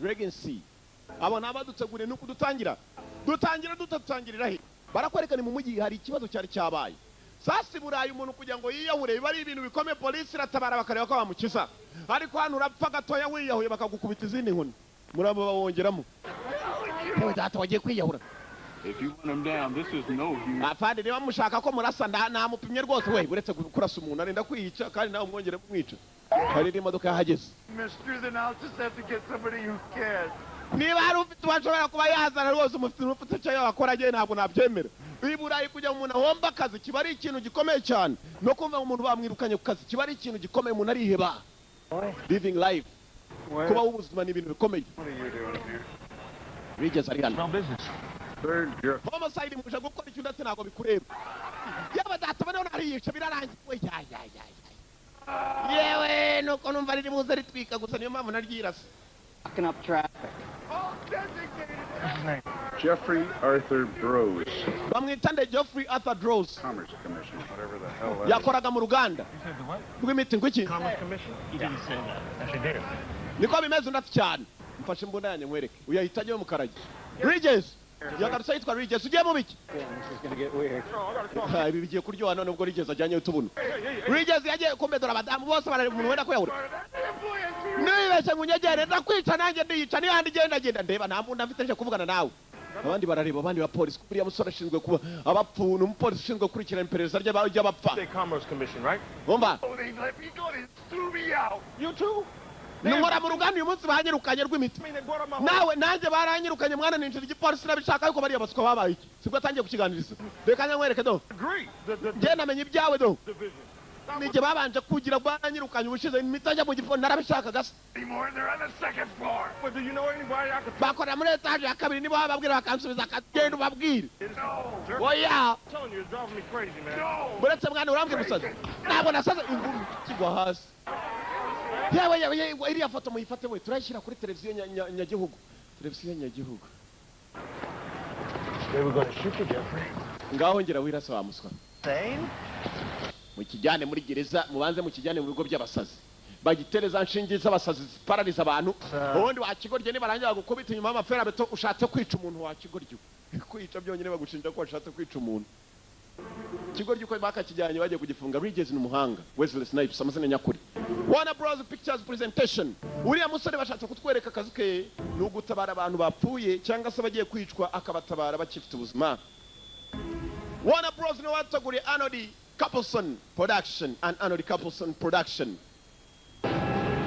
Regency. Abo nabaduteguriye nuko dutangira. Dutangira dutatangirira he? Barakwereka ni mu mujyi hari ikibazo cyari cyabaye. Sasa Burayi umuntu kugira ngo yiyahure biba ari ibintu bikomeye, polisi iratabara bakareba ko bamukiza. Ariko hano urapfa gatoya wiyahuye bakagukubita izindi nkoni. Murabo bawongeramo. Yewe data wagiye kwiyahura. If you want him down, this is no human. Afande niba mushaka ko murasa namupimye rwose we uretse kurasa umuntu arenda kwiyica kandi nawe umwongere kumwica. Hari imodoka yahageze. Mister, then I'll just have to get somebody who cares. Niba hari ufite uwashobora kuba yazana rwose umufite ufite icyo yakora agiye ntabwo nabyemera. I Burayi kujya umuntu ahomba akazi kiba ari ikintu gikomeye cyane. No kumva umuntu bamwirukanye ku kazi kiba ari ikintu gikomeye, umuntu ariheba. Living life. Kubaho ubuzima ni ibintu bikomeye. Bigeze ari hano. Homicide muje gukora icyo ndetse ntabwo bikureba. Yaba data bane nariyica birarangiye. We ya ya ya. Yewe nuko numva riri buze ritwika gusa niyo mpamvu naryirasa. Up traffic. Jeffrey Arthur Droz. Bamwita nde? Jeffrey Arthur Droz. Commerce Commission, whatever the hell that is. Yakoraga mu ruganda rw'imiti ngwiki. Commerce Commission? You didn't say that. Actually did. Niko bimeze ndati cyane. Mfashe imbunda yanjye nkwereke. Uyahita ajye mu karage. Ridges. Yagarutse yitwa Ridges. Ugiye mu biki? Ibi bigiye kuryoha none ubwo Ridges ajyanye utubuno. Ridges yagiye kumedora abadamu bose barareba umuntu wenda kwiyahura. Nibeshye ngo unyegere ndakwica nanjye ndiyica n'ihandi igenda genda ndeba nta mbunda mfite nje kuvugana nawe. Abandi barareba abandi ba polisi kuriya musore ashinzwe kuba abapfu n'umupolisi ushinzwe gukurikirana iperereza ry'abapfa. State Commerce Commission, right? Umva. You too? Nkora mu ruganda uyu munsi banyirukanye rw'imiti. Nawe nanjye baranyirukanye mwana ninjira igipolisi nabishaka ariko bariya baswa babaye iki? Sibwo atangiye kukiganiriza. Reka nyamwereke do. Njye namenye ibyawe do. Nijye babanje kugira baranyirukanye ubushize imiti ajya mu gipolisi narabishaka gasa. Bakorera muri etaje ya kabiri nibo bababwira bakansubiza akagenda ubabwire. Oya. Buretse mwana urambwira umusazi. Ntabwo nasaze ingumi kigwa hasi. Yewe yewe iriya foto muyifate we turayishyira kuri televiziyo nyagihugu. Televiziyo nyagihugu. They were going to shoot you, Jeffrey. Ngaho ngira wirasa wa muswa. Mukijyane muri gereza mubanze mukijyane mu bigo by'abasazi. Bagitereza nshingi z'abasazi ziparariza abantu. Ubundi wakigorye nibarangira gukubita inyuma y'amafera beto ushatse kwica umuntu wakigorye. Kwica byonyine bagushinja ko washatse kwica umuntu. Kigoryi uko bakakijyanye bagiye kugifunga. Ridges ni umuhanga. Wesley Snipes amazina nyakuri. Warner Bros Pictures presentation. Uriya musore bashatse kutwereka akazi ke ni ugutabara abantu bapfuye cyangwa se bagiye kwicwa akabatabara bakifite ubuzima. Warner Bros ni wateguriye Arnold Capelson Production and Arnold Capelson Production.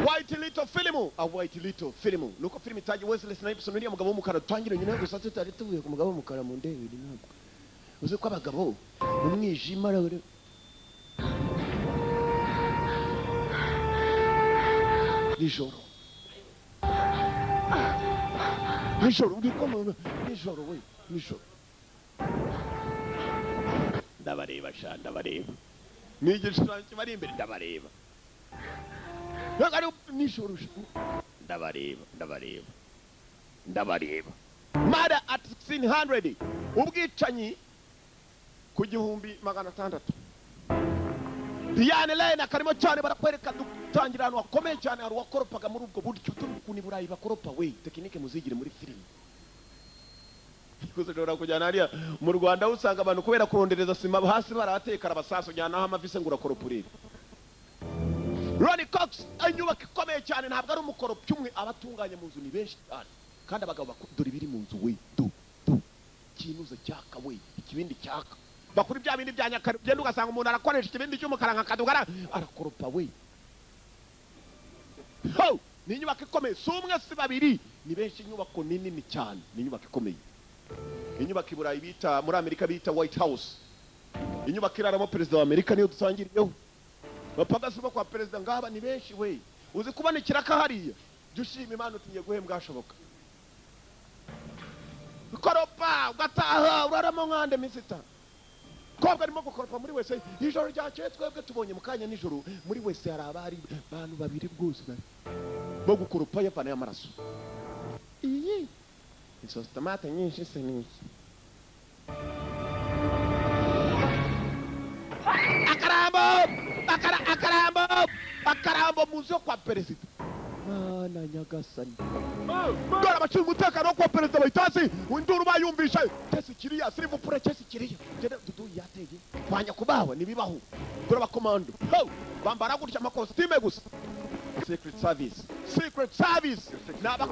White Little Film, a White Little Film. Nuko film itaje Wesley Snipes uriya mugabo w'umukara tutangire nyine gusa tutari tuvuye ku mugabo w'umukara mu ndebe ntabwo. Uzi ko abagabo mu mwijima nijoro nijoro uri ko nijoro we nijoro ndabareba sha ndabareba nigishushanyo kibari imbere ndabareba nijoro ndabareba ndabareba ndabareba. Murder at 1600 ubwicanyi ku 1600. Diane Lane akarimo cyane barakwereka dutangira ahantu hakomeye cyane hari uwakoropaga muri ubwo buryo turi Burayi bakoropa we tekinike muzigire muri filime. Gusa ushobora kujyana hariya mu Rwanda usanga abantu kubera kurondereza sima hasi barahatekara abasaso jyana aho amavise ngo urakoropa urebe. Ronnie Cox inyubako ikomeye cyane ntabwo ari umukoropyi umwe abatunganya mu nzu ni benshi cyane kandi abagabo dore ibiri mu nzu we du du kinuze cyaka we ikibindi cyaka bakuri bya bindi bya nyakare ugenda ugasanga umuntu arakoresha ikibindi cy'umukara nka kadugara arakoropa we. Ho ni inyubako ikomeye si umwe si babiri ni benshi inyubako ni nini cyane ni inyubako ikomeye. Inyubako i Burayi bita muri Amerika bita White House. Inyubako iraramo perezida wa Amerika niyo dusangiriyeho. Bapagasi bo kwa perezida ngaba ni benshi we. Uzi kubona ikiraka hariya jya ushima Imana utinye guhembwa hashoboka. Koropa ugataha uraramo nkande minsi itanu. Kobwa arimo gukoropa muri wese ijoro ryakeye twebwe tubonye mu kanya nijoro muri wese hari abari bantu babiri rwose bari bo gukoropa yavana y'amaraso. Iyi isosi tomate nyinshi se niki. Akarambo akarambo akarambo mu nzu yo kwa perezida. Mana nyagasani, dore abashinzwe umutekano wo kuba perezida bahitasi induru bayumvishe. Kesi kiriya, s'il vous plaît, kesi kiriya. Dudu yateye kwa nyakubahwa, ntibibaho. Dore abakomando. Ho! Bambara gutya amakositime gusa. Secret Service, Secret Service. Naba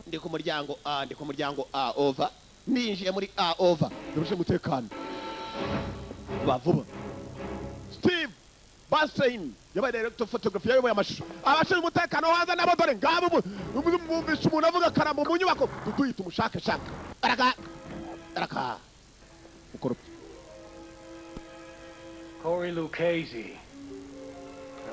ndi ku muryango A, ndi ku muryango A, over. Ninjiye muri A, over. Ndabashinzwe umutekano bavuba. Steve Bastein yabaye director of photography, yayoboye amashusho. Abashinzwe umutekano hanze nabo dore ngabo. Bumvisha umuntu avuga karamo mu nyubako. Dudu umushake shaka. Araka araka ukoropye. Corey Lucchese.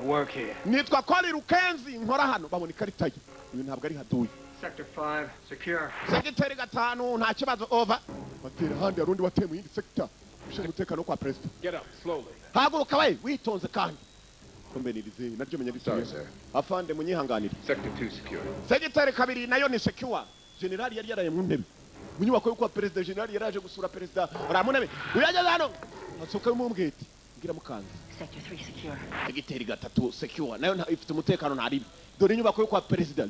I work here. Nitwa Corey Rukenzi, nkora hano. Babona ikarita ye, uyu ntabwo ari haduye. Sector 5, secure. Segiteri 5 nta kibazo, over. Batera ahandi, hari undi wateye mu yindi sector. Ushinzwe umutekano wo kwa perezida. Get up, slowly. Haguruka we witonze kandi kombenirize naryo menya. Sorry, sir. Afande, munyihanganire. Sector 2 secure. Segiteri 2 nayo ni secure. Generali yari yaraye mu ntebe mu nyubako yo kwa perezida. Generali yaraje gusura perezida, ari mu ntebe. Uyageze hano asohoka y'umumbwete mbwira mukanze. Sector 3 secure. Segiteri 3 secure nayo ifite umutekano, ntaribi. Dore inyubako yo kwa perezida.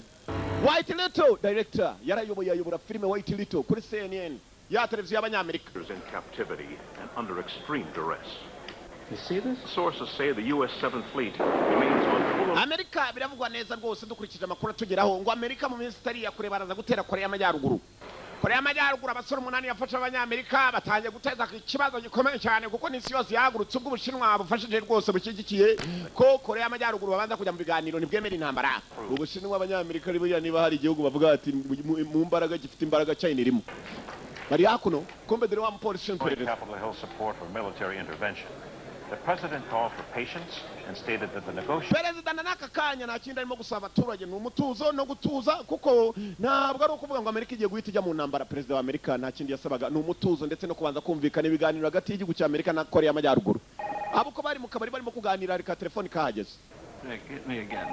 White Little director yarayoboye, ayobora filime White Little kuri CNN ya televiziyo y'Abanyamerika. In captivity and under extreme duress. You see this? Sources say the U.S. 7th Fleet remains on full Amerika biravugwa neza rwose, dukurikije amakuru atugeraho, ngo Amerika mu minsi itari iya kure baraza gutera Korea y'Amajyaruguru. Korea y'Amajyaruguru, abasore 8 yafashe Abanyamerika batangiye guteza ikibazo gikomeye cyane, kuko n'isi yose yahagurutse ubwo Ubushinwa bufashije rwose, bushyigikiye ko Korea y'Amajyaruguru babanza kujya mu biganiro, ntibwemere intambara. Ubushinwa, Abanyamerika buriya niba hari igihugu bavuga ati mu mbaraga gifite imbaraga, China irimo. Bari hakuno, kumbe dore wa mupolisi ushinzwe iperereza. Capitol Hill support for military intervention. The president called for patience and stated that the negotiations Perezida na n'aka kanya nta kindi arimo gusaba abaturage, ni umutuzo no gutuza, kuko ntabwo ari ukuvuga ngo Amerika igiye guhita ijya mu ntambara. Perezida wa Amerika nta kindi yasabaga, ni umutuzo ndetse no kubanza kumvikana ibiganiro hagati y'igihugu cya Amerika na Korea y'Amajyaruguru. Abo uko bari mu kabari barimo kuganira, reka telefoni kahageze. Nick, hit me again.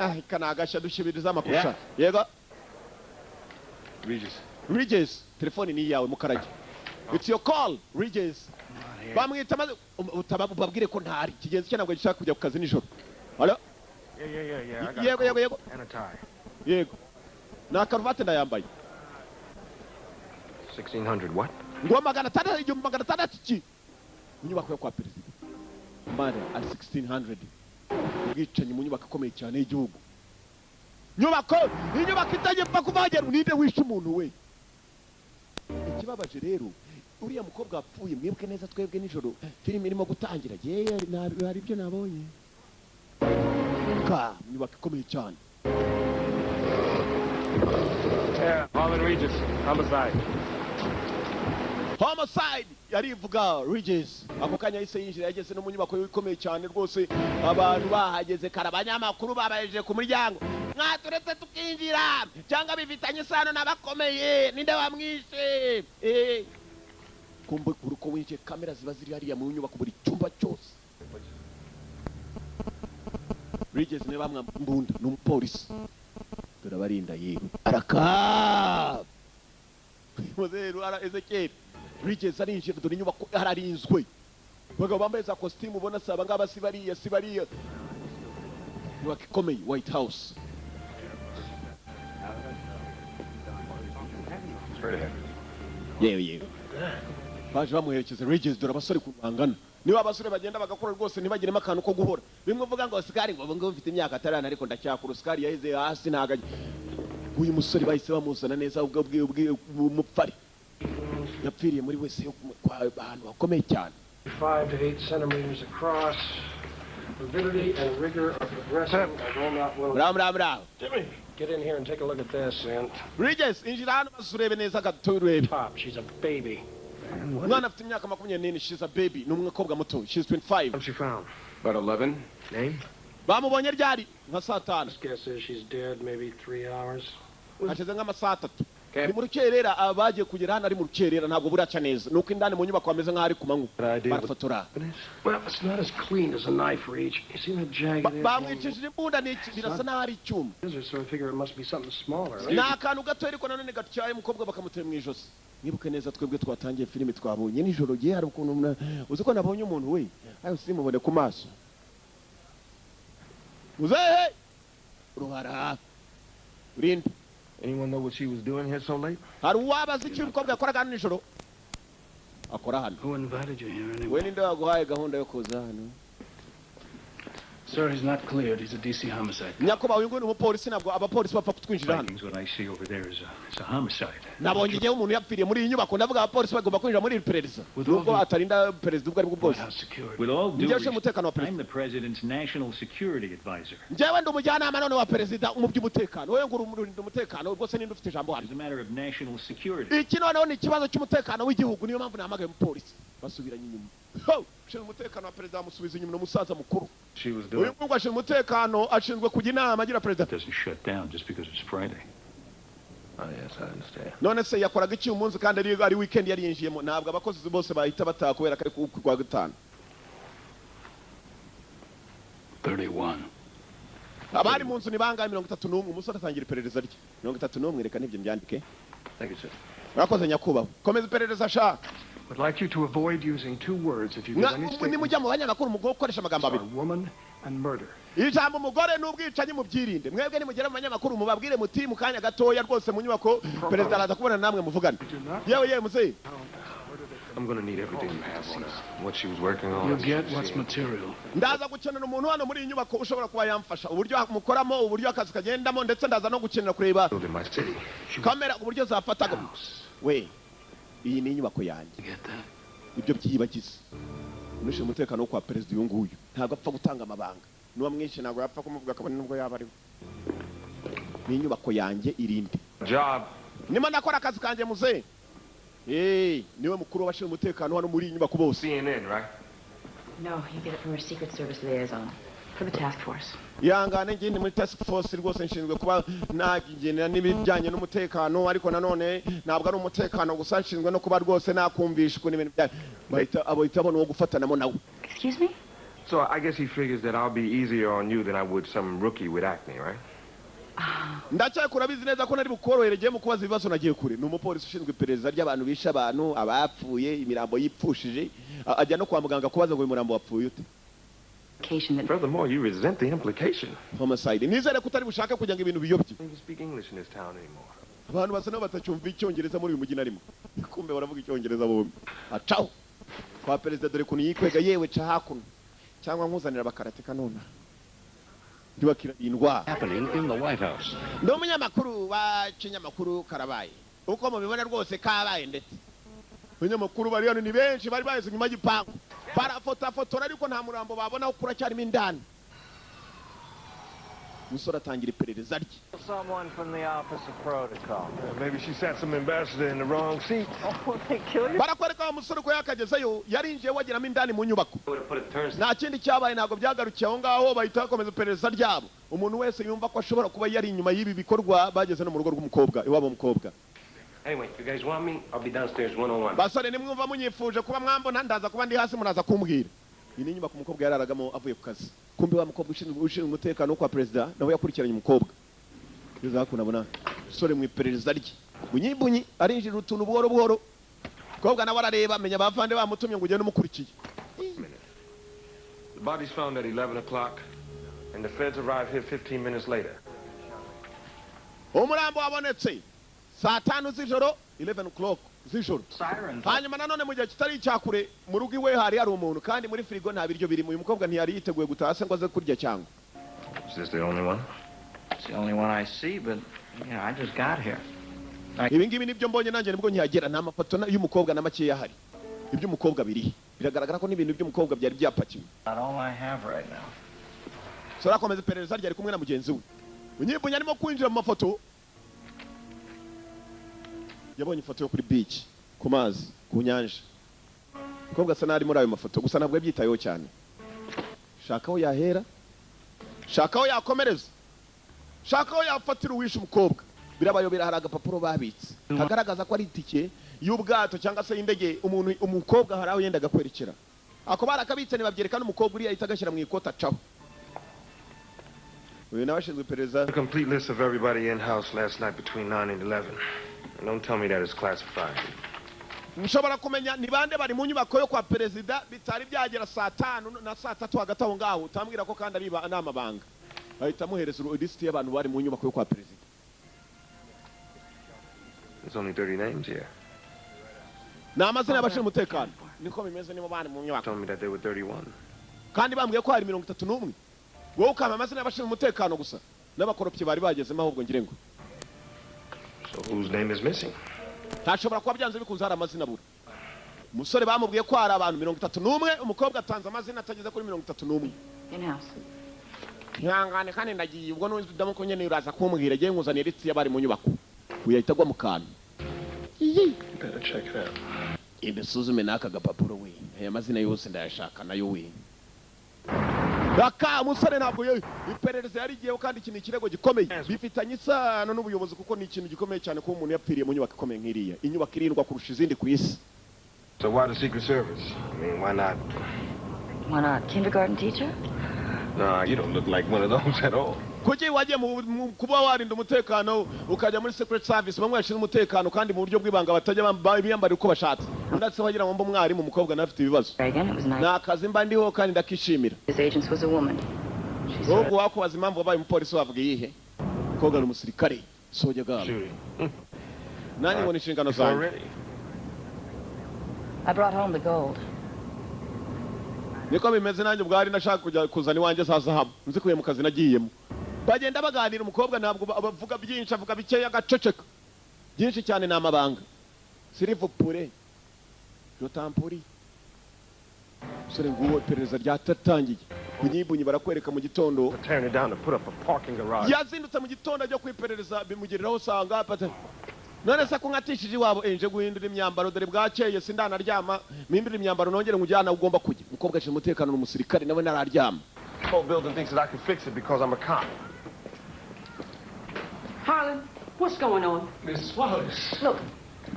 Ah, kanagashya dushyibiriza amakusha. Yego. Regis. Regis, telefoni ni iyawe mukarage. It's your call, Regis. Bamwita maze babwire ko ntari kigenzi cye, ntabwo gishaka kujya ku kazi nijoro. Halo. Yeah. I got Yego. a Yego, yego. And a tie. Yego, na karuvati ndayambaye. 1600 what? Ngo 600, 1600 ki? Mu nyubako yo kwa perezida, murder at 1600, ubwicanyi mu nyubako ikomeye cyane y'igihugu, nyubako inyubako itagipfa kuvagera. Ninde wishe umuntu we? Ikibabaje rero, uriya mukobwa wapfuye, mwibuke neza twebwe nijoro filime irimo gutangira, yewe hari ibyo nabonye ka nyubako ikomeye cyane. Yeah, Harlan Regis, homicide. Homicide yarivuga Regis. Ako kanya yahise yinjira, yageze no mu nyubako ikomeye cyane rwose. Abantu bahageze kare, abanyamakuru babayeje ku muryango: "Mwaturetse tukinjira cyangwa bifitanye isano n'abakomeye? Ninde wamwishe?" Kumbe kuri uko winjiye, kamera ziba ziri hariya mu nyubako, buri cyumba cyose. Regis niwe bamwambura imbunda, ni umupolisi. Dore abarinda yewe araka muzeru ara Ezekiel. Regis arinjira, dore inyubako hararinzwe, abagabo bambaye za kositimu ubona si abangaba, si bariya, si bariya. Inyubako ikomeye, White House. Straight ahead. Yewe yewe, baje bamuherekeza Regis. Dore abasore ku bangana, niba abasore bagenda bagakora rwose ntibagiremo akantu ko guhora bimwe uvuga ngo sikari, ngo ngo mfite imyaka atarana ariko ndacyakura sikari yaheze hasi ntago uyu musore bahise bamuzana neza. Ubwo umupfari yapfiriye muri wese yo kwa ahantu hakomeye cyane. 5 to 8 centimeters across. Rigidity and rigor of the dressing, I will not will. Muraho, muraho, muraho. Jimmy, get in here and take a look at this. And Regis, injira hano maze urebe neza gato, urebe. Pop, she's a baby. Umwana afite imyaka 24. She's a baby, ni umukobwa muto. She's 25. What's she found? About 11. Name? Bamubonye ryari? Nka saa 5. Guess is she's dead maybe 3 hours. Hashize nk'amasaha 3. Okay. Ni mu rukerera, abagiye kugera hano ari mu rukerera, ntabwo buraca neza, nuko indani mu nyubako hameze nk'aho ari ku manywa. Barafotora. Well, it's not as clean as a knife reach. You see that jagged edge? Bamwicishije imbunda n'iki? Birasa n'aho ari icyuma. So I figure it must be something smaller. Ni akantu gato ariko nanone gatyaye umukobwa, bakamutera mu ijosi. Mwibuke neza twebwe twatangiye filime twabonye nijoro gihe hari ukuntu uzi ko nabonye umuntu we ayo simubone ku maso. Muzehe ruhara Urinde? Anyone know what she was doing here so late? Hari uwabaza icyo umukobwa yakoraga hano nijoro, akora hano? Who invited you here We anyway? ninde waguhaye gahunda yo kuza hano? Sir, he's not cleared. He's a DC homicide. Nyakubahwa, uyu nguyu ni umupolisi, ntabwo abapolisi bapfa kutwinjira hano. Vikings, what I see over there is a homicide. Nabonye igihe umuntu yapfiriye muri iyi nyubako, ndavuga abapolisi bagomba kwinjira muri iri perereza, nubwo atarinda perezida ubwo aribwo White bwose. House security. With all due Njyewe ushinzwe umutekano wa respect, perezida. I'm the president's national security advisor. Njyewe ndi umujyanama none wa perezida mu by'umutekano. Wowe ngo urinda umutekano, rwose ninde ufite ijambo hano? It's a matter of national security. Iki noneho ni ikibazo cy'umutekano w'igihugu, niyo mpamvu nahamagaye umupolisi. Basubiranye inyuma. Ho! Ushinzwe umutekano wa perezida bamusubiza inyuma, ni umusaza mukuru. She was Uyu doing. nguyu ashinzwe umutekano, ashinzwe kujya inama agira perezida. It doesn't shut down just because it's Friday. Oh, yes, I understand. None se yakoraga iki umunsi kandi ari weekend yari yinjiyemo? Ntabwo abakozi bose bahita bataha kubera ko ari ku kwa gatanu. 31. Abari mu nzu ni bangahe? 31. Umusore atangira iperereza rye. 31, reka nibyo mbyandike. Thank you, sir. Murakoze nyakubahwa, komeza iperereza sha. Would like you to avoid using two words if you give any statement. Nimujya mu banyamakuru mugomba gukoresha amagambo abiri. Are woman and murder. Ijambo umugore n'ubwicanyi mubyirinde. Mwebwe nimugera mu banyamakuru mubabwire muti mu kanya gatoya rwose mu nyubako perezida araza kubona namwe muvugane. Yewe yewe muzeyi. I'm gonna need everything you have on her. What she was working on. You'll get what's material. Ndaza gukenera umuntu hano muri iyi nyubako ushobora kuba yamfasha uburyo mukoramo, uburyo akazi kagendamo, ndetse ndaza no gukenera kureba In my city. kamera uburyo zafataga. We, iyi ni inyubako yanjye. Get that? Ibyo byiyibagize. Unishinzwe umutekano wo kwa perezida uyu nguyu ntabwo apfa gutanga amabanga, n'uwa mwinshi ntabwo yapfa kumuvuga akabona nubwo yaba ariwe. Ni inyubako yanjye, irinde. Job. Nimo ndakora akazi kanjye muzehe. Eh, niwe mukuru w'abashinzwe umutekano hano muri iyi nyubako bose. CNN, right? No, you get it from our Secret Service liaison for the task force. Ihangane, njye ndi muri task force rwose, nshinzwe kuba nagenera n'ibijyanye n'umutekano, ariko nanone ntabwo ari umutekano gusa, nshinzwe no kuba rwose nakumvisha ukuntu ibintu bya bahita abahita abona uwo gufatanamo nawe. Excuse me? So I guess he figures that I'll be easier on you than I would some rookie with acne, right? Ndacyakora urabizi neza ko nari bukorohere mu kubaza ibibazo. Nagiye kure, ni umupolisi ushinzwe iperereza ry'abantu bishe abantu, abapfuye, imirambo yipfushije. Ajya no kwa muganga kubaza ngo uyu murambo wapfuye ute. Implication that Furthermore, you resent the implication. Homicide. Nizere ko utari bushake kugira ngo ibintu biyobye. Don't even speak English in this town anymore. Abantu basa n'aho batacyumva icyongereza muri uyu mujyi narimo. Kumbe baravuga icyongereza bombi. Acaho kwa perezida, dore ukuntu yikwega. Yewe, ca hakuno cyangwa nkuzanira abakarateka nona ntibakira iyi ndwara. Happening in the White House. Ndi umunyamakuru wa kinyamakuru Karabaye, uko mubibona rwose kabaye, ndetse abanyamakuru bari hano ni benshi, bari baheze inyuma y'igipangu barafotafotora, ariko nta murambo babona kuko uracyarimo indani. Umusore atangira iperereza rye. Someone from the Office of Protocol. Maybe she sat some ambassador in the wrong seat. Oh, they kill you? Barakwereka wa musore ko yakagezeyo, yarinjiye wageramo indani mu nyubako, nta kindi cyabaye. Ntabwo byagarukiye aho ngaho, bahita bakomeza iperereza ryabo. Umuntu wese yumva ko ashobora kuba yari inyuma y'ibi bikorwa, bageze no mu rugo rw'umukobwa, iwabo w'umukobwa. Anyway, if you guys want me, I'll be downstairs 101. Basore, nimwumva munyifuje kuba mwambona, ndaza kuba ndi hasi, muraza kumbwira. Iyi ni inyubako umukobwa yararagamo avuye ku kazi. Kumbe wa mukobwa ushinzwe umutekano wo kwa perezida nawe yakurikiranye umukobwa. Ngeze hakuno abona umusore mu iperereza rye, bunyi bunyi arinjira utuntu buhoro buhoro. Umukobwa nawe arareba, menya abavande bamutumye ngo ugende umukurikiye. The body's found at 11 o'clock, and the feds arrived here 15 minutes later. Umurambo wabonetse saa 5 z'ijoro, 11 o'clock z'ijoro. Hanyuma nanone mu gihe kitari icyakure mu rugo iwe hari umuntu, kandi muri firigo nta biryo birimo. Uyu mukobwa ntiyari yiteguye gutaha se ngo aze kurya cyangwa. Is this the only one? It's the only one I see, but, I just got here. Ibi ngibi nibyo mbonye nanjye nibwo nkihagera, nta mafoto y'umukobwa na makeya ahari. Iby'umukobwa biri biragaragara ko n'ibintu by'umukobwa byari byapakiwe. Not all I have right now. Sora akomeza iperereza ryari kumwe na mugenzi we Unyibunya, arimo kwinjira mu mafoto. Yabonye ifoto yo kuri beach, ku mazi, ku nyanja. Umukobwa asa n'ari muri ayo mafoto, gusa ntabwo yabyitayeho cyane. Shaka aho yahera, shaka aho yakomereza, shaka aho yafatira uwishe umukobwa, birabayobera. Hari agapapuro babitse kagaragaza ko ari itike y'ubwato cyangwa se y'indege. Umuntu umukobwa hari aho yendaga kwerekera, ako barakabitse ntibabyereka n'umukobwa. Uriya ahita agashyira mu ikoti acaho. Uyu nawe ashinzwe iperereza. A complete list of everybody in house last night between 9 and 11. And don't tell me that it's classified. Nshobora kumenya ni bande bari mu nyubako yo kwa perezida bitari byagera saa 5 na saa 3 hagati aho ngaho, utambwira ko kandi ari amabanga. Bahita amuhereza lisiti y'abantu bari mu nyubako yo kwa perezida. There's only 30 names here. Ni amazina y'abashinzwe umutekano, niko bimeze, nibo bari mu nyubako. Told me that there were 31. Kandi bambwiye ko hari 31, wowe ukampa amazina y'abashinzwe umutekano gusa. N'abakoropyi bari bagezemo ahubwo ngire ngo. So whose name is missing? Ntashobora kuba, byanze bikunze hari amazina abura. Umusore bamubwiye ko hari abantu 31, umukobwa atanze amazina atageze kuri 31. In-house. Ihangane kandi ndagiye, ubwo n'udamuko nyene uraza kumbwira. Agiye nkuzaniye liste y'abari mu nyubako. Uyahita agwa mu kantu. Iyi. Better check it out. Ibisuzume n'aka gapapuro we, aya mazina yose ndayashaka nayo we. Raka umusore ntabwo yo iperereza yarigiyeho, kandi iki ni ikirego gikomeye bifitanye isano n'ubuyobozi, kuko ni ikintu gikomeye cyane kuba umuntu yapfiriye mu nyubako ikomeye nk'iriya, inyubako irindwa kurusha izindi ku isi. So why the Secret Service? I mean, why not? Why not kindergarten teacher? Nah, you don't look like one of those at all. Kuki wagiye kuba warinda umutekano ukajya muri Secret Service, bamwe bashinzwe umutekano kandi mu buryo bw'ibanga, batajya biyambarira uko bashatse? Ndetse wagira ngo mbe umwarimu, umukobwa nawe afite ibibazo. Reagan, it was nice. Ni akazi mba ndiho kandi ndakishimira. His agents was a woman. She Wowe said, wakubaza impamvu wabaye umupolisi wavuga iyihe? Umukobwa ni umusirikare soja gabo. Shooting. Nanjye ngo ni inshingano zanjye. Already. I brought home the gold. Niko bimeze, nanjye ubwari nashaka kujya kuzana iwanjye za zahabu nzikuye mu kazi nagiyemo. Bagenda baganira, umukobwa ntabwo bavuga byinshi, avuga bikeya agaceceka. Byinshi cyane ni amabanga. S'il vous plaît, je t'en prie. Umusore nguwo, iperereza ryatatangiye bunyibunyi, barakwereka mu gitondo. Tearing it down to put up a parking garage. Yazindutse mu gitondo ajya kwiperereza, bimugereraho usanga pata. None se ko nkatishije iwabo, nje guhindura imyambaro, dore bwakeye sindanaryama, mpindura imyambaro nongere nkujyana aho ugomba kujya. Umukobwa ashinzwe umutekano, ni umusirikare nawe nararyama. Whole building thinks that I can fix it because I'm a cop. Harlan, what's going on? Miss Wallace. Look,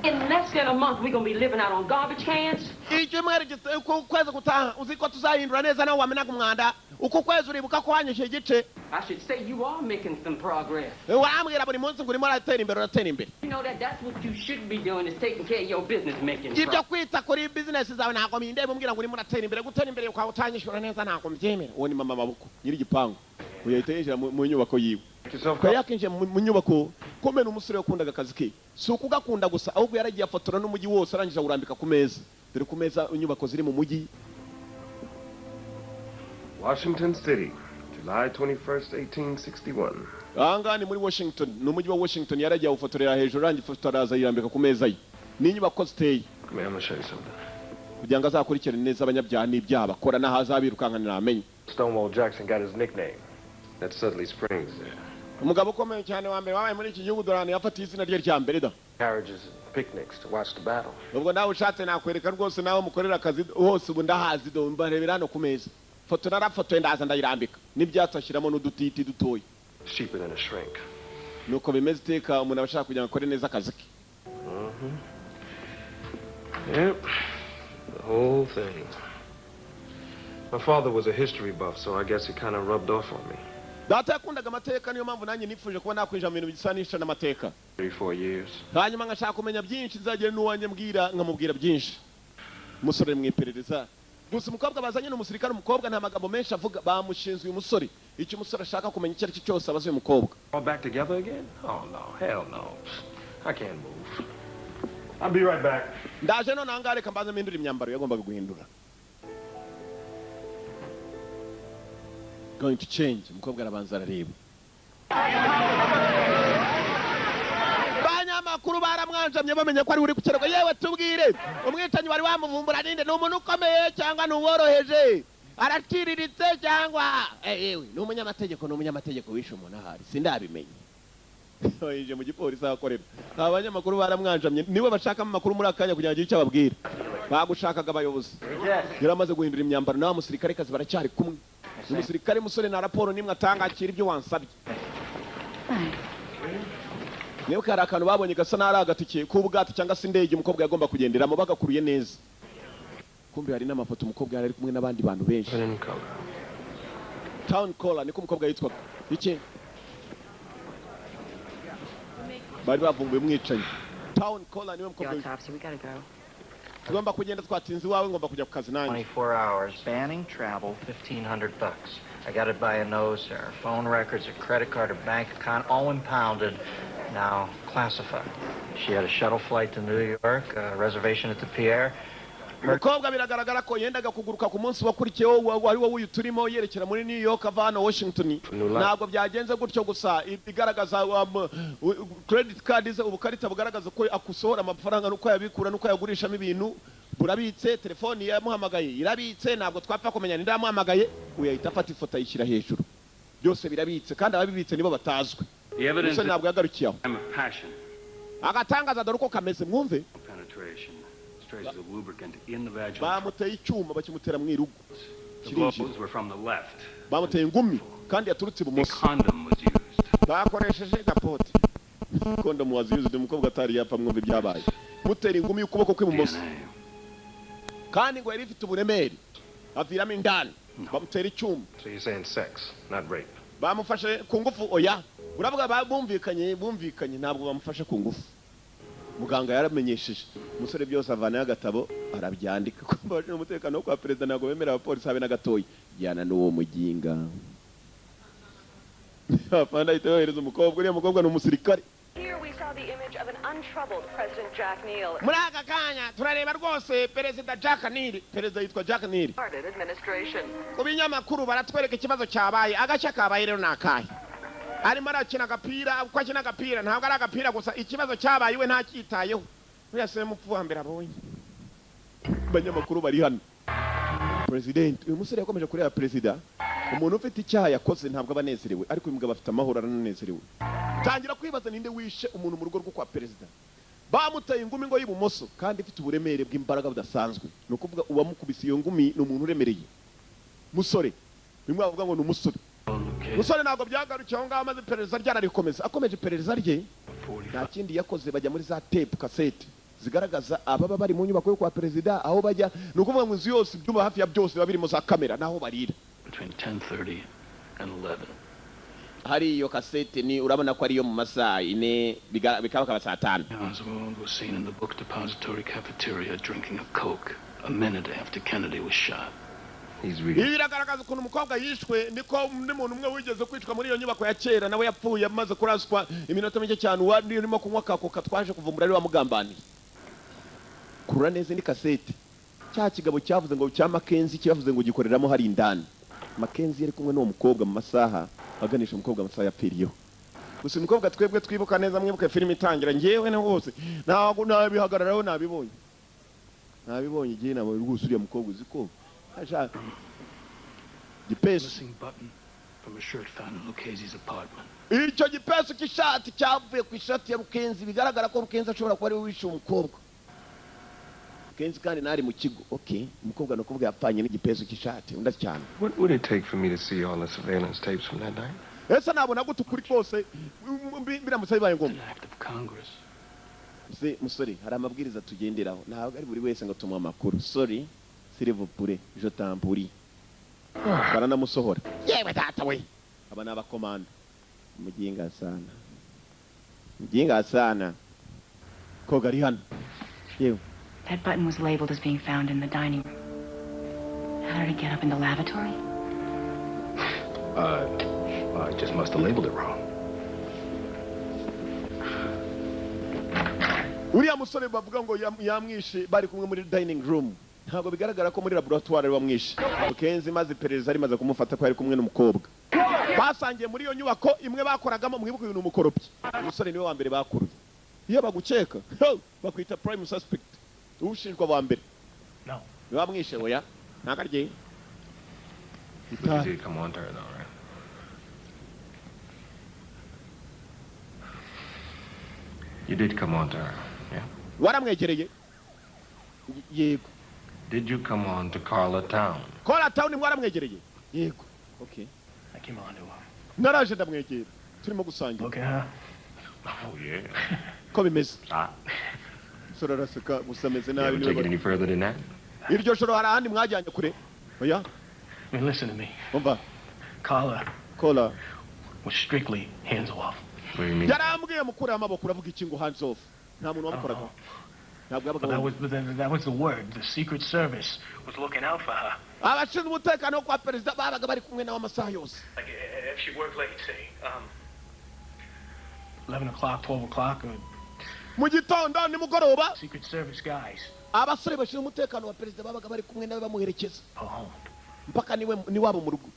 in less than a month, we're gonna be living out on garbage cans. Icyumweru uku kwezi gutaha uzi ko tuzahindura neza nawe wamenaga umwanda. Uku kwezi uribuka ko wanyishyuye igice. I should say you are making some progress. Warambwira buri munsi ngo urimo uratera imbere, uratera imbere. You know that that's what you should be doing, is taking care of your business, making Ibyo progress. kwita kuri bizinesi zawe ntabwo bindeba. Umbwira ngo urimo uratera imbere, gutera imbere ukaba utanyishyura neza ntabwo mbyemera. Uwo ni mama Maboko, nyiri igipangu. Uyu yahita yinjira mu nyubako yiwe. Kwa yakinjiye mu nyubako, kumbe ni umusore wakundaga akazi ke. Si ukugakunda gusa, ahubwo yaragiye afotora n'umujyi wose, arangije awurambika ku meza. Dore ku meza inyubako ziri mu mujyi. Washington City, July 21st, 1861. Ahangaha ni muri Washington, ni umujyi wa Washington. Yaragiye awufotorera hejuru, arangije ifoto araza yirambika ku meza ye n'inyubako ziteye. Come here, I'm gonna show you something. Kugira ngo azakurikirane neza abanyabyaha n'ibyaha bakora n'aho azabirukankanira amenye. Stonewall Jackson got his nickname. That's Sudley Springs there. Umugabo ukomeye cyane wa mbere wabaye muri iki gihugu, dore ahantu yafatiye izina rye rya mbere da. Carriages and picnics to watch the battle. Ubwo nawe ushatse nakwereka rwose nawe mukorera akazi hose, ubu ndahazi. Do mbarebera hano ku meza, foto narafotoye ndaza ndayirambika n'ibyatsi, ashyiramo n'udutiti dutoya. It's cheaper than a shrink. Nuko bimeze iteka, umuntu aba ashaka kugira ngo akore neza akazi ke. Yep. The whole thing. My father was a history buff, so I guess it kind of rubbed off on me. Data yakundaga amateka, niyo mpamvu nanjye nifuje kuba nakwinjira mu bintu bisa n'isha n'amateka. 34 years. Hanyuma ngashaka kumenya byinshi, nzagera n'uwanjye mbwira, nkamubwira byinshi. Umusore mu iperereza gusa, umukobwa bazanye ni umusirikare. Umukobwa nta magambo menshi avuga, bamushinze uyu musore. Icyo umusore ashaka kumenya icyo ari cyo cyose abaza uyu mukobwa. All back together again? Oh, no. Hell no. I can't move. I'll be right back. Ndaje none ahangaha, reka mbanze mpindure imyambaro. Yagombaga guhindura, going to change. Umukobwa arabanza arareba. Banyamakuru baramwanjamye, bamenye ko ari uri ku kirego. Yewe, tubwire, umwicanyi wari wamuvumbura ninde? Ni umuntu ukomeye cyangwa ni uworoheje, araciriritse cyangwa yewe ni umunyamategeko? Ni umunyamategeko wishe umuntu ahari, sindabimenye. Yinjiye mu gipolisi aho akorera, abanyamakuru baramwanjamye, nibo bashakamo amakuru muri aka kanya kugira ngo agire icyo ababwira. Bagushakaga abayobozi. Yari amaze guhindura imyambaro nawe musirikare kazi baracyari kumwe. Umusirikare musore nta raporo n'imwe atanga, akira ibyo wansabye. Niba hari akantu babonye gasa n'ari agatike k'ubwato cyangwa se indege umukobwa yagomba kugenderamo, bagakuruye neza. Kumbe hari n'amafoto umukobwa yari ari kumwe n'abandi bantu benshi. Town Caller niko umukobwa yitwaga. Iki bari bavumbuye umwicanyi, Town Caller niwe mukobwa The witwa. autopsy, we gotta go. Tugomba kugenda, twatinze iwawe, ngomba kujya ku kazi nanjye. 24 hours, banning travel, $1,500. I got it by a nose, her phone records, her credit card, her bank account, all impounded. Now classified. She had a shuttle flight to New York, a reservation at the Pierre. Umukobwa biragaragara ko yendaga kuguruka ku munsi wakurikiyeho, wari wo uyu turimo, yerekera muri New York ava hano Washington. Ntabwo byagenze gutyo gusa. Igaragaza credit card ze, ubukarita bugaragaza ko akusohora amafaranga n'uko yabikura n'uko yagurishamo ibintu burabitse. Telefoni yamuhamagaye irabitse, ntabwo twapfa kumenya ninde yamuhamagaye. Uyu ahita afata ifoto ayishyira hejuru. Byose birabitse kandi ababibitse nibo batazwi. The evidence Gusa ntabwo yagarukiye aho. crime of passion Agatangaza, dore uko kameze, mwumve. penetration. Traces of lubricant in the vaginal. Bamuteye icyuma, bakimutera mu irugu, The kirinjira. blows were from the left. Bamuteye ingumi kandi yaturutse ibumoso. Condom was used. Bakoresheje gapote, condom was used. Umukobwa atari yapfa, mwumva ibyabaye. Mutera ingumi y'ukuboko kw'ibumoso kandi ngo yari ifite uburemere, aviramo indani, bamutera icyuma. So you're saying sex, not rape? Bamufashe ku ngufu? Oya, uravuga bumvikanye, ntabwo bamufashe ku ngufu. Muganga yaramenyesheje umusore byose, avanayo agatabo arabyandika. Kumva abashinzwe umutekano wo kwa perezida ntabwo bemera abapolisi habe na gatoya. Jyana n'uwo muginga. Afande ahita yohereza umukobwa. Uriya mukobwa ni umusirikare. Here we saw the image of an untroubled President Jack Neal. Muri aka kanya turareba rwose Perezida Jack Neal. Perezida yitwa Jack Neal. Started administration. Ku binyamakuru baratwereka ikibazo cyabaye. Agashya kabaye rero ni akahe? Arimo arakina agapira. Uko akina agapira, ntabwo ari agapira gusa. Ikibazo cyabaye iwe ntacyitayeho. Uriya se mupfu wa mbere abonye. Abanyamakuru bari hano. President, uyu musore yakomeje kureba perezida. Umuntu ufite icyaha yakoze ntabwo aba anezerewe, ariko uyu mugabo afite amahoro, arananezerewe. Tangira kwibaza ninde wishe umuntu mu rugo rwo kwa perezida. Bamuteye ingumi ngo y'ibumoso kandi ifite uburemere bw'imbaraga budasanzwe. Ni ukuvuga uwamukubise iyo ngumi ni umuntu uremereye, musore. Bimwe bavuga ngo ni umusore. Musore ntabwo byagarukiye aho ngaho, maze iperereza ryararikomeza. Akomeje iperereza rye, nta kindi yakoze, bajya muri za tape kasete zigaragaza ababa bari mu nyubako yo kwa perezida, aho bajya. Ni ukuvuga ngo inzu yose, ibyumba hafi ya byose biba birimo za kamera n'aho barira. Between 10:30 and 11. Hari iyo kasete, ni urabona ko ariyo mu masaha 4 bikaba saa 5. Oswald was seen in the book depository cafeteria drinking a Coke a minute after Kennedy was shot. He's Ibi biragaragaza ukuntu umukobwa yishwe. Niko n'umuntu umwe wigeze kwicwa muri iyo nyubako ya kera, nawe yapfuye amaze kuraswa iminota mike cyane. Uwari urimo kunywa ka Coca, twaje kuvumbura ari wamugambaniye. Kurura neza indi kasete, cya kigabo cyavuze ngo cya Makenzi, cyavuze ngo gikoreramo hari indani. Makenzi yari kumwe n'uwo mukobwa mu masaha aganisha umukobwa, amasaha yapfiriyeho. Gusa umukobwa twebwe twibuka neza, mwibuke filime itangira, njyewe na hose ntabwo nabihagararaho. Nabibonye igihe nabonye rwose uriya mukobwa, uzi ko ashaka gipesu. Missing button from a shirt found in Lucchesi's apartment. Icyo gipesu cy'ishati cyavuye ku ishati ya Rukenzi, bigaragara ko Rukenzi ashobora kuba ariwe wishe umukobwa. Rukenzi kandi ntari mu kigo. Okay, umukobwa ni ukuvuga yapfanye n'igipesu cy'ishati undi cyane. What would it take for me to see all the surveillance tapes from that night? Ese nabona gute ukuri kose biramutse bibaye ngombwa? Act of Congress. Se musore, hari amabwiriza tugenderaho, ntabwo ari buri wese ngo tumuhe amakuru. Sorry, s'il vous plaît, je t'en prie. Baranamusohora. Yewe data we, aba ni abakomanda. Mujinga sana, mujinga sana. Koga ari hano yewe. That button was labeled as being found in the dining room. How did it get up in the lavatory? I just must have labeled it wrong. Uriya musore bavuga ngo yamwishe bari kumwe muri dining room, ntabwo bigaragara ko muri laboratoire bamwishe. Kenzi maze iperereza rimaze kumufata ko yari kumwe n'umukobwa basangiye muri iyo nyubako imwe bakoragamo. Mwibuke uyu ni umukoropyi. Umusore niwe wa mbere bakuruye. Iyo bagukeka, ho, bakwita prime suspect, ushinjwa wa mbere. No. Niwe wamwishe? Oya, ntabwo arye. But you did come on to her, though, right? You did come on to her, yeah? Waramwegereye? Yego. Did you come on to Carla Town? Kora Town mwaramwegereye? Yego. Okay. I came on to her. Naraje ndamwegera turimo gusangira. Okay, huh? Oh, yeah. Ko bimeze? Ah. Umusore araseka gusa ameze You nabi. ever take it any further than that? Iryo joro hari ahandi mwajyanye kure? Oya. I mean, listen to me. Umva. Carla Kola was strictly hands off. What do you mean? Yarambwiye mukure amaboko. Uravuga iki ngo hands off? Nta muntu wamukoraga, ntabwo yabaga. But that was the word. The Secret Service was looking out for her. Abashinzwe umutekano wo kwa perezida babaga bari kumwe nawe amasaha yose. Like if she worked late, say, 11 o'clock, 12 o'clock, Mu gitondo, nimugoroba, Secret Service guys. abasore bashinzwe umutekano wa perezida babaga bari kumwe nawe, bamuherekeza Go home. mpaka niwe niwabo mu rugo.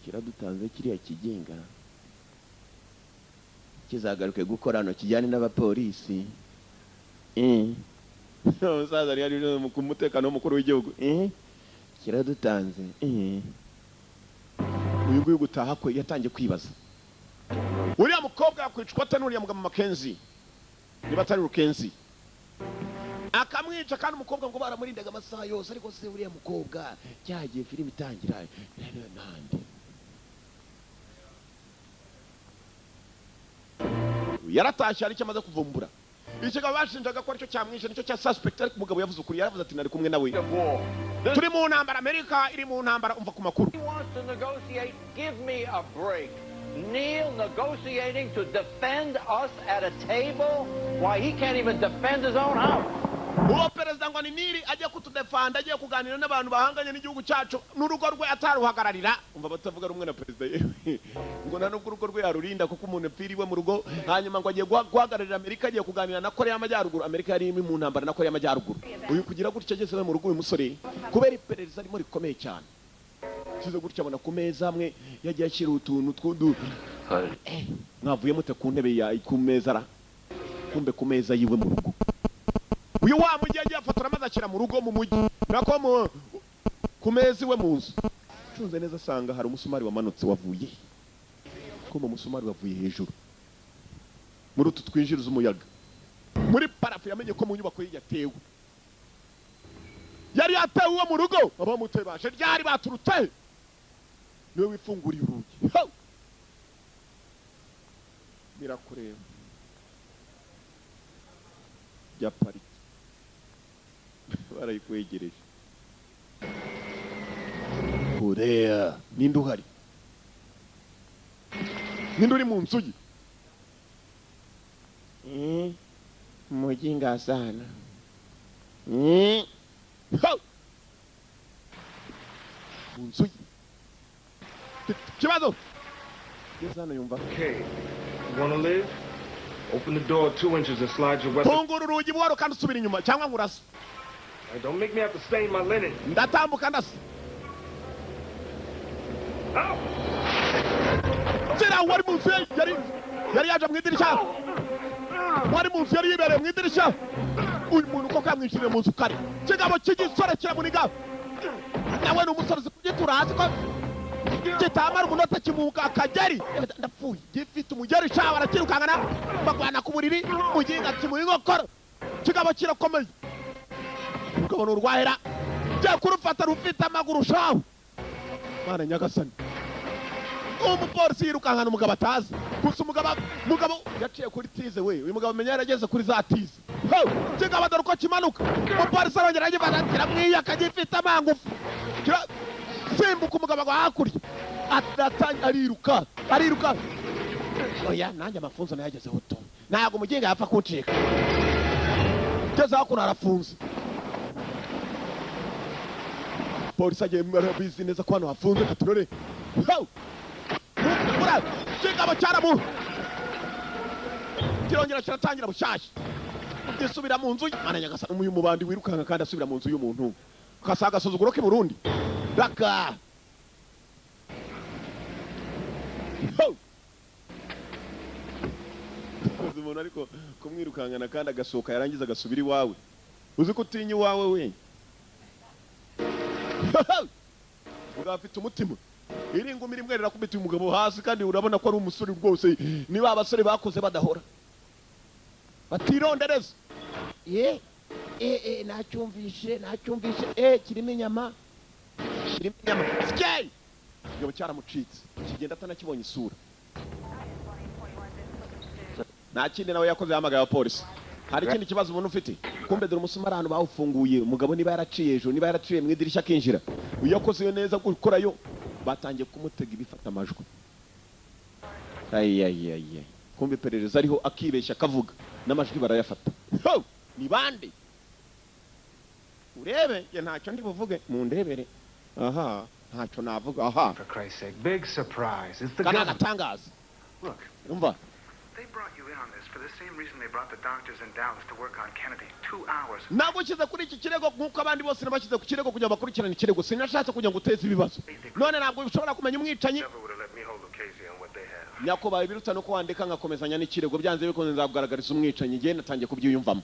Kiradutanze kiriya kigenga kizagaruke gukora hano, kijyane n'abapolisi. Umusaza yari yari ku mutekano w'umukuru w'igihugu. Kiradutanze. Uyu nguyu gutaha kwe yatangiye kwibaza uriya mukobwa yakwicwa ate n'uriya mugabo Mackenzie, niba atari Rukenzi akamwica, kandi umukobwa ngo baramurindaga amasaha yose. Ariko se uriya mukobwa cyagiye filime itangira nande yaratashye, hari icyo amaze kuvumbura. Ikigabo bashinjaga ko aricyo cyamwishe nicyo cya suspect, ariko umugabo yavuze ukuri, yaravuze ati: "Nari kumwe nawe, turi mu ntambara, Amerika iri mu ntambara." Umva ku makuru. He wants to negotiate. Give me a break. Neil negotiating to defend us at a table? Why, he can't even defend his own house. Uwo perezida ngo ni Nili agiye kutudefanda, agiye kuganira n'abantu bahanganye n'igihugu cyacu, n'urugo rwe ataruhagararira. Umva, batavuga rumwe na perezida, yewe, ngo nta nubwo urugo rwe yarurinda, kuko umuntu apfira iwe mu rugo. Hanyuma ngo agiye guhagararira Amerika, agiye kuganira na Korea y'Amajyaruguru. Amerika yari iri mu ntambara na Korea y'Amajyaruguru. Uyu kugira gutya ageze iwe mu rugo, uyu musore, kubera iperereza arimo rikomeye cyane, kize gutya abona ku meza amwe yagiye ashyira utuntu tw'udu. Mwavuye mute ku ntebe ya ku meza ra? Kumbe ku meza yiwe mu rugo, uyu wa mujyi yagiye afotora maze ashyira mu rugo mu mujyi, nako mu ku meza iwe mu nzu. Acunze neza asanga hari umusumari wamanutse wavuye ko mu musumari wavuye hejuru muri utu twinjiriza umuyaga muri plafond. Yamenye ko mu nyubako ye yatewe, yari yatewe iwe mu rugo. Abamuteye baje ryari? Baturutse? Niwe wifunguriye urugi. Ho! Birakureba bya pariki barayikwegereje. Korea, ninde uhari? Ninde uri mu nzu ye? Mujinga sana. Ho! Mu nzu ye. Kibazo ngeze hano yumva. Okay. You wanna live? Open the door 2 inches and slide your weapon. Fungura urugi buhoro kandi usubira inyuma cyangwa nkurasa. Hey, don't make me have to stain my linen. Ndatambuka ndasa zira. Wari mu nzu ye yari yaje mu idirishya, wari mu nzu yari yibereye mu idirishya. Uyu muntu koko yamwishyuriye mu nzu kare. Kigabo cy'igisore kiramuniga, nawe ni umusore uzi kugitura hasi ko kitamara umunota kimuka akageri. Ndapfuye, gifite umugeri shawa, arakirukankana bagwana ku buriri, muginga kimuha inkokora. Kigabo kirakomeye, umugabo ni urwahera, jya kurufata rufite amaguru shawe. Mana nyagasani! Umupolisi yirukankana umugabo atazi gusa. Umugabo yaciye kuri tize we. Uyu mugabo amenya yarageze kuri za tize. Ho! Kigabo dore uko kimanuka, umupolisi arongera agifata, kiramwiyaka, gifite amangufu, simbuka. Umugabo agwa hakurya, ariruka, ariruka. Oya, nanjye amafunzo nayagezeho tu, ntabwo umuginga yapfa kuncika. Ngeze hakuno harafunze. Polisi agiye arabizi neza ko hano hafunze. Katurore. Ho! Mura kigabo cyaramu kirongera kiratangira bushyashya, gisubira mu nzu. Mana nyagasani! Uyu mubandi wirukanka kandi asubira mu nzu y'umuntu kasa agasuzuguro k'i Burundi raka. Ho! Uzi umuntu ariko kumwirukankana kandi agasohoka, yarangiza agasubira iwawe, uzi ko utinya iwawe we? Ugaba afite umutima. Iri ngumi rimwe rirakubita uyu mugabo hasi, kandi urabona ko ari umusore rwose. Niba abasore bakoze badahora batirondereza. Ye e e, nacyumvishe, nacyumvishe. E, kirimo inyama, kirimo inyama. Sikey! Ikigabo cyaramucitse, kigenda atanakibonye isura. Nta kindi nawe yakoze, yahamagaye abapolisi. Hari ikindi kibazo umuntu ufite? Kumbe dore umusumari ahantu bawufunguye. Umugabo niba yaraciye hejuru, niba yaraciye mu idirishya akinjira, uyu yakoze neza gukorayo. Batangiye kumutega ibifata amajwi. Ayiyayiyayi! Kumbe iperereza ariho, akibeshya akavuga n'amajwi barayafata. Ho! Ni bande? Urebe njye ntacyo ndi buvuge, mundebere aha, ntacyo navuga aha. For Christ's sake, big surprise. It's the Kana government. agatangaza. Look, Umva. They brought you in on this for the same reason they brought the doctors in Dallas to work on Kennedy. 2 hours. Nagushyize kuri iki kirego nk'uko abandi bose nabashyize ku kirego kugira ngo bakurikirane ikirego. Sinashatse kugira ngo uteze ibibazo. None ntabwo ushobora kumenya umwicanyi. Never would have let me hold Lucchese on what they have. Nyakubahwa, ibiruta nuko wandeka nkakomezanya n'ikirego. Byanze bikunze nzakugaragariza umwicanyi. Igihe natangiye kubyiyumvamo.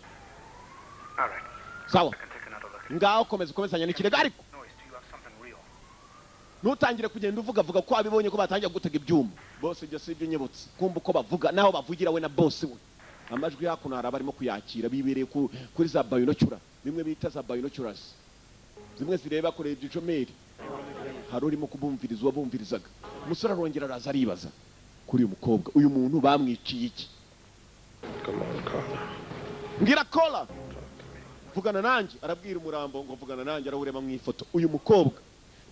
All right. Sawa. I can take another look at it. Ngaho komeza ukomezanya n'ikirego, ariko Noise till you have something real. ntutangire kugenda uvuga vuga ko wabibonye, ko batangiye gutega ibyuma bose. Ibyo si ibyo unyibutse. Kumva uko bavuga naho bavugira we na bosi we, amajwi hakuno hari abarimo kuyakira bibereye kuri za binocular, bimwe bita za binoculars, zimwe zireba kure ibicomeri. Hari urimo kubumviriza uwabumvirizaga. Umusore arongera araza aribaza kuri uyu mukobwa, uyu muntu bamwiciye iki? Come on, Carla. Mbwira Kola, vugana nanjye. Arabwira umurambo ngo vugana nanjye, arawureba mu ifoto. Uyu mukobwa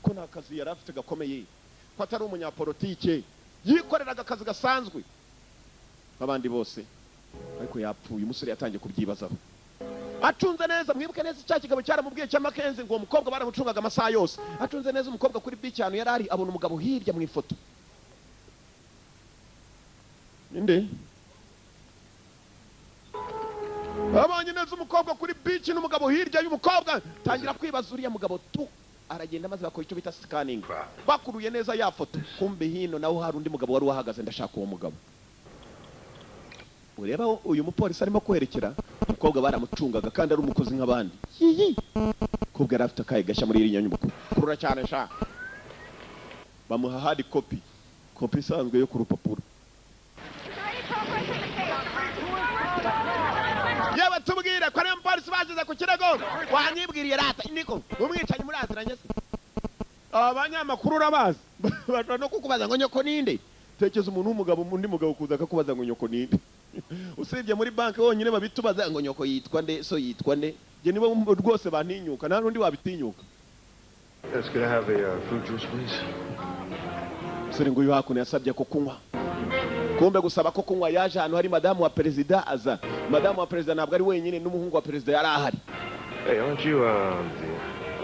ko nta kazi yari afite gakomeye, ko atari umunyapolitike, yikoreraga akazi gasanzwe nk'abandi bose, ariko yapfuye. Umusore yatangiye kubyibazaho acunze neza. Mwibuke neza cya kigabo cyaramubwiye cya Makenzi ngo uwo mukobwa baramucungaga amasaha yose. Acunze neza umukobwa kuri beach ahantu yari ari, abona umugabo hirya mu ifoto. Ninde abonye neza umukobwa kuri beach n'umugabo hirya y'umukobwa, tangira kwibaza uriya mugabo tu. Aragenda maze bakora icyo bita scanning, bakuruye neza ya foto. Kumbe hino naho hari undi mugabo wari wahagaze. Ndashaka uwo mugabo ureba. Uyu mupolisi arimo kwerekera umukobwa, baramucungaga kandi ari umukozi nk'abandi. Yiyi, umukobwa yari afite akaye gashya muri iriya nyubako. Kurura cyane sha, bamuha hard copy, kopi isanzwe yo ku rupapuro. Yewe, tubwire ko ariyo mupolisi bashyize ku kirego. Wanyibwiriye rata niko umwicanyi muraziranye se? Abanyamakuru urabazi, bashobora no kukubaza ngo nyoko ninde. Tekeza umuntu w'umugabo, undi mugabo kuza akakubaza ngo nyoko ninde. Usibye muri banki honyine babitubaza ngo nyoko yitwa nde, so yitwa nde. Njye nibo rwose bantinyuka, nta n'undi wabitinyuka. Yes, could I have a fruit juice, please? Umusore ngo uyu hakuno yasabye ko kunywa. Kumbe gusaba ko kunywa, yaje ahantu hari madamu wa perezida. Aza madamu wa perezida ntabwo ari wenyine, n'umuhungu wa perezida yari ahari. Hey, aren't you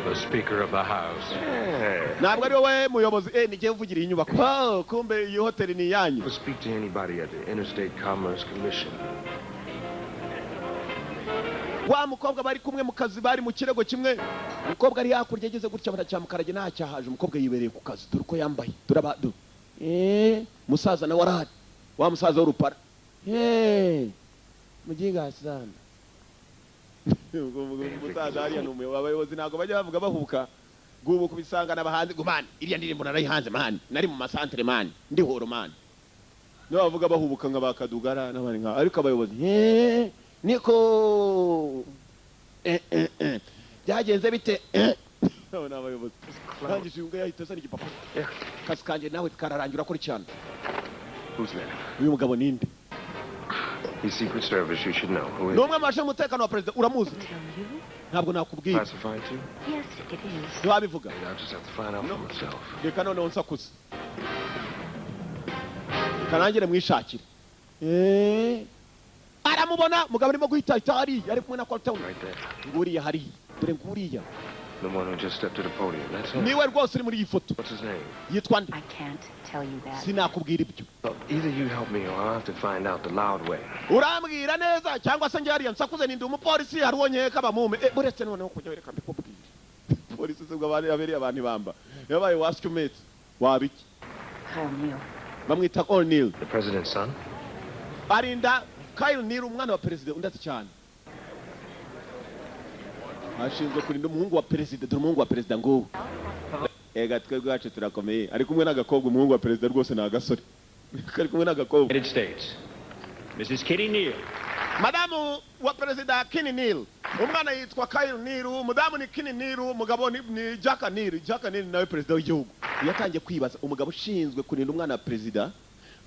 The Speaker of the House. Yeah. Ntabwo ari wowe muyobozi? Eh, ni jyewe uvugira iyi nyubako. Oh, kumbe iyi hoteli ni iyanyu. Ever speak to anybody at the Interstate Commerce Commission? Wa mukobwa bari kumwe mu kazi, bari mu kirego kimwe. Umukobwa ari hakurya, ageze gutya baracyamukarage ntacyahaje. Umukobwa yibereye ku kazi, dore uko yambaye, dore aba do musaza nawe arahari, wa musaza w'urupara. Muginga sana umusaza hariya ni umuyobozi. Abayobozi ntabwo bajya bavuga bahubuka gubu kubisanga n'abahanzi ngo man, iriya ndirimbo narayihanze man, nari mu masantere man, ndi horo man. Nibo bavuga bahubuka nka ba Kadugara n'abandi nka, ariko abayobozi niko byagenze bite? Abo ni abayobozi. Arangije uyu yahita azana igipapuro. Akazi kanjye nawe kararangira, urakora cyane. Who's that? Uyu mugabo ninde? He's Secret Service. You should know. Who is Ni umwe mu bashinzwe umutekano wa perezida. Uramuzi? Ntabwo nakubwira. Classified too? Yes, it is. Ntiwabivuga. I'll just have to find out for myself. Reka noneho nsakuze, reka nangire mwishakire. Aramubona mugabo arimo guhita hita hariya, ari kumwe na Colton. Right there. Nguriya hariya, dore nguriya. The one who just stepped to the podium. That's him. Niwe rwose uri muri iyi foto. What's his name? Yitwa nde? I can't tell you that. Sinakubwira ibyo. Well, either you help me or I'll have to find out the loud way. Urambwira neza cyangwa se njye hariya nsakuze. Nindi umupolisi, hari uwo nkeka bamume. Buretse noneho kujya, reka mbikubwire. Polisi se ubwo abari abereye abantu ibamba yabaye wascumate wabiki? Kyle Neal. Bamwita O'Neill. The president's son? Arinda Kyle Neal, umwana wa perezida. Undi ati cyane ashinzwe kurinda umuhungu wa perezida. Dore umuhungu wa perezida nguwo. Ega twebwe wacu turakomeye. Ari kumwe n'agakobwa. Umuhungu wa perezida rwose ni agasore kari kumwe n'agakobwa. United States. Mrs. Kitty Neal. Madamu wa perezida Kitty Neal. Umwana yitwa Kyle Neal, umudamu ni Kitty Neal, umugabo ni Jack Neal. Jack Neal nawe perezida w'igihugu. Yatangiye kwibaza umugabo ushinzwe kurinda umwana wa perezida.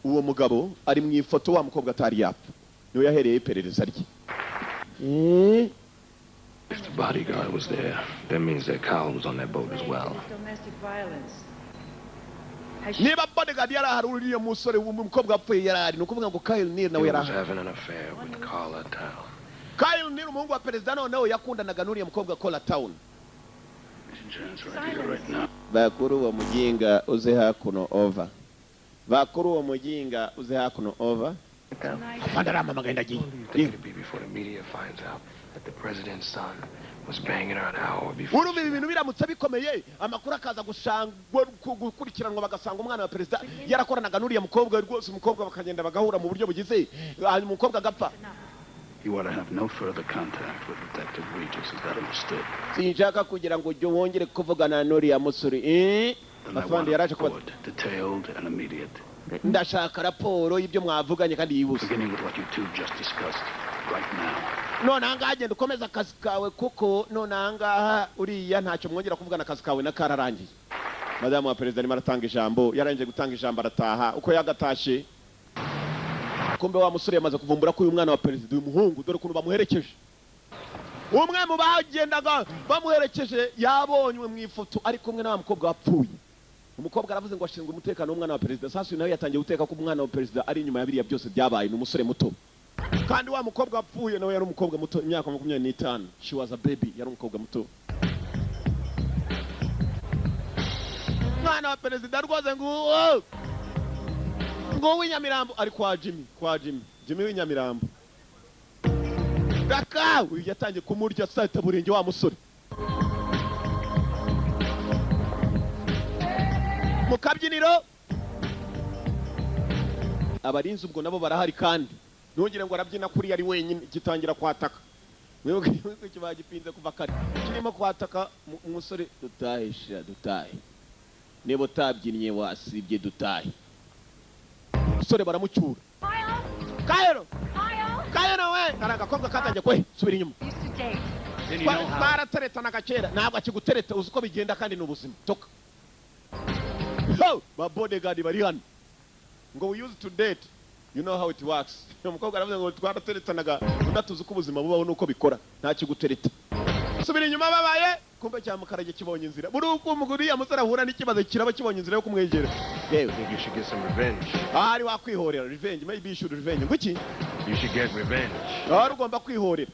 Uwo mugabo ari mu ifoto wa mukobwa atari yapfa, niwe yahereye iperereza rye. If the bodyguard was there, that means that Kyle was on that boat as well. Domestic violence. Niba bodyguard yari ahari, uriya musore umukobwa wapfuye yari ahari, ni ukuvuga ngo Kyle Neal nawe He yari was ahari. having an affair with Carla Town. Kyle Neal, umuhungu wa perezida, noneho yakundanaga n'uriya mukobwa Cola Town. Right here, right now. Bakuru uwo mujinga uze hakuno, over. Bakuru uwo mujinga uze hakuno, over. Afande arampamagaye, ndagiye. You think it'd be before the media finds out that the president's son was banging her an hour before? Urumva ibi bintu biramutse bikomeye, amakuru akaza gusangwa, gukurikiranwa, bagasanga umwana wa perezida yarakoranaga n'uriya mukobwa rwose, umukobwa bakagenda bagahura mu buryo bugize, hanyuma umukobwa agapfa. You are to have no further contact with Detective Regis. Is that understood? Sinshaka kugira ngo ujye wongere kuvugana n'uriya musore, eh? Then I want Afande a yaraje kubaza. report, detailed and immediate, Ndashaka raporo y'ibyo mwavuganye kandi yihuse. beginning with what you two just discussed right now. None ahangaha genda ukomeze akazi kawe, kuko none ahangaha uriya ntacyo mwongera kuvugana, akazi kawe na kararangiye. Madamu wa perezida arimo aratanga ijambo, yarangije gutanga ijambo arataha. Uko yagatashe, kumbe wa musore yamaze kuvumbura ko uyu mwana wa perezida, uyu muhungu, dore ukuntu bamuherekeje, umwe mu bagendaga bamuherekeje yabonywe mu ifoto ari kumwe na wa mukobwa wapfuye. Umukobwa aravuze ngo ashinzwe umutekano w'umwana wa perezida. Sasa uyu nawe yatangiye guteka ko umwana wa perezida ari inyuma ya biriya byose byabaye. Ni umusore muto, kandi wa mukobwa wapfuye nawe yari umukobwa muto, imyaka 25. She was a baby, yari umukobwa muto. Umwana wa perezida rwose nguwo, ngo w'inyamirambo ari kwa Jimmy, kwa Jimmy, Jimmy w'inyamirambo. Raka uyu yatangiye kumurya sata burenge wa musore mu kabyiniro. Abarinzi ubwo nabo barahari, kandi ntugire ngo arabyina kuri ari wenyine. Gitangira kwataka, mwibuke kiba gipinze kuva kare, kirimo kwataka umusore. Dutahe sha, dutahe, niba utabyinnye wasibye, dutahe. Umusore baramucyura. Kayero, Kayero we, kari agakobwa katangiye kwe subira inyuma. Barateretanaga kera, ntabwo akigutereta, uzi uko bigenda kandi ni ubuzima. Toka ho! Ba bodyguard bari hano ngo we used to date, you know how it works. Umukobwa aravuze ngo twarateretanaga, undi atuzi uko ubuzima bubaho nuko bikora, nta kigutereta, subira inyuma. Babaye kumbe cyamukarage kibonye inzira, buri uko umugore musore ahura n'ikibazo kiraba kibonye inzira yo kumwegera. Yewe. I think you should get some revenge. Ahari wakwihorera, revenge, maybe you should revenge. Nguki? You should get revenge. Ahari ugomba kwihorera.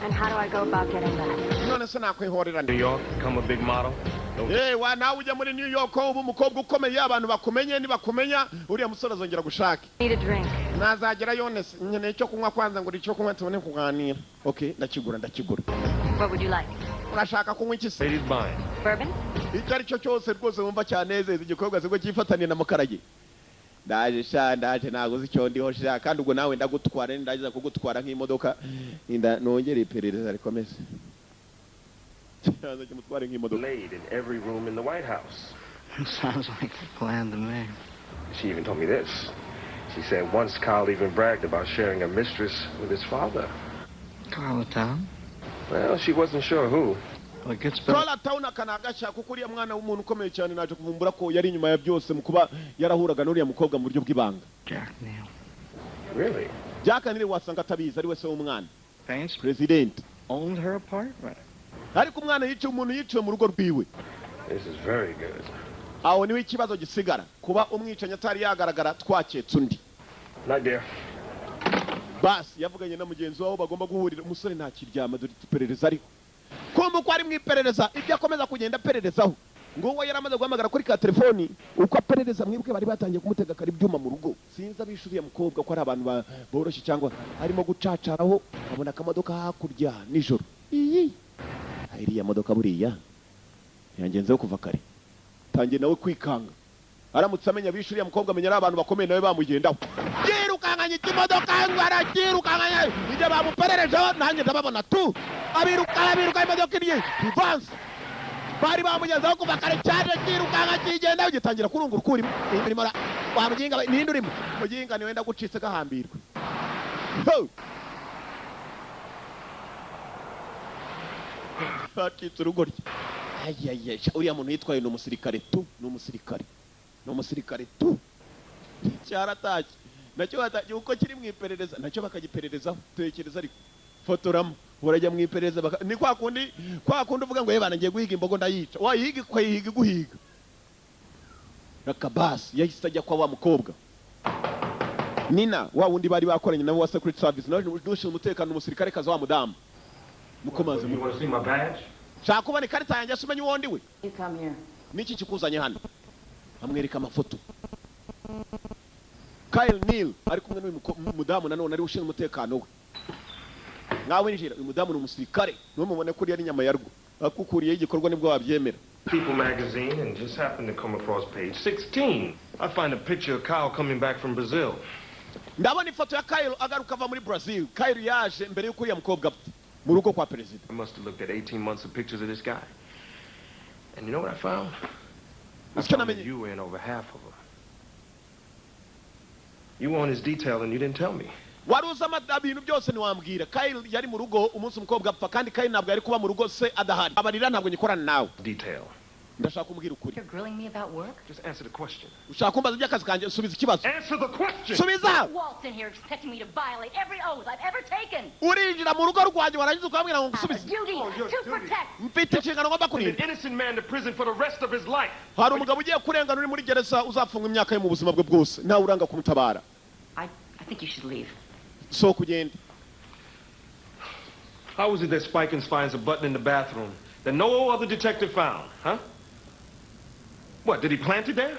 And how do I go about getting that? None se nakwihorera? New York, become a big model. Don't Yewe, nawe ujya muri New York uba umukobwa ukomeye, abantu bakumenye. Nibakumenya uriya musore azongera gushake. Need a drink. Nazagera yonese, nkeneye icyo kunywa kwanza, ngo icyo kunywa tubone kuganira. Okay, ndakigura, ndakigura. What would you like? Urashaka kunywa iki se? Ladies buying. Bourbon? Icyo ari cyo cyose rwose wumva cyanezeza. Igikorwa sibwo cyifataniye na mukarage. Ndaje sha, ndaje, ntabwo uzi icyo ndiho sha. Kandi ubwo nawe ndagutwara, ndagiza kugutwara nk'imodoka. Inda nongere iperereza rikomeze, cyaza kimutware nk'imodoka. Laid in every room in the White House. Sounds like the plan to me. She even told me this. She said once Kyle even bragged about sharing a mistress with his father. Carla Town? Well, she wasn't sure who. Well, it gets better. Tola Town aka ni agashya, kuko uriya mwana w'umuntu ukomeye cyane naje kuvumbura ko yari inyuma ya byose mu kuba yarahuraga n'uriya mukobwa mu buryo bw'ibanga. Jack Neal. Really? Jack Neal wasanga atabizi, ari we se w'umwana Vance president. owned her apartment. Ariko umwana yiciwe, umuntu yiciwe mu rugo rwiwe. This is very good. Aho niho ikibazo gisigara, kuba umwicanyi atari yagaragara, twaketse undi. Night, dear. Basi yavuganye na mugenzi wabo bagomba guhurira. Umusore ntakiryama, dore iperereza ariho. Kumva uko ari mu iperereza, ibyo akomeza kugenda apererezaho, ngo uwo yari amaze guhamagara kuri ka telefoni uko aperereza. Mwibwe bari batangiye kumutega kare ibyuma mu rugo. Sinzi abishuriye mukobwa ko ari abantu boroshye cyangwa arimo gucacaraho, abona akamodoka hakurya nijoro. Iyi iriya modoka buriya yangenzeho kuva kare. Tangiye nawe kwikanga, aramutse amenya abishuriye mukobwa, amenya ari abantu bakomeye, nawe bamugendaho. Yirukankanye ikimodoka ngo arakirukankanye, ibyo bamupererejeho nanjye ndababona tu. Abiruka, abiruka, imodoka iriye rivanse, bari bamugezeho kuva kare cyane. Kirukanka kigendaho, gitangira kurunguruka. Urimo urimo wa muginga we, ninde urimo muginga? Ni wenda gucitse gahambirwe. Ho! Bacitse urugo rye. Ayayaya, uriya muntu yitwaye ni umusirikare tu, ni umusirikare, ni umusirikare tu. Cyaratashye nacyo, batashye uko kiri mu iperereza, nacyo bakagipererezaho. Tekereza ariko fotoramo, urajya mu iperereza ni kwa kundi, kwa kundi uvuga ngo yebana ngiye guhiga imbogo ndayica, wayihiga ukayihiga iguhiga. Rakabasi yahise ajya kwa wa mukobwa Nina, wa wundi bari bakoranye nawe wa Secret Service, nawe ushinzwe umutekano, umusirikare kazi wa mudamu mukomaze. You want to see my badge? Shaka kubona ikarita yanjye se umenye uwo ndi we? You come here. Niki kikuzanye hano? Amwereka amafoto. Kyle Neal ari kumwe n'uyu mudamu nanone ari ushinzwe umutekano we. Nawe winjira, uyu mudamu ni umusirikare, ntumubone kuriya ari inyama yarwo, akukuriyeho igikorwa nibwo wabyemera. People magazine and just happened to come across page 16. I find a picture of Kyle coming back from Brazil. Ndabona ifoto ya Kyle agaruka ava muri Brazil. Kyle yaje mbere y'uko uriya mukobwa apfa mu rugo kwa perezida. I must have looked at 18 months of pictures of this guy. And you know what I found? I found that you were in over half of them. You were on his detail and you didn't tell me. Wari uzi ibintu byose ntiwambwira. Kyle yari mu rugo umunsi umukobwa apfa, kandi Kyle ntabwo yari kuba mu rugo se adahari. Abarira, ntabwo nyikorana nawe. Detail. Ndashaka kumbwira ukuri. You're grilling me about work? Just answer the question. Ushaka kumbaza iby'akazi kanjye? Subiza ikibazo. Answer the question. Subiza. Waltz in here expecting me to violate every oath I've ever taken. Urinjira mu rugo rwanjye warangiza ukambwira ngo ngusubize. Duty to protect. Mfite inshingano ngomba kurinda. An innocent man to prison for the rest of his life. Hari umugabo ugiye kurengana uri muri gereza uzafungwa imyaka ye mu buzima bwe bwose, nawe uranga kumutabara. I think you should leave. So kugenda. How is it that Spikins finds a button in the bathroom that no other detective found, huh? What, did he plant it there?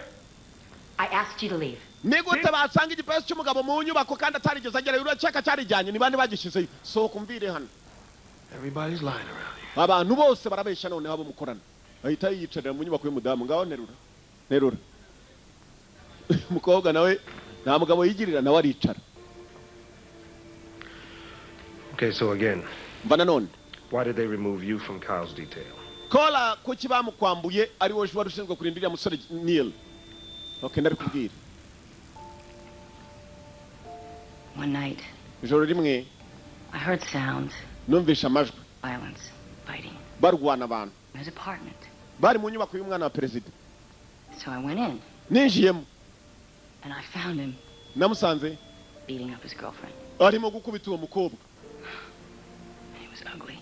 I asked you to leave. Ni gute basanga igipesu cy'umugabo mu nyubako kandi atarigeze agerayo? Urakeka cyarijyanye ni bande bagishyizeyo? Sohoka umvire hano. Everybody's lying around here. Abantu bose barabeshya noneho abo mukorana. Ahita yiyicarira mu nyubako y'umudamu, ngaho nterura. Nterura. Umukobwa nawe nta mugabo yigirira, nawe aricara. Okay, so again. Mva nanone. Why did they remove you from Kyle's detail? Kola kuki bamukwambuye ari wowe wari ushinzwe kurinda uriya musore Neil? Okay, ndabikubwira. One night, ijoro rimwe, I heard sounds. Numvisha amajwi. Violence, fighting. Barwana abantu. In his apartment. Bari mu nyubako y'umwana wa perezida. So I went in. Ninjiyemo. And I found him. Namusanze beating up his girlfriend. Arimo gukubita uwo mukobwa. And it was ugly.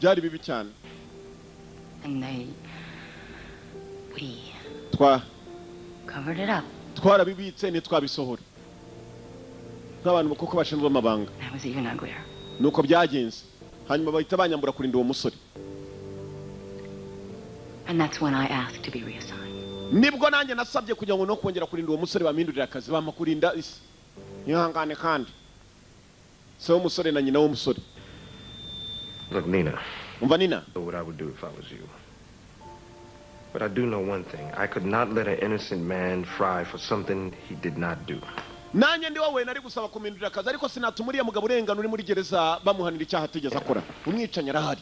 Byari bibi cyane. And we covered it up. Twarabibitse ntitwabisohora. Nk'abantu kuko bashinzwe amabanga. That was even uglier. Nuko byagenze. Hanyuma bahita banyambura kurinda uwo musore. And that's when I asked to be reassigned. Nibwo nanjye nasabye kugira ngo no kongera kurinda uwo musore, bamindurira akazi, bampa kurinda isi. Ihangane kandi. Se w'umusore na nyina w'umusore. Look, Nina. Umva Nina. I know what I would do if I was you. But I do know one thing. I could not let an innocent man fry for something he did not do. Nanjye ndi wowe nari gusaba kumindurira akazi, ariko sinatuma uriya mugabo urengana uri muri gereza bamuhanira icyaha atigeze akora. Umwicanyi arahari.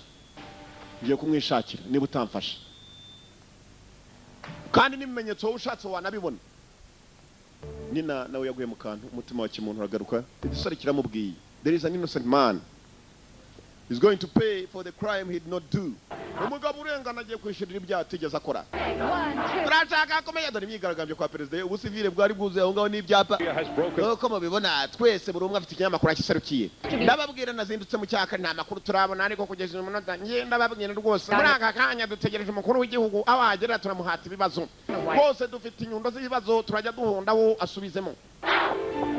Ngiye kumwishakira niba utamfasha. Kandi n'ibimenyetso wowe ushatse wanabibona. Nina nawe yaguye mu kantu, umutima wa kimuntu uragaruka. Igisore kiramubwiye. There is an innocent man. He's going to pay for the crime he did not do. Umugabo urengana agiye kwishyurira ibyaha atigeze akora. Turashaka kumenya dore imyigaragambyo kwa perezida, ubusivile bwari bwuzuye aho ngaho n'ibyapa. Nk'uko mubibona twese buri umwe afite ikinyamakuru akiserukiye. Ndababwira nazindutse mu cyaka nta makuru turabona, ariko kugeza uyu munota njye ndababwira rwose muri aka kanya dutegereje umukuru w'igihugu, aho agera turamuhata ibibazo. Rwose dufite inyundo z'ibibazo turajya duhundaho asubizemo.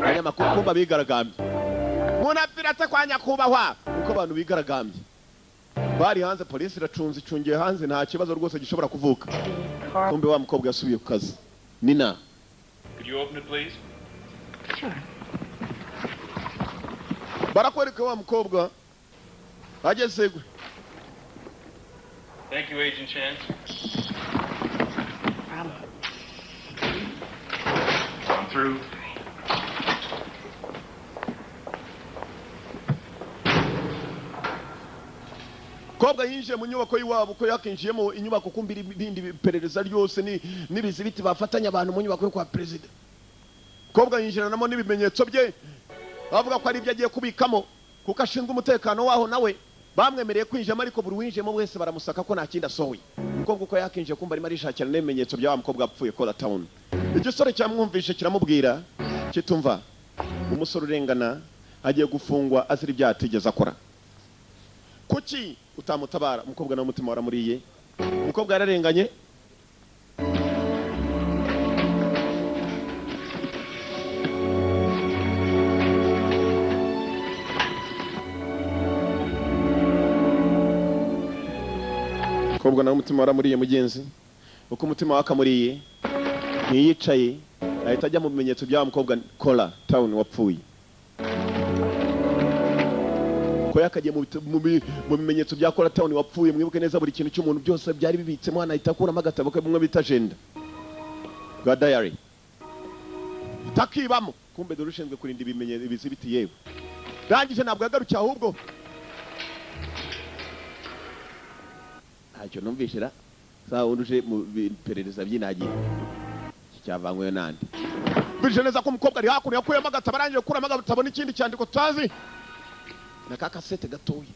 Abanyamakuru kumva bigaragambye. Munapfira kwa nyakubahwa uko abantu bigaragambye. Bari hanze, polisi iracunze, icungiye hanze, nta kibazo rwose gishobora kuvuka. Kumbe wa mukobwa yasubiye ku kazi. Nina. Could you open it please? Sure. Barakwereka wa mukobwa ageze. Thank you, Agent Chance. Problem. I'm through. Kobwa yinjiye mu nyubako y'iwabo, ko yakinjiyemo inyubako kumbira ibindi perereza ryose ni n'ibizibiti bafatanya abantu mu nyubako yo kwa president. Kobwa yinjiranamo n'ibimenyetso bye avuga ko ari ibyo agiye kubikamo kuko ashinzwe umutekano waho, nawe bamwemereye kwinjiramo, ariko buri winjiyemo wese baramusaka ko nta kindi asohoye. Umukobwa uko yakinjiye kumva arimo arishakira n'ibimenyetso bya wa mukobwa apfuye Kola Town. Igisore cyamwumvishe kiramubwira kitumva umusore urengana agiye gufungwa azira ibyaha atigeze akora. Kuki utamutabara? Umukobwa nawe umutima waramuriye. Umukobwa yararenganye. Umukobwa nawe umutima waramuriye mugenzi. Uko umutima wakamuriye ntiyicaye, Ahita ajya mu bimenyetso bya mukobwa Kola Town wapfuye. Ko yakagiye mu bimenyetso bya Kola Town wapfuye, mwibuke neza buri kintu cy'umuntu byose byari bibitsemo. Hano ahita akuramo agatabo ke bumwe bita agenda bwa diary, itakibamo. Kumbe dore ushinzwe kurinda ibimenyetso ibizibiti yewe. Rangije ntabwo yagarukiye, ahubwo ntacyo numvishira saa wundi uje mu iperereza by'inagiye cyavanyweyo nande. Bije neza ko umukobwa ari hakuno, yakuyemo agatabo, arangije gukuramo agatabo n'ikindi cyandiko tutazi na ka kasete gatoya.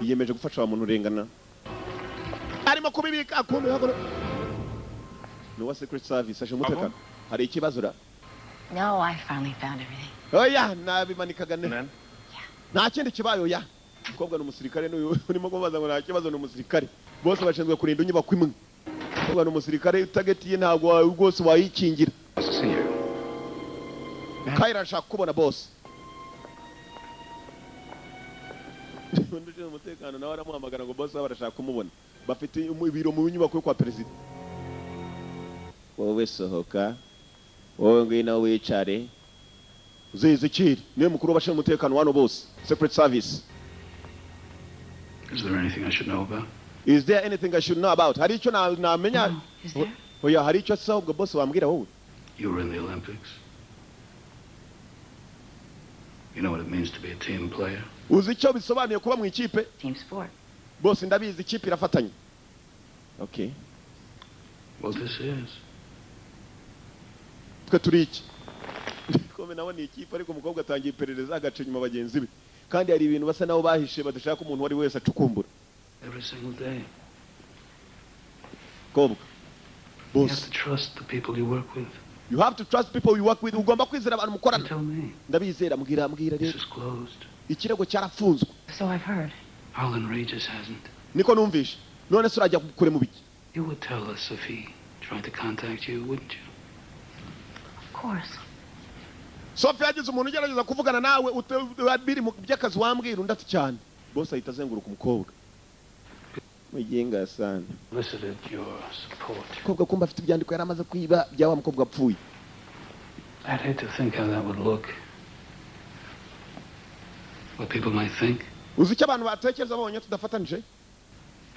Yiyemeje gufasha wa muntu urengana, arimo kubibika akuntu hakuno. Ni uwa Secret Service ashinzwe umutekano. Hari ikibazo ra? No, I finally found everything. Oya, nabimanikaga ne. Nta kindi kibaye oya. Umukobwa ni umusirikare, n'uyu urimo kumubaza ngo nta kibazo ni umusirikare. Bose bashinzwe kurinda inyubako imwe. Umukobwa ni umusirikare, utagetiye ntabwo rwose wayikingira. Kayira arashaka kubona boss. Undi ushinzwe umutekano nawe aramuhamagara ngo boss barashaka kumubona. Bafite ibiro mu nyubako yo kwa perezida. Wowe sohoka, wowe ngwino wicare. Uzizikiri niwe mukuru w'abashinzwe umutekano wano bose, Secret Service. Is there anything I should know about? Is there anything I should know about? Hari icyo namenya? Oya, hari icyo se ahubwo boss wambwira wowe? You were in the Olympics. You know what it means to be a team player. Uzi icyo bisobanuye kuba mu ikipe? Team sport. Boss ndabizi, ikipe irafatanya. Okay. Well, this is. Twe turi iki? Kome nawe ni ikipe, ariko umukobwa atangiye iperereza agaca inyuma bagenzi be. Kandi hari ibintu basa nabo bahishe badashaka umuntu wari wese acukumbura. Every single day. Kobwa. You have to trust the people you work with. You have to trust people you work with. Ugomba kwizera abantu mukorana. Tell me. Ndabizera, mbwira rero. This is closed. Ikirego cyarafunzwe. So I've heard. Harlan Regis hasn't. Niko numvishe. None se urajya kure mu biki? You would tell us if he tried to contact you, wouldn't you? Of course. Sophie yagize umuntu ugerageza kuvugana nawe biri mu by'akazi wambwira undi ati cyane. Boss ahita azenguruka umukobwa. Muginga sana. Solicited your support. Umukobwa kumba afite ibyandiko yari amaze kwiba bya wa mukobwa apfuye. I'd hate to think how that would look. What people might think. Uzi icyo abantu batekereza babonye tudafatanije?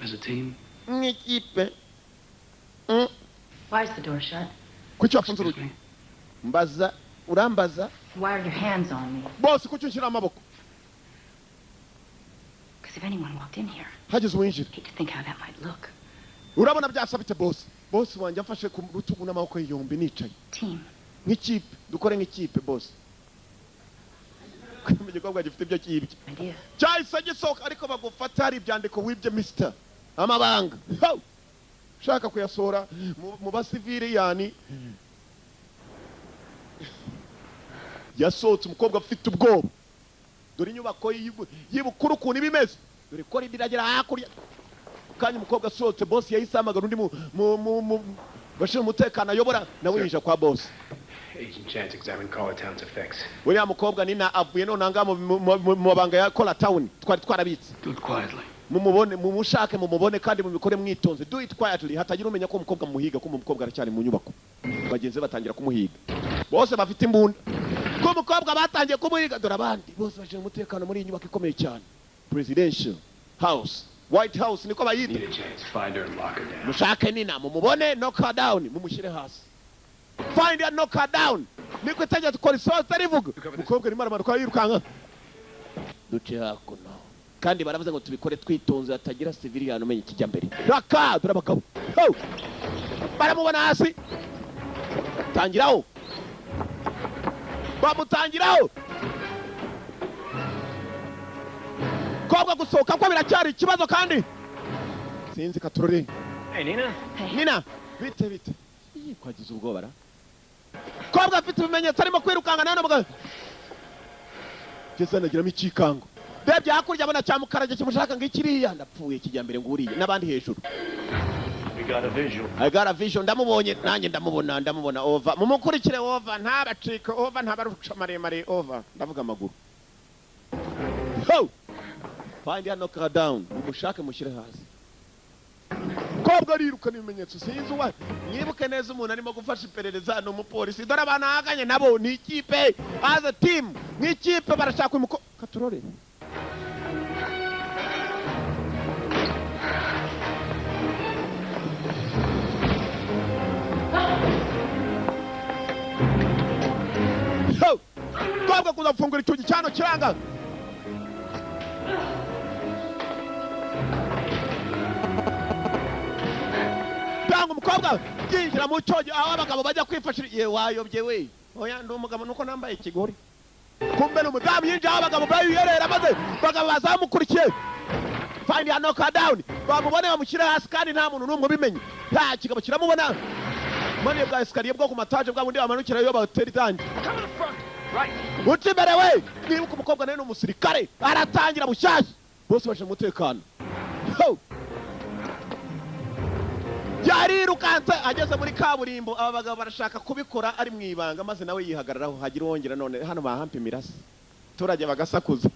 As a team. Nk'ikipe. Why is the door shut? Kuki wafunze urugi? Mbaza, urambaza. Why are your hands on me? Boss kuki unshyira amaboko? Because if anyone walked in here, hagize uwinjira. I hate to think how that might look. Urabona byasa bite boss? Boss wanjye amfashe ku rutugu n'amaboko yombi nicaye. Team. Nk'ikipe, dukore nk'ikipe boss. Igikobwa gifite ibyo kibye. Cyahise gisohoka ariko bagufata hari ibyandiko wibye mister. Amabanga. Ushaka kuyasohora mu basivili yani. Yasohotse umukobwa afite ubwoba. Dore inyubako y'ibukuru ukuntu iba imeze. Dore ko iragera hakurya. Kandi umukobwa asohotse boss yahise ahamagara undi mu bashinzwe umutekano ayobora nawe yinjira kwa boss. Agent Chance examined Collar Town's effects. Uriya mukobwa Nina avuye none anga mu mabanga ya Collar Town twari twarabitse. Do it quietly. Mumubone, mumushake, mumubone kandi mubikore mwitonze. Do it quietly, hatagira umenya ko umukobwa muhiga, ko umukobwa aracyari mu nyubako. Bagenzi batangira kumuhiga. Bose bafite imbunda. Ko umukobwa batangiye kumuhiga, dore abandi bose bashinzwe umutekano muri iyi nyubako ikomeye cyane. Presidential House, White House niko bayita. Find her and lock her down. Mushake Nina, mumubone, knock her down, mumushyire hasi. Find her, knock her down. Niko itegeko risoza rivuga. Umukobwa arimo aramanuka yirukanka. Duce hakuno. Kandi baravuze ngo tubikore twitonze hatagira civilian umenya ikijya mbere. Raka dore abagabo. Baramubona hasi. Tangiraho. Bamutangiraho. Kobwa gusohoka ko biracyari ikibazo kandi. Sinzi katurore. Hey Nina. Hey. Nina, bite bite. Iyi kwagize ubwoba ra. Kobwa afite ibimenyetso arimo kwirukanga none mugabo. Jese anagiramo ikikango. Bebye hakurya abona cyamukarage kimushaka ngo ikiriya ndapfuye kijyambere ngo uriye n'abandi hejuru. We got a visual. I got a vision, ndamubonye nanjye ndamubona, ndamubona over. Mumukurikire over, ntabacike over, ntabaruca maremare over. Ndavuga amaguru. Ho! Find her, knock her down. Mumushake mushyire hasi. Ko Kobwa arirukana ibimenyetso, sinzi uwa mwibuke neza. Umuntu arimo gufasha iperereza ni umupolisi. Dore abantu ahanganye nabo ni ikipe, as a team, nk'ikipe barashaka uyu mukobwa. Katurore Ho! Kobwa kuza gufungura icyugi cyano kiranga. Tanga umukobwa yinjira mu cyogi aho abagabo bajya kwifashira. Ye wayobye we! Oya, ndi umugabo, nuko nambaye ikigori. Kumbe ni umudamu yinjiye aho abagabo bayiyerera, maze abagabo bazamukurikiye. Find ya knock her down, bamubone bamushyire hasi, kandi nta muntu n'umwe ubimenye. Nta kigabo kiramubona. Maniye bwa escalier bwo ku mataje, bwa bundi bamanukira iyo batera itangi. Uca imbere we. Nibuka umukobwa nawe ni umusirikare, aratangira bushyashya, bose bashinzwe umutekano. Ho! Yarirukanse ageze muri kaburimbo. Aba bagabo barashaka kubikora ari mu ibanga, maze nawe yihagararaho. Hagira uwongera none hano bahampa imirasi, abaturage bagasakuza.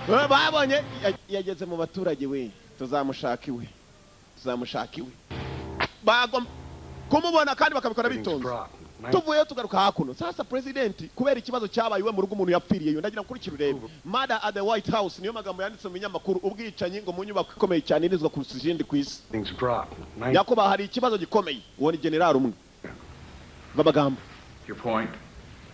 Babonye yageze mu baturage we, tuzamushaka iwe, tuzamushaka iwe. Bagomba kumubona kandi bakabikora bitonze. Tuvuyeyo tugaruka hakuno. Sasa president, kubera ikibazo cyabaye iwe mu rugo, umuntu yapfiriyeyo. Ndagira nkurikire urebe. "Murder at the White House" niyo magambo yanditse mu binyamakuru. Ubwicanyi ngo mu nyubako ikomeye cyane irizwa kurusha izindi ku isi. Things dropped. Nyakubahwa, hari ikibazo gikomeye. Uwo ni general umwe b'amagambo. Your point?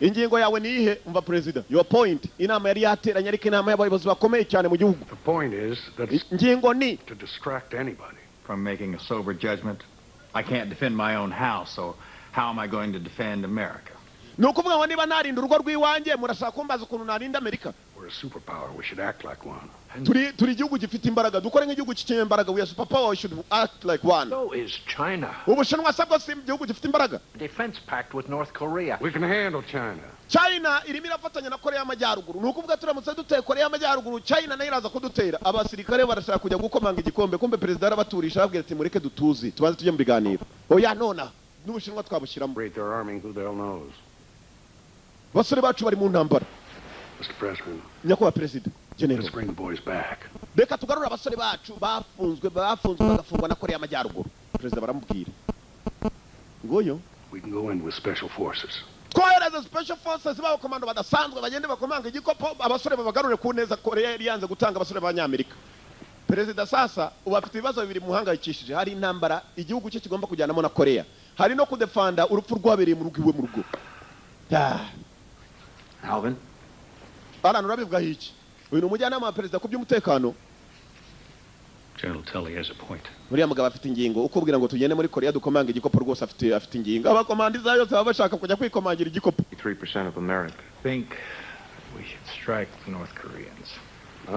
Ingingo yawe ni iyihe? Umva perezida, your point. Inama yari yateranye, ariko inama y'abayobozi bakomeye cyane mu gihugu. The point is that it's Ingingo ni to distract anybody. From making a sober judgment. I can't defend my own house, so how am I going to defend America? Ni ukuvuga ngo niba narinda urugo rw'iwanjye, murashaka kumbaza ukuntu narinda Amerika? We're a superpower. We should act like one. Turi igihugu gifite imbaraga, dukore nk'igihugu cy'ikinyembaraga. We are superpower, we should act like one. So is China. Ubushinwa se bwo si igihugu gifite imbaraga? Defense pact with North Korea. We can handle China. China irimo irafatanya na Korea y'Amajyaruguru. Ni ukuvuga turamutse duteye Korea y'Amajyaruguru, China nayo iraza kudutera. Abasirikare barashaka kujya gukomanga igikombe. Kumbe perezida arabaturisha, arababwira ati: "Mureke dutuze, tubanze tujye mu biganiro." Oya, nona n'Ubushinwa twabushyiramo. Rate they're arming, who the hell knows? Basore bacu bari mu ntambara. Mr. President, Nyakubahwa perezida, general, let's bring the boys back. Reka tugarure abasore bacu bafunzwe bagafungwa na Korea y'Amajyaruguru. Perezida baramubwira nguyu. We can go in with special forces. Twohereza special forces b'abakomando badasanzwe, bagende bakomanga igikopo, abasore babagarure ku neza. Korea yari yanze gutanga abasore b'Abanyamerika. Perezida sasa ubu afite ibibazo bibiri bimuhangayikishije: hari intambara igihugu cye kigomba kujyanamo na Korea, hari no kudefanda urupfu rwabereye mu rugo iwe mu rugo. Alvin? Alan, urabivugaho iki? Uyu ni umujyanama wa perezida ku by'umutekano. General Tully has a point. Uriya mugabo afite ingingo. Ukubwira ngo tugende muri Korea dukomanga igikopo, rwose afite ingingo. Abakomandiza yose baba bashaka kujya kwikomangira igikopo. 3% of America. Think we should strike the North Koreans.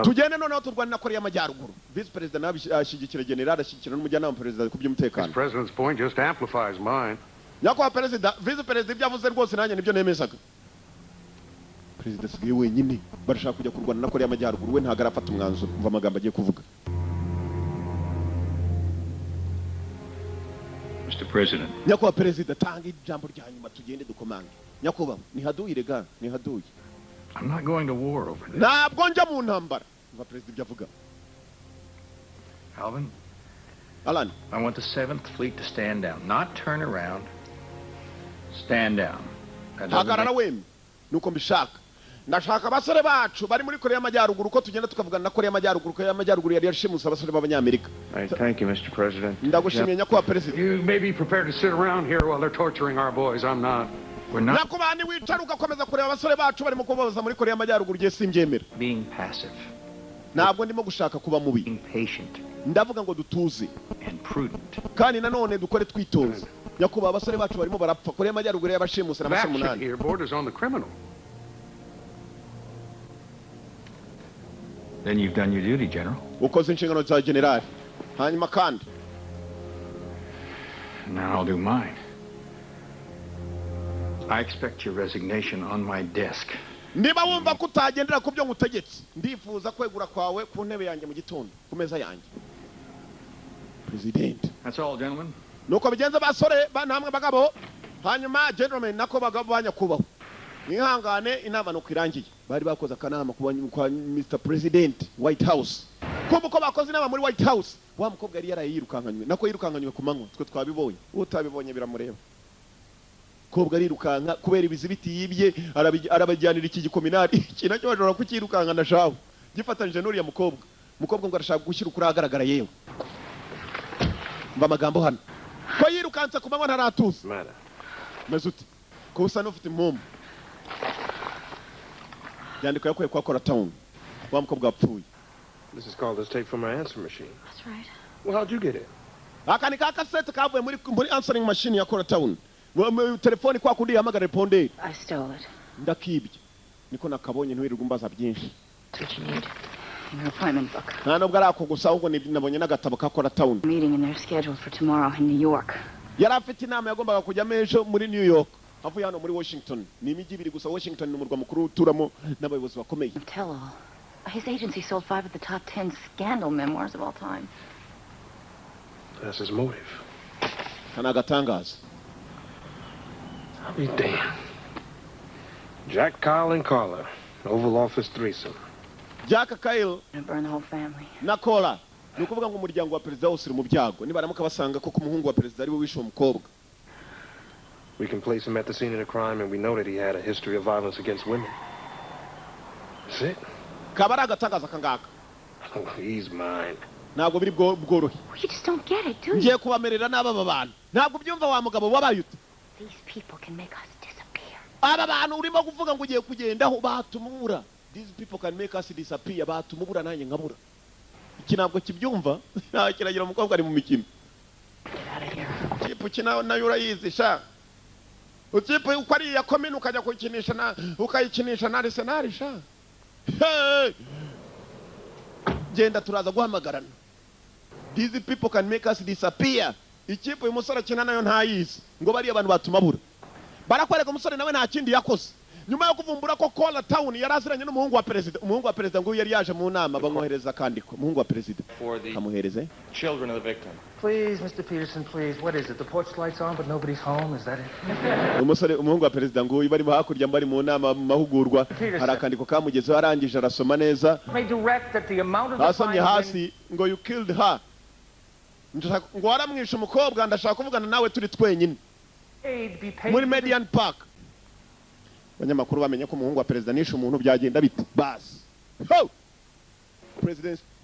Tugende noneho turwane na Korea y'Amajyaruguru. Visi perezida nawe ashyigikira general, ashyigikira n'umujyanama wa perezida ku by'umutekano. This president's point just amplifies mine. Nyakubahwa perezida, visi perezida ibyo avuze rwose nanjye nibyo nemezaga. Perezida asigaye wenyine, barashaka kujya kurwana na Korea y'Amajyaruguru, we ntabwo arafata umwanzuro. Umva amagambo agiye kuvuga. Mr. President, Nyakubahwa perezida, tanga ijambo rya nyuma, tugende dukomange. Nyakubahwa, nihaduye rega, nihaduye. I'm not going to war over this. Ntabwo njya mu ntambara. Umva perezida ibyo avuga. Alvin, Alan. I want the Seventh Fleet to stand down, not turn around. Stand down. That doesn't Hagarara wemye, nuko mbishaka. Ndashaka abasore bacu bari muri Korea y'Amajyaruguru ko tugenda tukavugana na Korea y'Amajyaruguru. Korea y'Amajyaruguru yari yashimuse abasore b'Abanyamerika. I thank you, Mr. President. Ndagushimiye, nyakubahwa perezida. You may be prepared to sit around here while they're torturing our boys. I'm not. We're not Nyakubahwa, niwicara ugakomeza kureba abasore bacu barimo kubabaza muri Korea y'Amajyaruguru, ugiye simbyemera. Being passive, Ntabwo ndimo gushaka kuba mubi. Being patient, Ndavuga ngo dutuze and prudent. kandi nanone dukore twitonze. Nyakubahwa, abasore bacu barimo barapfa. Korea y'Amajyaruguru yabashimuse n'abasore Action 8. Here borders on the criminal. Then you've done your duty, General. Ukoze inshingano za generali. Hanyuma kandi Now I'll do mine. I expect your resignation on my desk. Niba wumva ko utagendera ku byo ngutegetse, ndifuza kwegura kwawe ku ntebe yanjye mu gitondo, ku meza yanjye, president. That's all, gentlemen. Nuko bigenze, basore ba namwe bagabo. Hanyuma gentlemen, nako bagabo banyakubahwa, mwihangane, inama nuko irangiye. Bari bakoze akanama kwa Mr. President, White House. Kumva uko bakoze inama muri White House, wa mukobwa yari yarayirukankanywe, nako yirukankanywe ku manywa, twe twabibonye, utabibonye biramureba. Kobwa arirukanka kubera ibizibiti yibye, arabajyanira iki gikominari, iki nacyo bashobora kukirukanka na shawo gifatanyije n'uriya mukobwa. Umukobwa ngo arashaka gushyira ukuri ahagaragara. Yewe, mva amagambo hano ko yirukanse ku manywa ntaratuza. Meze ute ko usa n'ufite impumbu? Byandiko yakuye kwa Kora Town, wa mukobwa wapfuye. This is called this tape from our answer machine. That's right. Well, how'd you get it? Aka ni ka kasete kavuye muri answering machine ya Kora Town. Telefoni kwa kundi ihamagara répondeur. I stole it. Ndakibye niko nakabonye, ntiwirirwa umbaza byinshi. That's what you need. In your appointment book. Nta nubwo ari ako gusa, ahubwo nabonye n'agatabo ka Kora Town. Meeting and they're scheduled for tomorrow in New York. Yari afite inama yagombaga kujyamo ejo muri New York, avuye hano muri Washington. Ni imijyi ibiri gusa, Washington ni umurwa mukuru uturamo n'abayobozi bakomeye. Tell all. His agency sold 5 of the top 10 scandal memoirs of all time. That's his motive. Aka ni agatangaza. I'll be damned. Jack, Kyle, and Carla. Oval Office threesome. Jack, Kyle Gonna burn the whole family. na Cora, ni ukuvuga ngo umuryango wa perezida wose uri mu byago nibaramuka basanga ko umuhungu wa perezida ari we wishe uwo mukobwa. We can place him at the scene of the crime, and we know that he had a history of violence against women. That's it. Kaba ari agatangaza aka ngaka. Oh, he's mine. Ntabwo biri bworohe. Well, you just don't get it, do you? Ngiye kubamerera nabi aba bantu. Ntabwo ubyumva wa mugabo, wabaye ute? These people can make us disappear. Aba bantu urimo kuvuga ngo ugiye kugendaho batumubura. These people can make us disappear, batumubura nanjye nkabura. Iki ntabwo kibyumva. Nta kiragira, umukobwa ari mu mikino. Get out of here. Kipu kina nayo urayizi sha. Ukipe uko ari iya komine ukajya kuyikinisha na ukayikinisha na Arsenal sha. Hey! Genda, turaza guhamagarana. These people can make us disappear. Ikipe uyu musore akina nayo ntayizi, ngo bariya abantu batumabura. Barakwereka umusore nawe nta kindi yakoze nyuma yo kuvumbura ko Kola Town yari aziranye n'umuhungu wa perezida. Umuhungu wa perezida ngo yari yaje mu nama, bamwohereza akandiko. Umuhungu wa perezida For the kamuhereze. children of the victim. Please, Mr. Peterson, please. What is it? The porch light's on, but nobody's home. Is that it? Umusore, umuhungu wa perezida ngo bari hakurya, bari mu nama, mu mahugurwa, hari akandiko kamugezeho, arangije arasoma neza. May direct that the amount of the Asomye fine hasi ngo "You killed her." Ngo waramwishe umukobwa, ndashaka kuvugana nawe turi twenyine paid be paid muri to the Median Park. Abanyamakuru bamenye ko umuhungu wa perezida nishe umuntu, byagenda bite basi? Ho!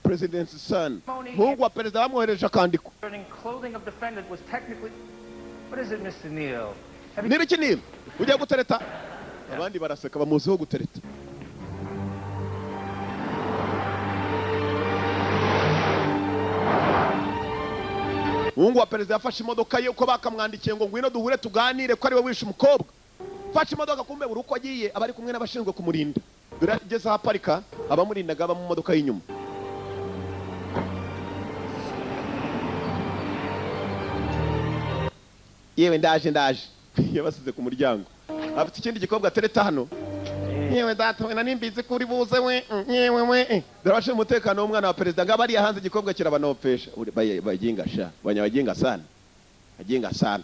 President's son, umuhungu wa perezida bamwohereje akandiko. Concerning clothing of defendant was technically. What is it, Mr. Neal? Have you Niba iki niba ugiye gutereta, abandi baraseka, bamuziho gutereta. Umuhungu wa perezida yafashe imodoka ye uko bakamwandikiye ngo ngwino duhure tuganire ko ariwe wishe umukobwa. Fashe imodoka, kumbe buri uko agiye aba ari kumwe n'abashinzwe kumurinda. Dore ageze aho aparika, abamurindaga aba mu modoka y'inyuma. Yewe, ndaje, ndaje. Yabasize ku muryango, afite ikindi gikobwa atereta hano. Yewe data we, nari mbizi ko uri buze we. Yewe we, dore abashinzwe umutekano w'umwana wa perezida ngabo ariya hanze, igikobwa kirabanopesha. Baginga sha, banyabaginga sana, baginga sana.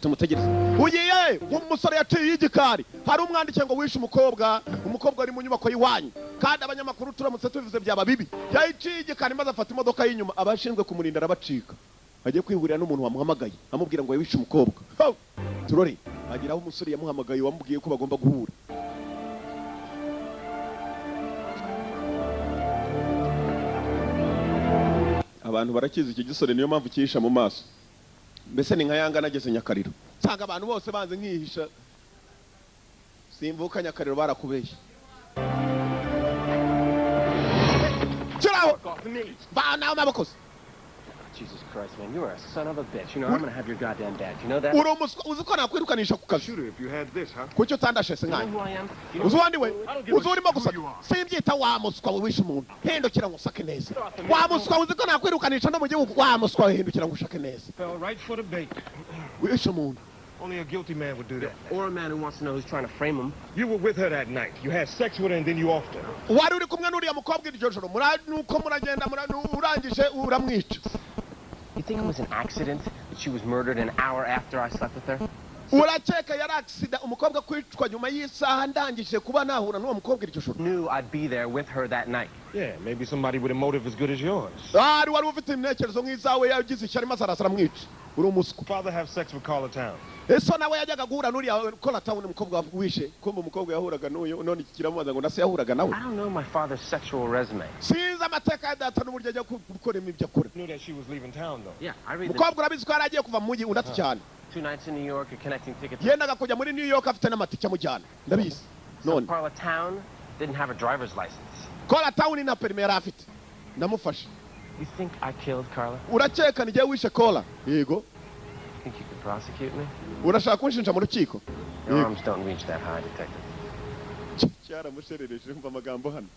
Tumutegereze. Ugiye umusore yaciye igikari, hari umwandikiye ngo wishe umukobwa, umukobwa ari mu nyubako y'iwanyu, kandi abanyamakuru turamutse tubivuze byaba bibi. Yayiciye igikari maze afata imodoka y'inyuma, abashinzwe kumurinda arabacika, agiye kwihurira n'umuntu wamuhamagaye amubwira ngo wishe umukobwa. Ho! Turore agera aho umusore yamuhamagaye wamubwiye ko bagomba guhura. Abantu barakizi iki gisore, niyo mpamvu cyihisha mu maso. Mbese ni nka yanga nageze Nyakariro nsanga abantu bose banze nkihisha, simvuka Nyakariro, barakubeshye. Kiraho bana amaboko se. Jesus Christ, man, you are a son of a bitch. You know, I'm gonna have your goddamn badge. You know that? Uri umuswa, uzi ko nakwirukanisha ku kazi? Shooter, if you had this, huh? Kuki utandashe se nkanjye? Uzi uwandi we? Uzi urimo gusa simbyita wa muswa we, wishe umuntu, hindukira ngo usake neza. Wa muswa, uzi ko nakwirukanisha no mu gihugu? Wa muswa we, hindukira ngo ushake neza. Fell right for the bait. Wishe umuntu. Only a guilty man would do that. Or a man who wants to know who's trying to frame him. You were with her that night. You had sex with her and then you offed her. Wari uri kumwe n'uriya mukobwa iryo joro, nuko muragenda, urangije uramwica. You think it was an accident that she was murdered an hour after I slept with her? Urakeka yari accident umukobwa kwicwa nyuma y'isaha ndangije kuba nahura n'uwo mukobwa iryo joro? Knew I'd be there with her that night. Yeah, maybe somebody with a motive as good as yours. Ari wari ufite intekerezo nk'izawe yagize ishyari maze arasara mwica. Uri umuswa. Father have sex with Carla Town. Eso nawe yajyaga guhura n'uriya Carla Town umukobwa wishe. Kumbe umukobwa yahuraga n'uyu none kiramubaza ngo nase yahuraga nawe. I don't know my father's sexual resume. Sinzi amateka ya data n'uburyo ajya gukoremo ibyo akora. Knew that she was leaving town though. Yeah, I read. Umukobwa urabizi ko yari agiye kuva mu mujyi undi cyane. 2 nights in New York, a connecting ticket. Yendaga kujya muri New York afite n'amatike amujyana. Ndabizi. None. Carla Town didn't have a driver's license. Carla Town nta permis yari afite. Ndamufashe. You think I killed Carla? Urakeka ni jye wishe Carla? Yego. Think you could prosecute me? Urashaka kunshinja mu rukiko? Your arms don't reach that high, detective. Cyaramusherereje umva amagambo hano.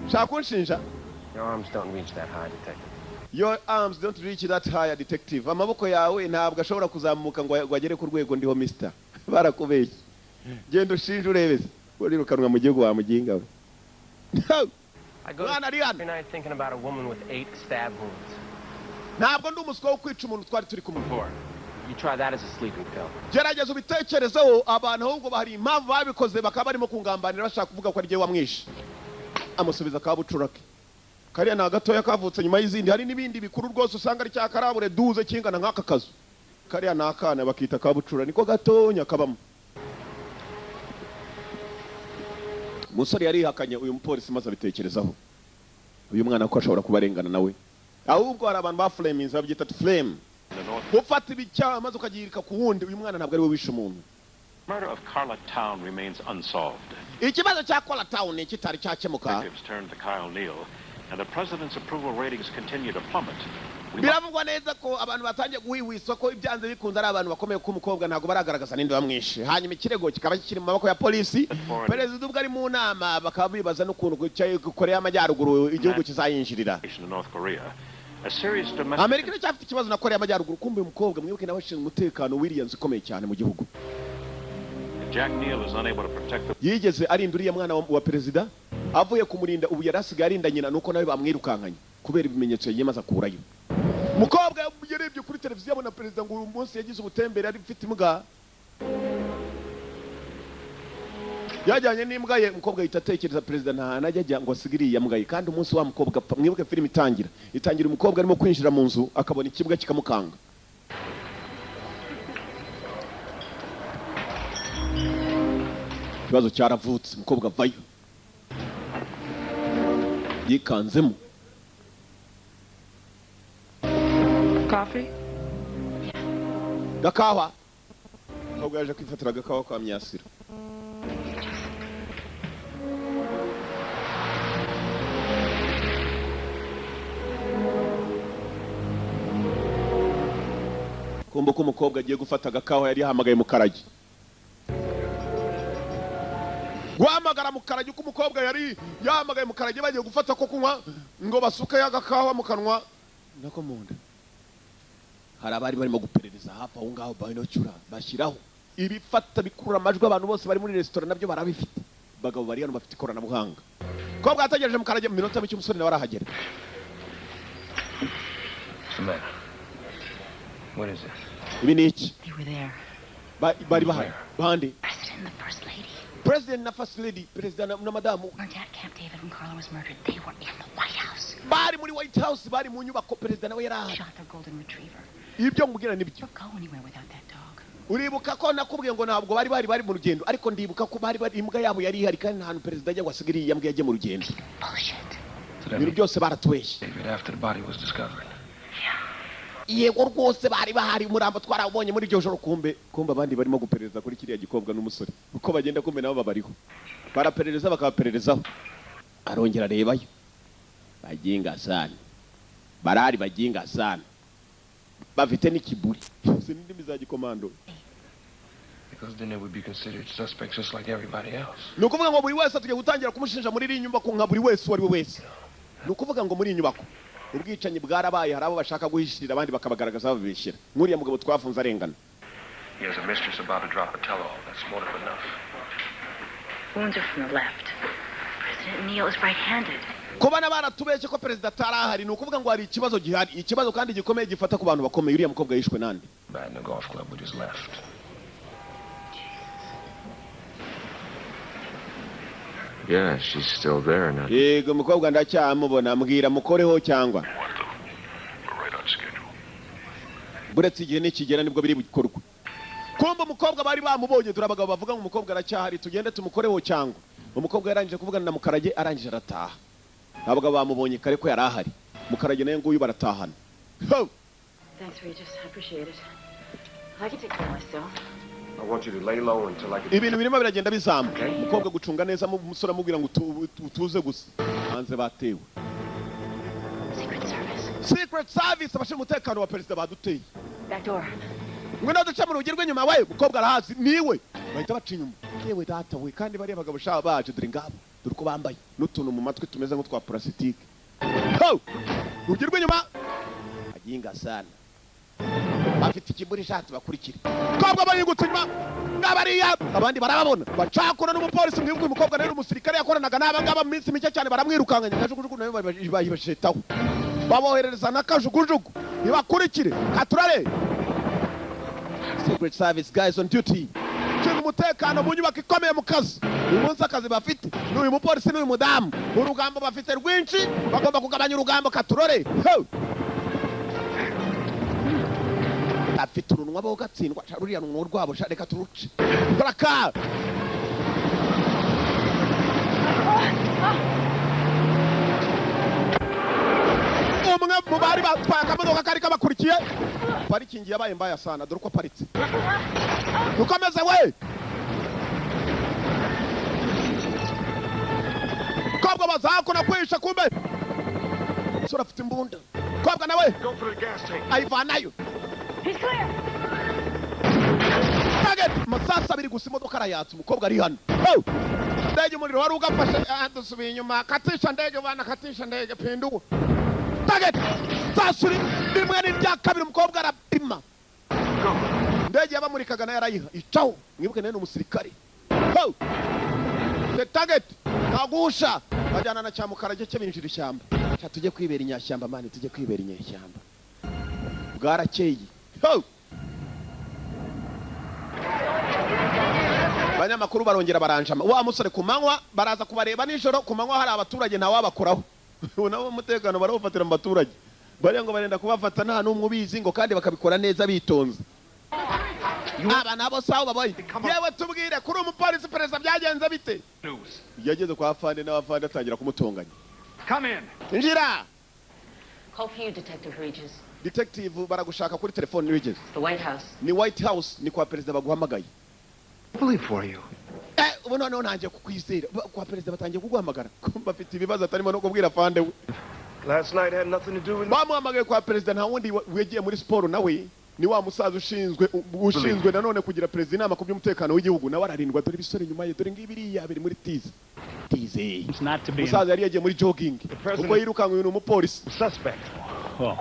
Shaka kunshinja? Your arms don't reach that high, detective. Your arms don't reach that high, detective. Amaboko yawe ntabwo ashobora kuzamuka ngo agere ku rwego ndiho mister. Barakubeshye. Genda ushinje urebeze. Urirukanwa mu gihugu wa muginga we. I go every night thinking about a woman with 8 stab wounds. Ntabwo ndi umuswa wo kwica umuntu twari turi kumwe. You try that as a sleeping pill. Gerageza ubitekerezeho abantu ahubwo bahari impamvu babikoze bakaba barimo kungambanira bashaka kuvuga ko ari jye wamwishe. Amusubiza kabucurake. Kariya na gatoya kavutse nyuma y'izindi hari n'ibindi bikuru rwose usanga ari cyakarabure duze kingana nk'aka kazu. Kariya na akana bakita kabucura niko gatonya kabamo. Umusore yarihakanye uyu mupolisi maze abitekerezaho. Uyu mwana ko ashobora kubarengana nawe. Ahubwo hari abantu ba flames babyita flame. Ufata ibicyaha maze ukagirika ku wundi uyu mwana ntabwo ari we wishe umuntu. Murder of Carla Town remains unsolved. Ikibazo cya Carla Town kitari cyakemuka. Detectives turned to Kyle Neal and the president's approval ratings continue to plummet. Biravugwa neza ko abantu batangiye guhihwiswa ko ibyanze bikunze ari abantu bakomeye ko umukobwa ntabwo baragaragaza ninde bamwishe. Hanyuma ikirego kikaba kikiri mu maboko ya polisi. Perezida ubwo ari mu nama bakaba bibaza n'ukuntu Korea y'Amajyaruguru igihugu kizayinjirira. Amerika iracyafite ikibazo na Korea y'Amajyaruguru. Kumbe uyu mukobwa mwibuke nawe ashinzwe umutekano w'iriya nzu ikomeye cyane mu gihugu. Jack Neal is unable to protect the yigeze arinda uriya mwana wa perezida avuye kumurinda ubu yarasigaye arinda nyina nuko nawe bamwirukankanye kubera ibimenyetso yiyemaza kurayo. Mukobwa yarebye kuri televiziyo abona perezida ngo uyu munsi yagize ubutembere ari mfite imbwa yajyanye n'imbwa ye. Umukobwa yita atekereza perezida nta hantu ajya ngo asigire iya mbwa ye kandi umunsi wa mukobwa apfa. Mwibuke filime itangira umukobwa arimo kwinjira mu nzu akabona ikibwa kikamukanga. Ikibazo cyaravutse umukobwa avayo yikanzemo. Coffee? Gakawa. Umukobwa yaje kwifatira agakawa kwa Myasiro. Kumbe ko umukobwa agiye gufata agakawa yari yahamagaye Mukarage. Guhamagara Mukarage uko umukobwa yari yahamagaye Mukarage bagiye gufata ko kunywa ngo basuke agakawa mu kanwa nako munda. Hari abari barimo guperereza hafi aho ngaho binocular bashyiraho ibifata bikurura amajwi abantu bose bari muri restaurant nabyo barabifite. Bagabo bari hano bafite ikoranabuhanga. Kobwa ategereje Mukarage mu minota mike umusore nawe arahagera. What is this? Ibi ni iki? They were there. Bari bahari. Bande? President and the first lady. President na first lady, president na madamu. Weren't at Camp David when Carla was murdered. They were in the White House. Bari muri White House, bari mu nyubako president nawe yari ahari. Shot their golden retriever. Ibyo nkubwira nibyo. Don't go anywhere without that dog. Uribuka ko nakubwiye ngo ntabwo bari mu rugendo ariko ndibuka ko bari imbwa yabo yari ihari kandi nta hantu president ajya gusigira iyi mbwa yagiye mu rugendo. Bullshit. Ibintu byose baratubeshye. David after the body was discovered. Yego rwose bari bahari umurambo twarawubonye muri iryo joro. Kumbe abandi barimo guperereza kuri kiriya gikobwa n'umusore uko bagenda kumbe nabo babariho baraperereza bakabapererezaho. Arongera arebayo baginga sana barari baginga sana bafite n'ikiburi sinindimi za gikomando. Because then they would be considered suspects just like everybody else. Ni ukuvuga ngo buri wese tugiye gutangira kumushinja muri iri nyubako nka buri wese uwo ari we wese. Ni ukuvuga ngo muri iyi nyubako ubwicanyi bwarabaye hari abo bashaka guhishirira abandi bakabagaragaza babibishyira. Nk'uriya mugabo twafunze arengana. He has a mistress about to drop a tell-all. That's motive enough. Wounds are from the left. President Neal is right-handed. Kuba baratubeshye ko perezida atarahari ni ukuvuga ngo hari ikibazo gihari, ikibazo kandi gikomeye gifata ku bantu bakomeye. Uriya mukobwa yishwe nande? Back in the golf club with his left. Yeah, she's still there now. Yego, umukobwa ndacyamubona. Mbwira mukoreho cyangwa We're right on schedule. Buretse igihe nikigera nibwo biri bukorwe. Kumva umukobwa bari bamubonye. Dore abagabo bavuga ngo umukobwa aracyahari, tugende tumukoreho cyangwa. Umukobwa yarangije kuvugana na Mukarage, arangije arataha. Abagabo bamubonye kare ko yari ahari. Mukarage nawe nguyu baratahana. Ho! Thanks, Regis. I appreciate it. I can take care of myself. I want you to lay low until I get. Ibintu birimo biragenda bizamuka. Umukobwa gucunga neza, umusore amubwira ngo utuze gusa. Hanze batewe. Secret Service. Secret Service, abashinzwe umutekano wa perezida baduteye. Back door. Ngwino duce mu rugi rw'inyuma we. Umukobwa arahazi niwe. Bahita baca inyuma. Yewe data we! Kandi bariya bagabo shaba baje, dore ngabo, dore uko bambaye n'utuntu mu matwi tumeze nk'utwa purasitike. Ho! Urugi rw'inyuma aginga sana, bafite ikiburi shatse bakurikire. Kobwa barigutse inyuma ngabariya, abandi barababona bacakura n'umupolisi. Mwibuke umukobwa rero umusirikare yakoranaga n'aba ngaba mu minsi mike cyane baramwirukankanya. Kajugujugu nayo bayibashetaho, baboherereza na kajugujugu ibakurikire katurare. Secret Service guys on duty, ushinzwe umutekano mu nyubako ikomeye mu kazi. Uyu munsi akazi bafite ni uyu mupolisi n'uyu mudamu. Urugambo bafite rwinshi, bagomba kugabanya urugambo katurore. Ho! Afite urunwa bo gatsindwa. Sha, ruriya runwa rwabo sha, reka turuce baraka. Umwe mu bari batwaye akamodoka kari kabakurikiye, parikingi yabaye mbaya sana, dore uko aparitse. Dukomeze we. Kobwa bazakuna kwisha, kumbe sura afite imbunda. Kobwa nawe Go for the gas tank. ayivanayo. He's clear. Target, amasasu abiri gusa, imodoka arayatsa. Umukobwa ari hano. Oh! Ndege umuriro wari ugafashe. Ah, dusubiye inyuma. Katisha ndege bana, katisha ndege, pinduwe. Target, sasu rimwe n'irya kabiri, umukobwa arapima. Ndege yabamurikaga nayo arayiha icaho. Mwibuke nawe ni umusirikare. Oh! The target ntagusha bajyana na cyamukarage cye, binjira ishyamba. Sha, tujye kwibera inyashyamba man, tujye kwibera inyeshyamba. Bwarakeye. Ho! Abanyamakuru barongera baranjama wa musore. Ku manywa baraza kubareba nijoro, ku manywa hari abaturage, ntawabakoraho. Ubu nabo umutekano barawufatira mu baturage. Bariya ngo barenda kubafata nta n'umwe ubizi, ngo kandi bakabikora neza bitonze. Aba nabo sawa babaye. Yewe, tubwire kuri umupolisi, perezida byagenze bite? News. Yageze kwa afande n'abafande atangira kumutonganya. Come in. Injira. Call for you, Detective Regis. Detective, baragushaka kuri telefone Regis. The White House. Ni White House, ni kwa perezida baguhamagaye. Believe for you. Ubu noneho ntangiye kukwizera. Kwa perezida batangiye kuguhamagara. Kumva afite ibibazo atarimo no kubwira afande we. Last night had nothing to do with me. Bamuhamagaye kwa perezida, nta wundi wegiye muri siporo nawe ni wa musaza ushinzwe nanone kugira perezida inama ku by'umutekano w'igihugu. Nawe ararindwa, dore ibisore inyuma ye, dore ngibiriya biri muri tize tize. It's not to be. Umusaza yari yagiye muri jogging ubwo yirukanka. Uyu ni umupolisi. Suspect. Oh.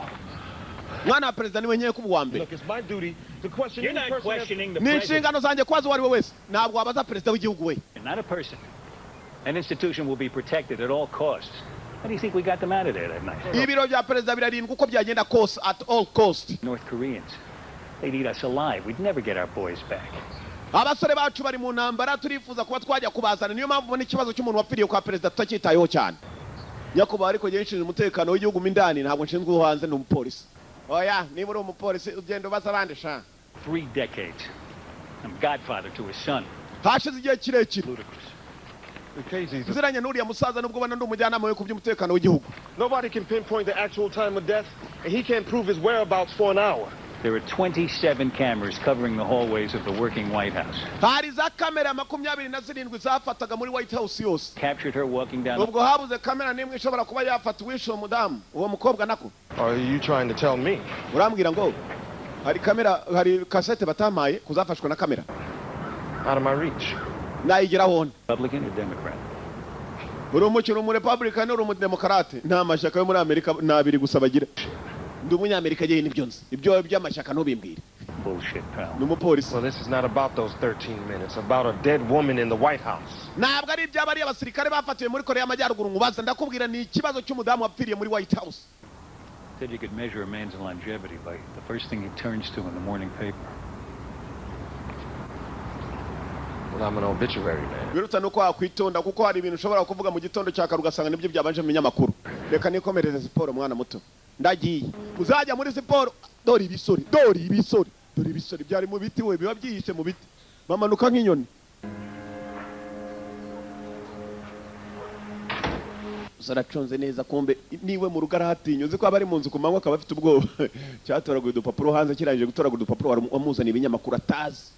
Mwana wa perezida niwe ngiye kuba uwa mbere. Look, it's my duty to question You're any not person. Questioning the Ni president. inshingano zanjye kubaza uwo ari we wese, ntabwo wabaza perezida w'igihugu we. Not a person. An institution will be protected at all costs. How do you think we got them out of there that night? Ibiro bya perezida birarindwa uko byagenda kose, at all cost. North Koreans. They'd eat us alive. We'd never get our boys back. Abasore bacu bari mu ntambara, turifuza kuba twajya kubazana. Niyo mpamvu ubona ikibazo cy'umuntu wapfiriye kwa perezida tutacyitayeho cyane, nyakubahwa. Ariko njyewe nshinzwe umutekano w'igihugu mo indani, ntabwo nshinzwe uwo hanze, ni umupolisi. Oya, niba uri umupolisi ugenda ubaza abandi sha. 3 decades. I'm godfather to his son. Hashize igihe kirekire. Ludicrous. The case is Nziranye n'uriya musaza, nubwo ubona ndi umujyanama we ku by'umutekano w'igihugu. Nobody can pinpoint the actual time of death, and he can't prove his whereabouts for an hour. There are 27 cameras covering the hallways of the working White House. Hari za kamera 27 zafataga muri White House yose. Captured her walking down the Ubwo habuze kamera n'imwe ishobora kuba yafata uwishe uwo mudamu, uwo mukobwa nako. Are you trying to tell me? Urambwira ngo hari kamera, hari kasete batamaye kuzafashwa na kamera? Out of my reach. Nayigeraho nte? Republican or Democrat? Uri umukino umurepublican, uri umudemokarate? Nta mashyaka yo muri Amerika, ni abiri gusa bagira. Ndi umunyamerika agiye, nibyo nzi. Ibyo by'amashyaka ntubimbwire. Bullshit, pal. Ni umupolisi. Well, this is not about those 13 minutes. About a dead woman in the White House. Ntabwo ari iby'abariya basirikare bafatiwe muri Korea y'Amajyaruguru nkubaza. Ndakubwira ni ikibazo cy'umudamu wapfiriye muri White House. Said you could measure a man's longevity by the first thing he turns to in the morning paper. Well, I'm an obituary man. Biruta nuko wakwitonda, kuko hari ibintu ushobora kuvuga mu gitondo cya kare ugasanga nibyo byabanje mu binyamakuru. Reka nikomereze siporo, mwana muto, ndagiye. Uzajya muri siporo. Dore ibisore, dore ibisore, dore ibisore byari mu biti we, biba byihishe mu biti, bamanuka nk'inyoni. Aracunze neza, kumbe niwe mu rugo arahatinya. Uzi ko aba ari mu nzu ku manywa akaba afite ubwoba. Cyatoraguye udupapuro hanze, kirangije gutoragura udupapuro wamuzaniye ibinyamakuru atazi.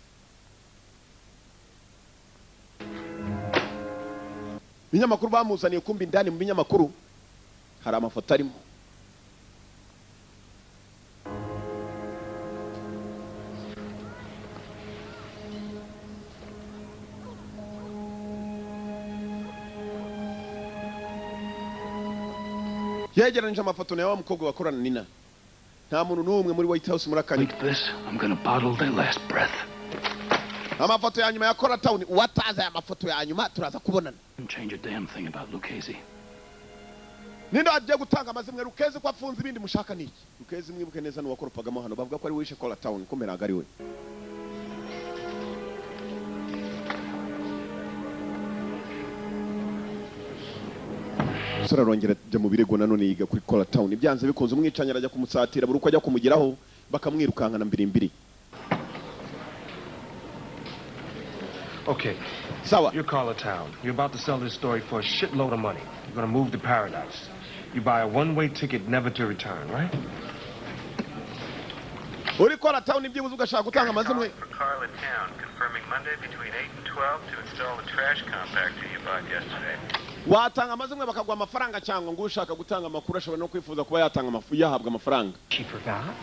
Ibinyamakuru bamuzaniye, kumbe indani mu binyamakuru hari amafoto arimo. Yegeranyije amafoto nawe wa mukobwa bakorana Nina. Nta muntu n'umwe muri White House muri akanya. Like this, I'm gonna bottle their last breath. Amafoto ya nyuma ya Cora Town, uwataza aya mafoto ya nyuma turaza kubonana. Didn't change a damn thing about Lucchese. Ninde agiye gutanga amazimwe? Lucchese ko afunze, ibindi mushaka niki? Lucchese mwibuke neza n'uwakoropagamo hano, bavuga ko ari wishe Cora Town, kumbe ntabwo ari we. Umusore arongera ajya mu birego nanone, yiga kuri Cora Town. Ibyanze bikunze umwicanyi arajya kumusatira, buri uko ajya kumugeraho bakamwirukankana mbiri mbiri. Okay. Sawa. You're Carla Town. You're about to sell this story for a shitload of money. You're gonna move to paradise. You buy a one-way ticket never to return, right? Uri Cora Town, byibuze ugashaka gutanga amazimwe. For Carla Town, confirming Monday between 8 and 12 to install the trash compactor you bought yesterday. Watanga amazimwe bakaguha amafaranga, cyangwa ngo ushaka gutanga amakuru ashobora no kwifuza kuba yatanga amafu, yahabwa amafaranga. She forgot?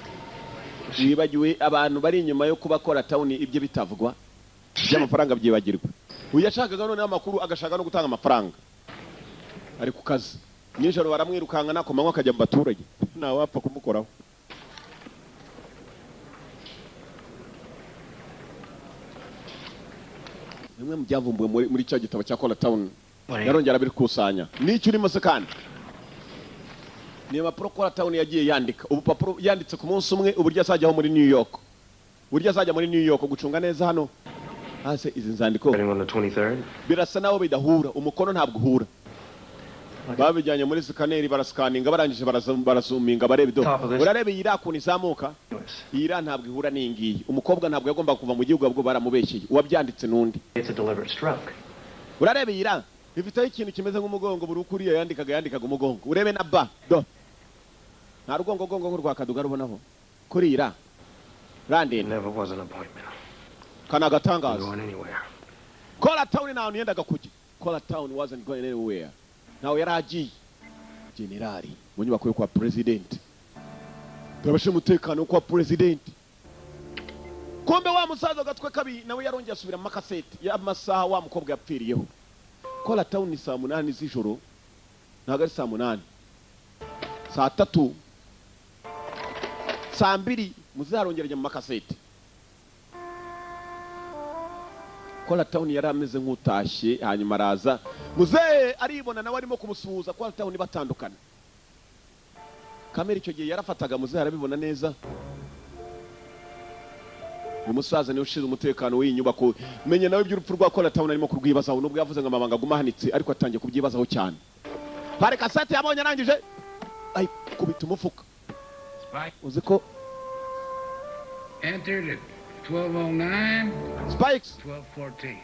Wibagiwe abantu bari inyuma yo kuba Cora Town, ibyo bitavugwa by'amafaranga byibagirwa. Uyu yashakaga noneho amakuru, agashaka no gutanga amafaranga. Ari ku kazi nijoro baramwirukanka, nako manywa akajya mu baturage, ntawapfa kumukoraho. Bimwe mu byavumbuwe muri cya gitabo cya Cora Town yarongera abikusanya. N'icyo urimo se kandi ni impapuro Cora Town yagiye yandika, ubupapuro yanditse ku munsi umwe, uburyo azajyaho muri New York, uburyo azajya muri New York gucunga neza hano. Hase izi nzandiko Starting on the 23rd? birasa naho bidahura, umukono ntabwo uhura. Babijyanye muri scanner, barasikaninga, barangije barazuminga, bareba ido. Top of this. Urareba iyi iriya kuntu izamuka, iyi iriya ntabwo ihura n'iyi ngiyi. Umukobwa ntabwo yagombaga kuva mu gihugu, ahubwo baramubeshyeye, uwabyanditse n'undi. It's a deliberate stroke. Urareba iyi iriya ifiteho ikintu kimeze nk'umugongo, buri uko uriya yandikaga umugongo. Urebe na ba do, nta rugongogongo nk'urwa Kaduga rubonaho kuri iyi ra randende. Never was an appointment. Kana agatangaza. Going anywhere. Cora Town nta hantu yendaga kujya. Cora Town wasn't going anywhere, ntawe yari agiye. Generali mu nyubako yo kwa president, turabashe umutekano wo kwa president. Kumbe wa musaza gatwe kabi nawe yarongeye asubira mu makasete y'amasaha wa mukobwa yapfiriyeho. Cora Town ni saa 8 z'ijoro, ntabwo ari saa 8, saa 3, saa 2, muzarongera ajya mu makasete. Cora Town yari ameze nk'utashye, hanyuma araza muzehe aribona nawe arimo kumusuhuza. Cora Town batandukana kamera icyo gihe yarafataga, muzehe arabibona neza. Uyu musaza niwe ushinzwe umutekano w'iyi nyubako. Menye nawe iby'urupfu rwa Cora Town arimo kurwibazaho, nubwo yavuze ngo amabanga aguma ahanitse, ariko atangiye kubyibazaho cyane. Pare kasete yabonye arangije ayikubita umufuka. Uzi ko Entered at 12:09. Spikes. 12:14.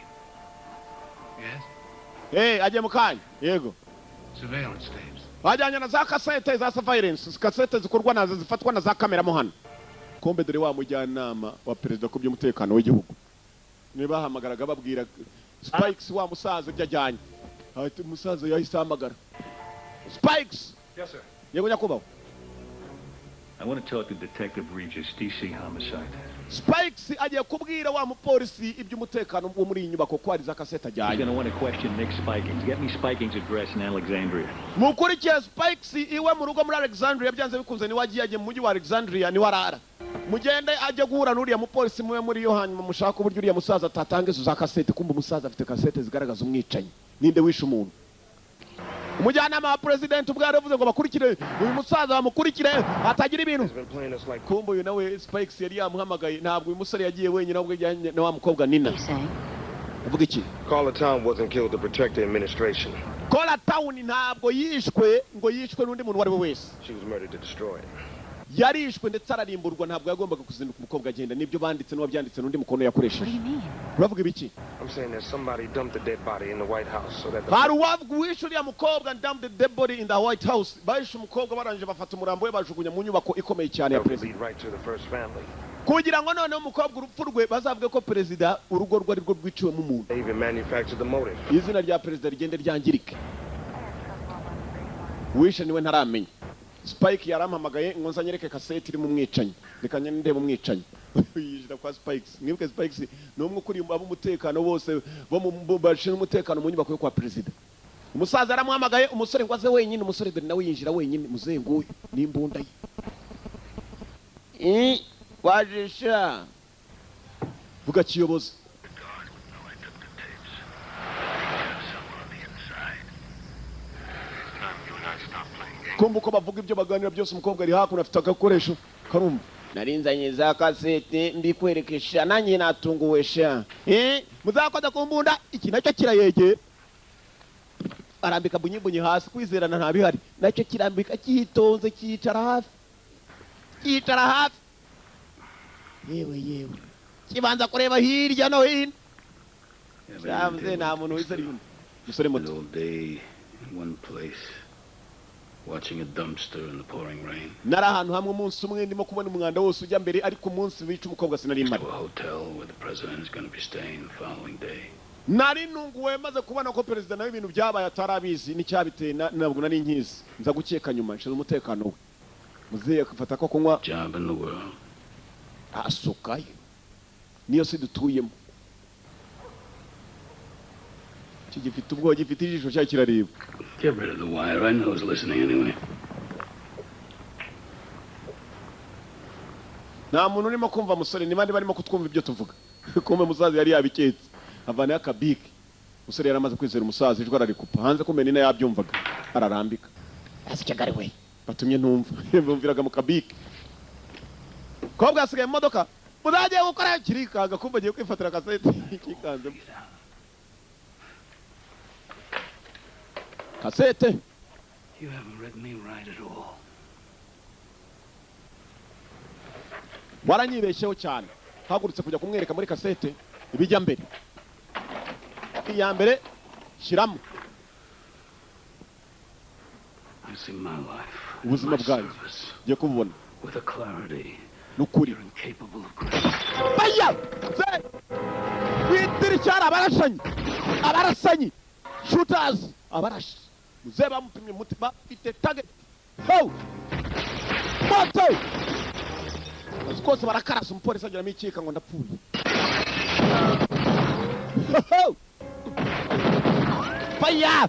Yes? Agiye mu kanya. Yego. Surveillance tapes. Bajyanye na za kasete za surveillance, kasete zikorwa na zifatwa na za kamera mo hano. Kombe dore wa mujyanama wa perezida ku by'umutekano w'igihugu, niba bahamagaraga babwira Spikes wa musaza ibyo ajyanye. Ati umusaza yahise ahamagara Spikes. Yes, sir. Yego nyakubahwa. I want to talk to Detective Regis, DC Homicide. Spikes agiye kubwira wa mupolisi iby'umutekano wo muri iyi nyubako ko hari za kasete He's ajyanye. going to want to question Nick Spikings. Get me Spikings' address in Alexandria. Mukurikiye Spikes iwe mu rugo muri Alexandria, byanze bikunze niwe agiye, agiye mu mujyi wa Alexandria niwe arara. Mugende ajye guhura n'uriya mupolisi muwe muri yo, hanyuma mushaka uburyo uriya musaza atatanga izo za kasete. Kumva umusaza afite kasete zigaragaza umwicanyi, ninde wishe umuntu. Umujyanama wa president ubwo yaravuze ngo bakurikire uyu musaza, bamukurikire atagira ibintu. He's been playing us like Kumbe uyu nawe Spikes yari yamuhamagaye. Ntabwo uyu musore yagiye wenyine, ahubwo yajyanye na wa mukobwa Nina. Uvuga iki? Carla Town wasn't killed to protect the administration. Carla Town ntabwo yishwe ngo yishwe n'undi muntu uwo ari we wese. She was murdered to destroy it. Yarishwe ndetse ararimburwa, ntabwo yagombaga kuzinduka umukobwa agenda. Nibyo banditse n'uwabyanditse n'undi mukono yakoresheje. Uravuga ibiki? I'm saying that somebody dumped the dead body in the White House so that the Hari uwavuga uwishe uriya mukobwa, dumped the dead body in the White House. Bahishe umukobwa, barangije bafata umurambo we bajugunya mu nyubako ikomeye cyane ya that would perezida, lead right to the first family. Kugira ngo noneho umukobwa urupfu rwe bazavuge ko perezida urugo rwe arirwo rwiciwemo umuntu. They even manufactured the motive. Izina rya perezida rigende ryangirike. Uwishe niwe ntaramenya. Spike yarampamagaye ngo nzanyereke kasete irimo umwicanyi. Reka njye ndebe umwicanyi. Yinjira kwa Spikes. Mwibuke Spikes ni umwe ukuriye ab'umutekano bose bo mu bashinzwe umutekano mu nyubako yo kwa perezida. Umusaza yaramuhamagaye, umusore ngo aze wenyine. Umusore dore nawe yinjira wenyine. Muzehe nguyu n'imbunda ye. Wajisha vuga kiyobozi. Kumva uko bavuga ibyo baganira byose, umukobwa ari hakuno afite agakoresho karumva. Narinzanye za kasete mbikwerekesha, nanjye natunguwe sha. Muzakoza ku mbunda, iki nacyo kirayegera. Arambika bunyibunyi hasi, kwizerana nta bihari. Nacyo kirambika cyitonze, cyicara hafi, cyicara hafi. Yewe yewe, kibanza kureba hirya no hino. Shamze nta muntu wizera undi musore muto. All day in one place, watching a dumpster in the pouring rain. Nari ahantu hamwe umunsi umwe ndimo kubona umwanda wose ujya mbere, ariko umunsi wica umukobwa sinari mpari. To a hotel where the president is going to be staying the following day. Nari nunguwe maze kubona ko perezida nawe ibintu byabaye atarabizi n'icyabiteye, ntabwo nari nkizi. Nza gukeka nyuma nshinzwe umutekano we. Muzehe akafata ko kunywa Job in the world. asukayo. Niyo si dutuyemo. Iki gifite ubwoba, gifite ijisho cya kirareba. Get rid of the wire. I know who's listening anyway. Nta muntu urimo kumva musore, ni bande barimo kutwumva ibyo tuvuga. Kumbe musaza yari yabiketse. Avana akabike. Musore yaramaze kwizera umusaza, ijwi ararikupa hanze, kumbe nina yabyumvaga. Ararambika. Asicyagari we. Batumye ntumva. Bumviraga mu kabike. Kobwa asigaye mu modoka. Muzagiye gukora kirikaga, kumbe agiye kwifatira kasete kikanze. Kasete. You haven't read me right at all. Waranyibeshyeho cyane. Hagurutse kujya kumwereka muri kasete ibijya mbere. Iya mbere shyiramo. I see my life. Ubuzima bwanjye ngiye kububona with a clarity n'ukuri. You're incapable of grasping. Baya! Ze! Idirishya hari abarasanyi. Abarasanyi. Shooters. Abarashi. Muzehe bamupimye umutima bafite target. Ho! Moto! Akazi kose barakarasa, umupolisi ageramo ikika ngo ndapfuye. Ho! Fire!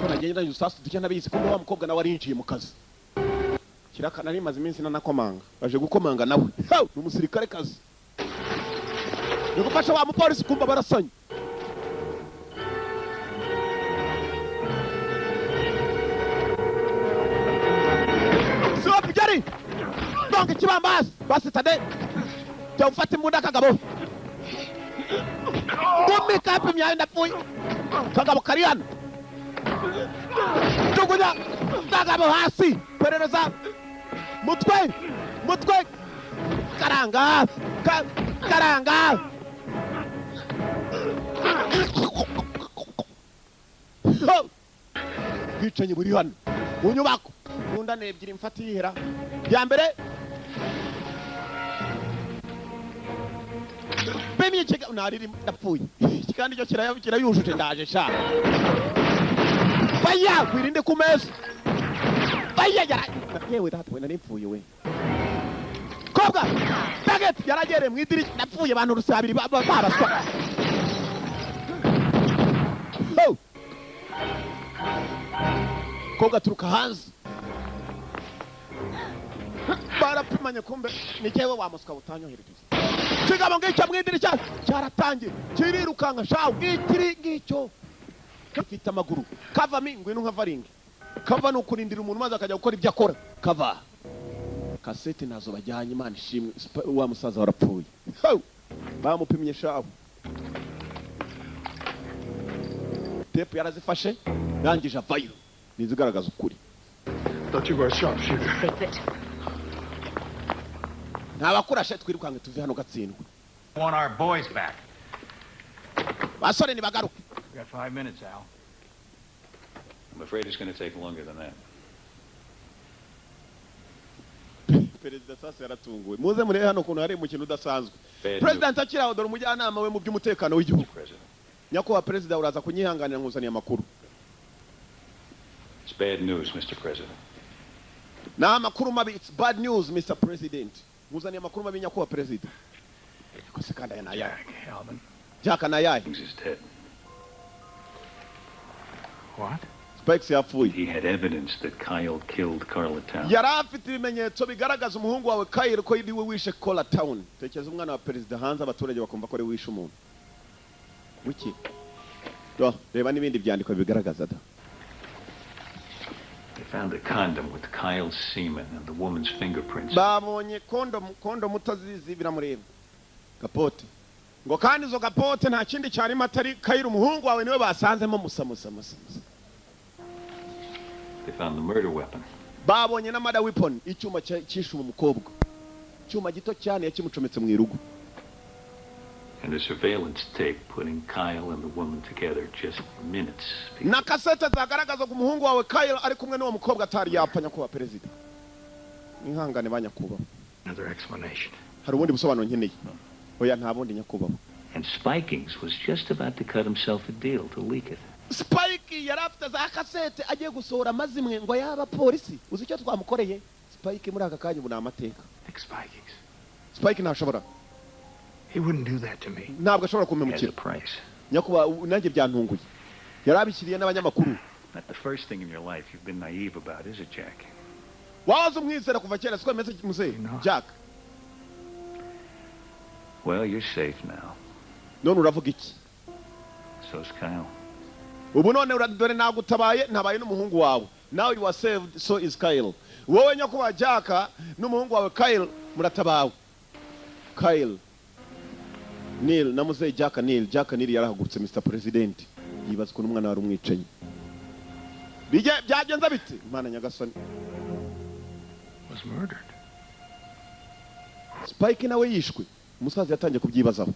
Ko nagenda usasu duke ntabizi, kumbe wa mukobwa nawe arinjiye mu kazi. Kiraka nari maze iminsi nanakomanga. Baje gukomanga nawe. Ho! Ni umusirikare kazi. Ni gufasha wa mupolisi, kumva barasanye. Siwa pigari! Donge kibambasi! Basitade! Jya ufata imbunda kagabo. Gumi kapimye ayo ndapfuye. Kagabo kari hano. Jugunya kagabo hasi. Perereza. Mutwe! Mutwe! Karanga! Karanga! Ho! Bwicanyi buri hano mu nyubako. Nkunda ebyiri mfata yihera. Ya mbere pimye ikiga nariri ndapfuye. Iki kandi cyo kirayujuje ndaje sha. Faya wirinde ku meza. Faya yara yewe data we nari mpfuye we. Kobwa target yaragereye mu idirishya ndapfuye, abantu rusabiri baraswa. Ho! Kobwa turuka hanze. Barapimanye kumbe ni cyewe wa muswa utanyohereje. Kigabo ngicyo mu idirishya cyaratangiye kirirukanka shawo ngikiri ngicyo gifite amaguru. Kava mi ngwino nka varingi. Kava ni ukurindira umuntu maze akajya gukora ibyo akora. Kava. Kasete nazo bajyanye, Imana ishimwe, wa musaza warapfuye. Ho! Bamupimye shaho, tape yarazifashe, yangije avayo nizigaragaza ukuri. Thought you were a sharpshooter. Ntabakurashe, twirukange tuve hano gatsindwa. Want our boys back. Basore nibagaruke. We got 5 minutes, Al. I'm afraid it's going to take longer than that. Perezida sasa yaratunguwe. Muze murebe hano ukuntu hari umukino udasanzwe. Bad news, President akiri aho, dore umujyanama we mu by'umutekano w'igihugu. President. Nyakubahwa perezida, uraza kunyihanganira, nkuzaniye amakuru. It's bad news, Mr. President. Ni amakuru mabi. It's bad news, Mr. President. Nkuzaniye amakuru mabi, nyakubahwa perezida. Ariko se kandi aya ni ayahe? Jack, Alvin. Jack ni ayahe? Spikings is dead. What? Spikes yapfuye. He had evidence that Kyle killed Carla Town. Yari afite ibimenyetso bigaragaza umuhungu wawe Kyle ko yiriwe wishe Cola Town. Tekereza umwana wa perezida hanze, abaturage bakumva ko ari we wishe umuntu. Wiki do, reba n'ibindi byandiko bigaragaza da. They found a condom with Kyle's semen and the woman's fingerprints. Babonye kondomu, kondomu utazizi biramureba, kapote ngo kandi izo kapote nta kindi cyarimo atari Kyle umuhungu wawe, niwe basanzemo musa musa musa musa. They found the murder weapon. Babonye na murder weapon, icyuma cyishe uwo mukobwa, icyuma gito cyane yakimucometse mu irugu. And a surveillance tape putting Kyle and the woman together just minutes. Na kasete zagaragaza ko umuhungu wawe Kyle ari kumwe n'uwo mukobwa atari yapfa. Nyakubahwa perezida, mwihangane ba nyakubahwa. Another explanation. Hari ubundi busobanuro nkeneye? Oya, nta bundi, nyakubahwa. And Spikings was just about to cut himself a deal to leak it. Spike yari afite za kasete agiye gusohora amazimwe ngo yaba polisi. Uzi icyo twamukoreye Spike muri aka kanya? Ubu ni amateka. Nick Spikings. Spike ntashobora. He wouldn't do that to me. Ntabwo ashobora Has kumpemukira. a price. Nyakubahwa, nanjye byantunguye, yari abishyiriye n'abanyamakuru. Not the first thing in your life you've been naive about, is it, Jack? Wahoze umwizera kuva kera, siko bimeze muzehe Jack? Well, you're safe now. None uravuga iki? So's Kyle. Ubu none dore nagutabaye, ntabaye n'umuhungu wawe. Now you are saved, so is Kyle. Wowe nyakubahwa Jack n'umuhungu wawe Kyle muratabawe. Kyle Neil na muzehe Jack Neil. Jack Neil yarahagurutse. Mr President yibaza ukuntu umwana wari umwicanyi. Byagenze bite, Imana nyagasani? Was murdered. Spike nawe yishwe. Umusaza yatangiye kubyibazaho.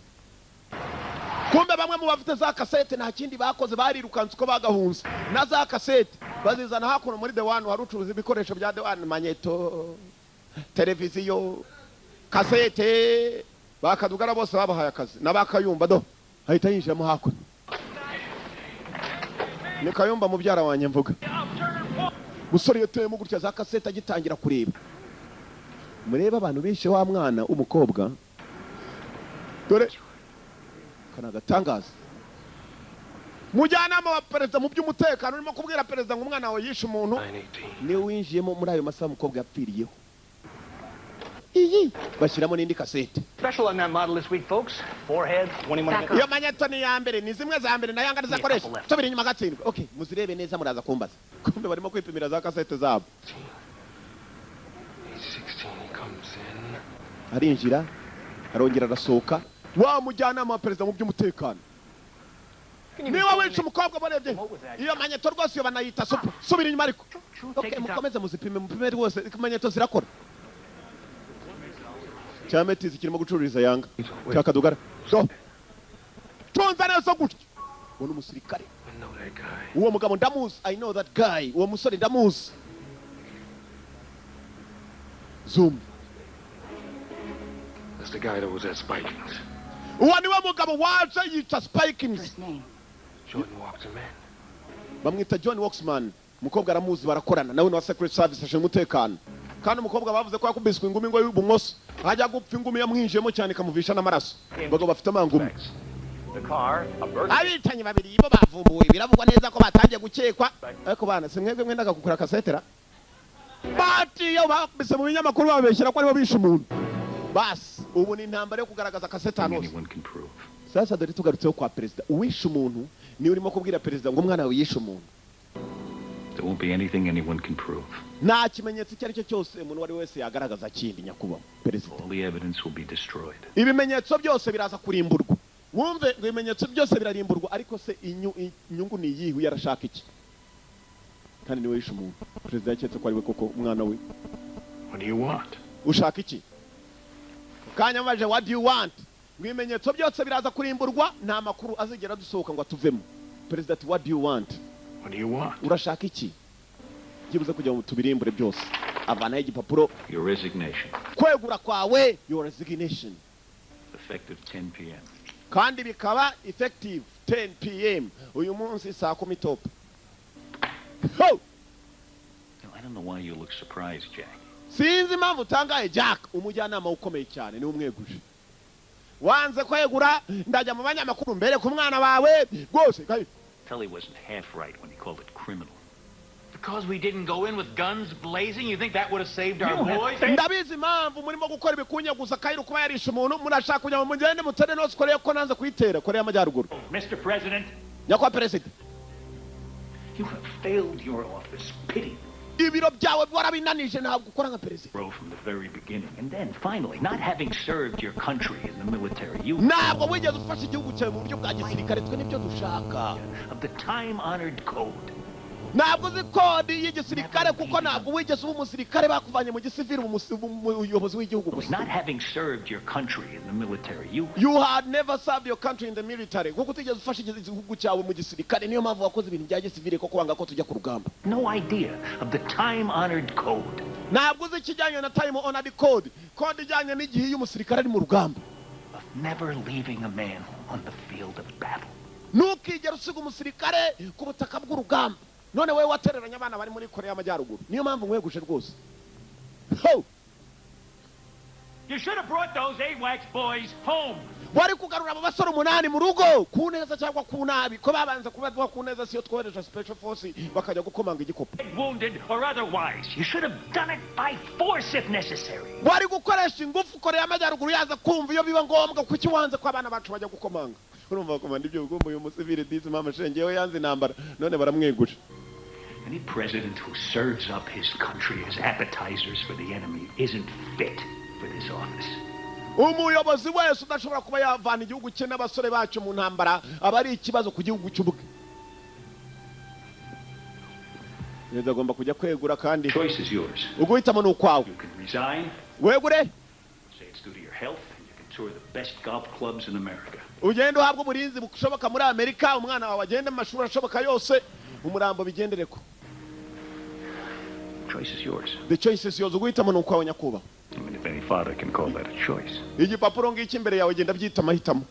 Kumbe bamwe mu bafite za kasete nta kindi bakoze, barirukanse uko bagahunze na za kasete bazizana hakuno muri The One. Wari ucuruza ibikoresho bya The One, manyeto, televiziyo, kasete. Bakadugara bose babahaye akazi n'abakayumba do ahita yinjiramo hakuno. Ni Kayumba mubyara wanjye mvuga. Musore yateyemo gutya za kasete agitangira kureba. Murebe abantu bishe wa mwana w'umukobwa. Dore kana agatangaza. Mujyanama wa perezida mu by'umutekano urimo kubwira perezida ngo umwana wawe yishe umuntu, niwe winjiyemo muri ayo masaha umukobwa yapfiriyeho. Iyi bashyiramo n'indi kasete. Special on that model this week, folks. Four heads, 21. Iyo manyeto ni iya mbere, ni zimwe za mbere na yanga nizakoresha. Tubiri inyuma gatsindwa. Okay, muzirebe neza, muraza kumbaza. Kumbe barimo kwipimira za kasete zabo. 8:16, he comes in. Arinjira, arongera arasohoka. Wa mujyanama wa perezida mu by'umutekano niba wica umukobwa, barebye iyo manyeto rwose, iyo banayita super. Subira inyuma ariko. Okay, mukomeze muzipime, mupime rwose, manyeto zirakora. Cyametizi kirimo gucururiza yanga cyakadugara so tunza neza gutya. Uwo ni umusirikare. I know that guy. Uwo mugabo ndamuzi. I know that guy. Uwo musore ndamuzi. Zoom. That's the guy that was at Spikings. Uwo niwe mugabo waje yica Spikings. Jordan walked him in. Bamwita John Waxman. Umukobwa aramuzi, barakorana nawe, ni wa Secret Service, ashinzwe umutekano. Kandi umukobwa bavuze ko yakubiswe ingumi ngo y'ubumoso, ajya gupfa ingumi yamwinjiyemo cyane ikamuvisha n'amaraso. Abagabo bafite amangumi. The car, a burger. Abicanyi babiri bo bavumbuwe, biravugwa neza ko batangiye gukekwa. Ariko bana, si mwebwe mwendaga kugura kasetera baciye bakubise mu binyamakuru babeshyira ko aribo bishe umuntu? Basi ubu ni intambara yo kugaragaza kasete ahantu hose. Anyone can prove. Sasa dore tugarutseho kwa perezida. Uwishe umuntu niwe urimo kubwira perezida ngo umwana wawe yishe umuntu. There won't be anything anyone can prove. Nta kimenyetso icyo ari cyo cyose umuntu uwo ari we wese yagaragaza kindi, nyakubahwa perezida. All the evidence will be destroyed. Ibimenyetso byose biraza kurimburwa. Wumve ngo ibimenyetso byose birarimburwa, ariko se inyungu ni iyihe? Yarashaka iki? Kandi niwe yishe umuntu. Perezida yaketse ko ari we koko umwana we. What do you want? Ushaka iki? Kanya maje, what do you want? Ngo ibimenyetso byose biraza kurimburwa, nta makuru azigera dusohoka ngo atuvemo. Perezida ati, what do you want? What do you want? Urashaka iki? Byibuze kugira ngo tubirimbure byose. Avanaho igipapuro. Your resignation. Kwegura kwawe, your resignation. Effective 10 p.m. Kandi bikaba effective 10 p.m. uyu munsi saa 10 top. Ho! Now, I don't know why you look surprised, Jack. Sinzi impamvu utangaye, Jack. Umujyanama ukomeye cyane niwe umweguje. Wanze kwegura, ndajya mu banyamakuru mbere ku mwana wawe rwose. Tully wasn't half right when he called it criminal. Because we didn't go in with guns blazing, you think that would have saved our boys? Ndabizi impamvu murimo gukora ibikunyaguza. Kayiro kuba yarishe umuntu, murashaka kugira ngo mugende mutere North Korea ko nanze kuyitera Korea y'Amajyaruguru. Mr. President, Nyakubahwa perezida, you have failed your office. Pity. Ibiro byawe warabinanije, ntabwo ukora nka perezida. Roe from the very beginning. And then, finally, not having served your country in the military, you Ntabwo wigeze ufasha igihugu cyawe mu buryo bwa gisirikare, twe nibyo dushaka. of the time-honored code. Ntabwo uzi kodi y'igisirikare kuko ntabwo wigeze uba umusirikare, bakuvanye mu gisivili umuyobozi w'igihugu gusa. Not having served your country in the military, you You had never served your country in the military, kuko utigeze ufasha igihugu cyawe mu gisirikare, niyo mpamvu wakoze ibintu bya gisivili ko kwanga ko tujya ku rugamba. no idea of the time-honored code. Ntabwo uzi ikijyanye na time honored code, code ijyanye n'igihe iyo umusirikare ari mu rugamba. Of never leaving a man on the field of battle. Ntukigere usiga umusirikare ku butaka bw'urugamba. None wowe watereranye abana bari muri Korea y'Amajyaruguru, niyo mpamvu nkweguje rwose. Ho! You should have brought those AWACS boys home. Wari kugarura abo basore 8 mu rugo ku neza cyangwa ku nabi, ko babanza kubaduha ku neza, siyo twohereje special force bakajya gukomanga igikopo. Wounded or otherwise. You should have done it by force if necessary. Wari gukoresha ingufu Korea y'Amajyaruguru yaza kumva iyo biba ngombwa. Kuki wanze ko abana bacu bajya gukomanga? Urumva bakomanda ibyo bigomba. Uyu musivile disi mama shengewe yanze intambara, none baramweguje. Any president who serves up his country as appetizers for the enemy isn't fit for this office. Umuyobozi wese udashobora kuba yavana igihugu cye n'abasore bacyo mu ntambara aba ari ikibazo ku gihugu cy'ubwe. Perezida agomba kujya kwegura kandi. Choice is yours. Uguhitamo ni ukwawe. You can resign, Wegure, say it's due to your health, and you can tour the best golf clubs in America. Ugende uhabwe uburinzi bushoboka muri Amerika, umwana wawe agende mu mashuri ashoboka yose, umurambo bigendere ko. Choice is yours. The choice is yours. Uguhitamo ni ukwawe, nyakubahwa. I mean, if any father can call that a choice. Igipapuro ngiki imbere yawe, genda byita amahitamo.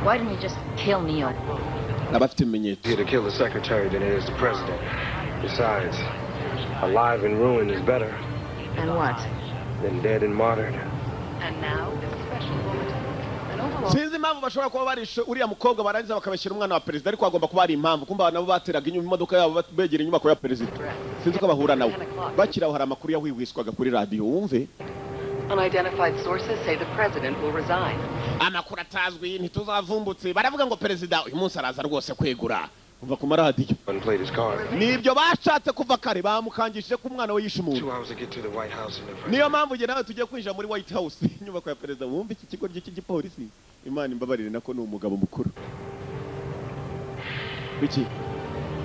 Why didn't you just kill Neil? Abafite ibimenyetso. Easier to kill the secretary than it is the president. Besides, alive and ruined is better And what? than dead and martyred. And now, this special bulletin. An overall Sinzi impamvu bashobora kuba barishe uriya mukobwa barangiza bakabashyira umwana wa perezida, ariko hagomba kuba hari impamvu. Kumva nabo bateraga inyuma imodoka yabo begera inyubako ya perezida, sinzi ko bahura nawe bakiri aho. Hari amakuru yahwihwiswaga kuri radiyo, wumve. Unidentified sources say the president will resign. Amakuru atazwi, ntituzavumbutse, baravuga ngo perezida uyu munsi araza rwose kwegura. Umva ku maradiyo. And played his card. Nibyo bashatse kuva kare, bamukangishije ko umwana we yishe umuntu. 2 hours to get to the White House and the Niyo mpamvu njye nawe tugiye kwinjira muri White House, inyubako ya perezida. Wumva iki kigo cy'igipolisi, Imana imbabarire, nako ni umugabo mukuru iki.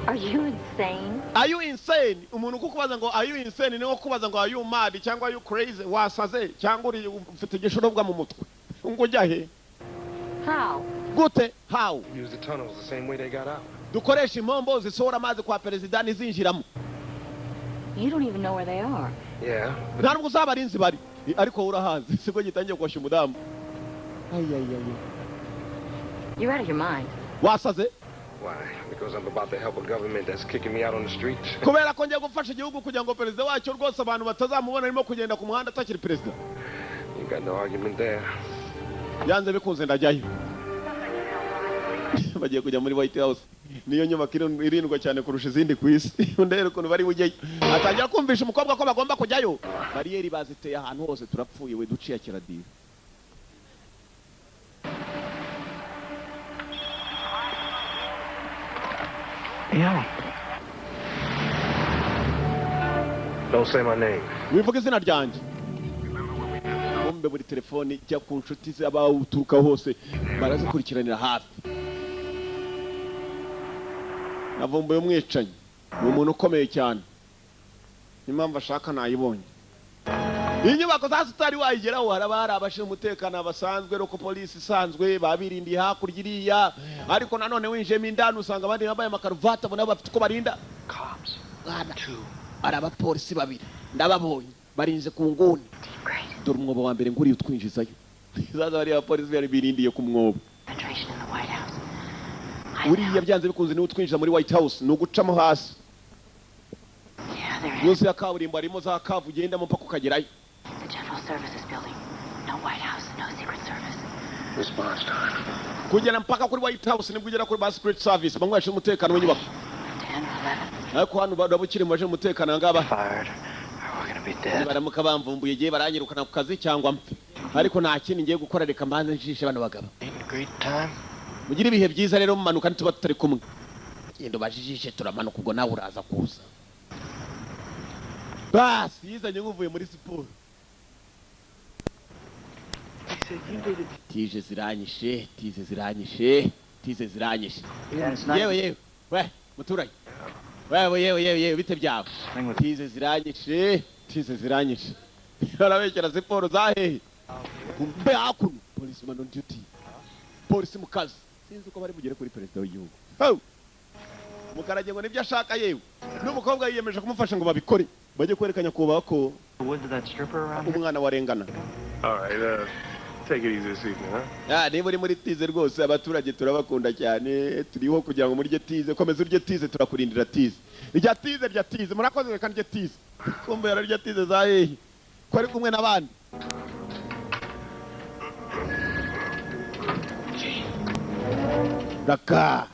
Are you insane? Are you insane? Umuntu kukubaza ngo are you insane ni nko kubaza ngo are you mad cyangwa are you crazy, wasaze cyangwa uri ufite igishorobwa mu mutwe, ngo ujya he? How? Gute? How? Use the tunnels the same way they got out. Dukoresha impombo zisohora amazi kwa perezida ntizinjiramo. You don't even know where they are. Yeah. Nta nubwo uzaba arinzi bari, ariko wowe urahazi. Sibwo gitangiye koshya umudamu. Ay, ay, ay. You're out of your mind. Wasaze. Why? Because I'm about to help a government that's kicking me out on the streets. Kubera ko ngiye gufasha igihugu kugira ngo perezida wacyo rwose abantu batazamubona arimo kugenda ku muhanda atakiri perezida. You got no argument there. Byanze bikunze ndajyayo. Bagiye kujya muri White House, niyo nyubako irindwa cyane kurusha izindi ku isi. Ndebe ukuntu bari bujyeyo. Atangira kumvisha umukobwa ko bagomba kujyayo. Bariyeri baziteye ahantu hose, turapfuye we. Duciye kiradiyo. Yeah. Don't say my name. Wivuga izina ryanjye. Kumbe buri telefoni ijya ku nshuti z'abawuturuka hose barazikurikiranira hafi. Navumbuye umwicanyi, ni umuntu ukomeye cyane, impamvu ashaka nayibonye. Inyubako za sitari wayigeraho haraba hari abashinzwe umutekano basanzwe, roko polisi isanzwe babirindiye hakurya iriya, ariko nanone winjiyemo indani usanga abandi bambaye amakaruvati, abo nabo bafite uko barinda. Hari abapolisi babiri ndababonye barinze ku nguni. Dore umwobo wa mbere nguriye utwinjizayo. Zaza bariya abapolisi bari birindiye ku mwobo. Uriya byanze bikunze niwe utwinjiza muri White House, ni ugucamo hasi. Munsi ya kaburimbo harimo za kavu ugendamo mpaka ukagerayo. Kugera mpaka kuri White House nibwo ugera kuri ba Secret Service, bamwe bashinzwe umutekano w'inyubako. Ariko hano barabukiri mu bashinzwe umutekano ngaba. Baramuka bamvumbuye igihe baranyirukana ku kazi cyangwa mpfe. Ariko nta kindi ngiye gukora, reka mbanze njishe bano bagabo. Mugire ibihe byiza rero, mumanuka ntituba tutari kumwe. Genda ubajijishe turamanuka, ubwo nawe uraza kuza. Basi yizanye nk'uvuye muri siporo. Tije ziranyishe, tize ziranyishe, tize ziranyishe. Yewe yewe, we muturanye. Wewe yewe yewe yewe, bite byawe? Tize ziranyishe, tize ziranyishe. Arabekera siporo za hehe? Kumbe hakuno police man on duty. Polisi mu kazi. Sinzi uko bari bugere kuri perezida w'igihugu. Mukarage ngo nibyo ashaka yewe. N'umukobwa yiyemeje kumufasha ngo babikore. Bajye kwerekanya kuba ko umwana warengana. All right, take it easy this evening, huh? Ah, niba uri muri tize rwose abaturage turabakunda cyane, turiho kugira ngo murye tize, komeza urye tize, turakurindira tize. Irya tize, rya tize, murakoze reka ndye tize. Kumbe yararya tize za hehe? Ko ari kumwe n'abandi. Raka.